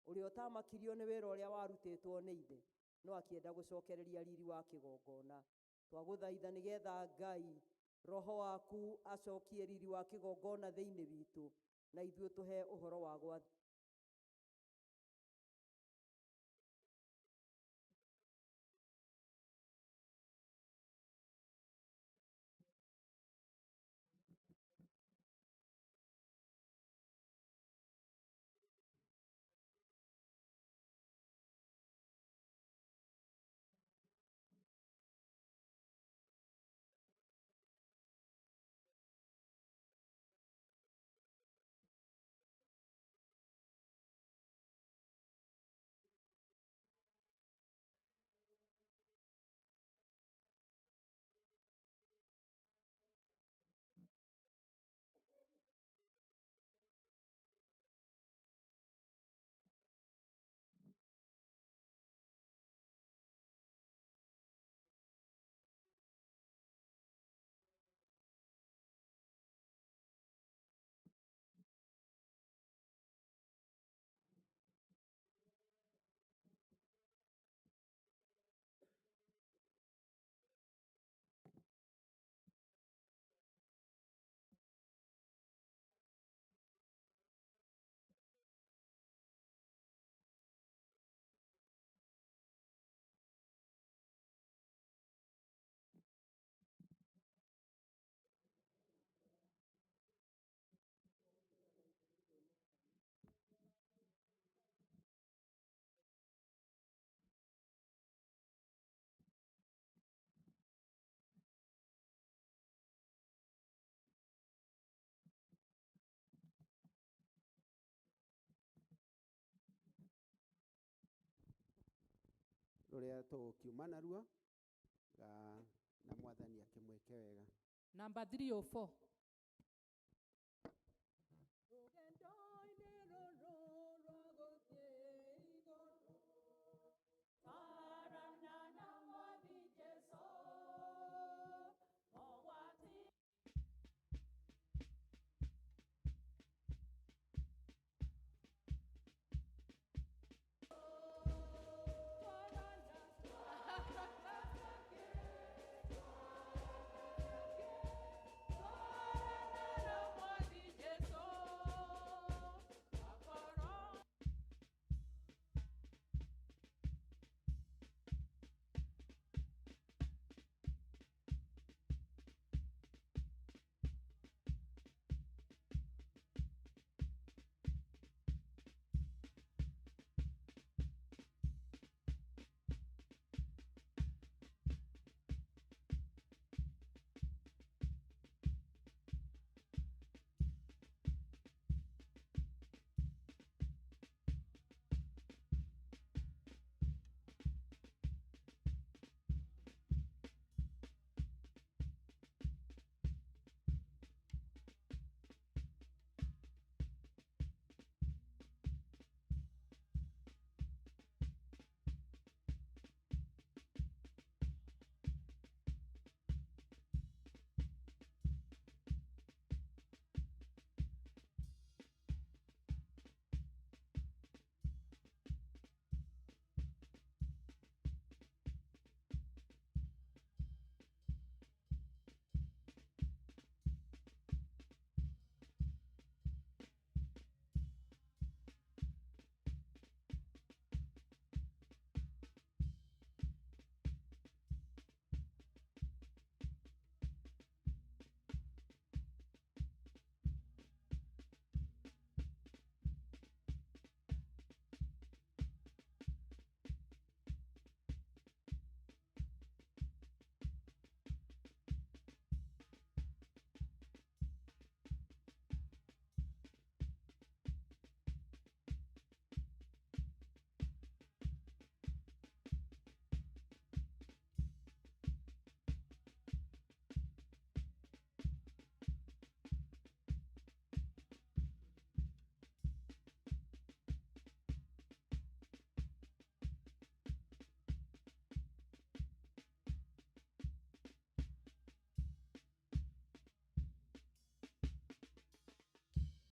ũrĩa ũtamakirio nĩ wĩra ũrĩa warutĩtwo nĩ ithe, no akĩenda gũcokereria riri wa kĩgongona. Twagũthaitha nĩgetha Ngai roho waku acokie riri wa kĩgongona thĩinĩ witũ, na ithuĩ tũhe ũhoro wa gwathĩka. Rũrĩa tũgũkiuma naruo, na Mwathani akĩmwĩke wega. Namba 304.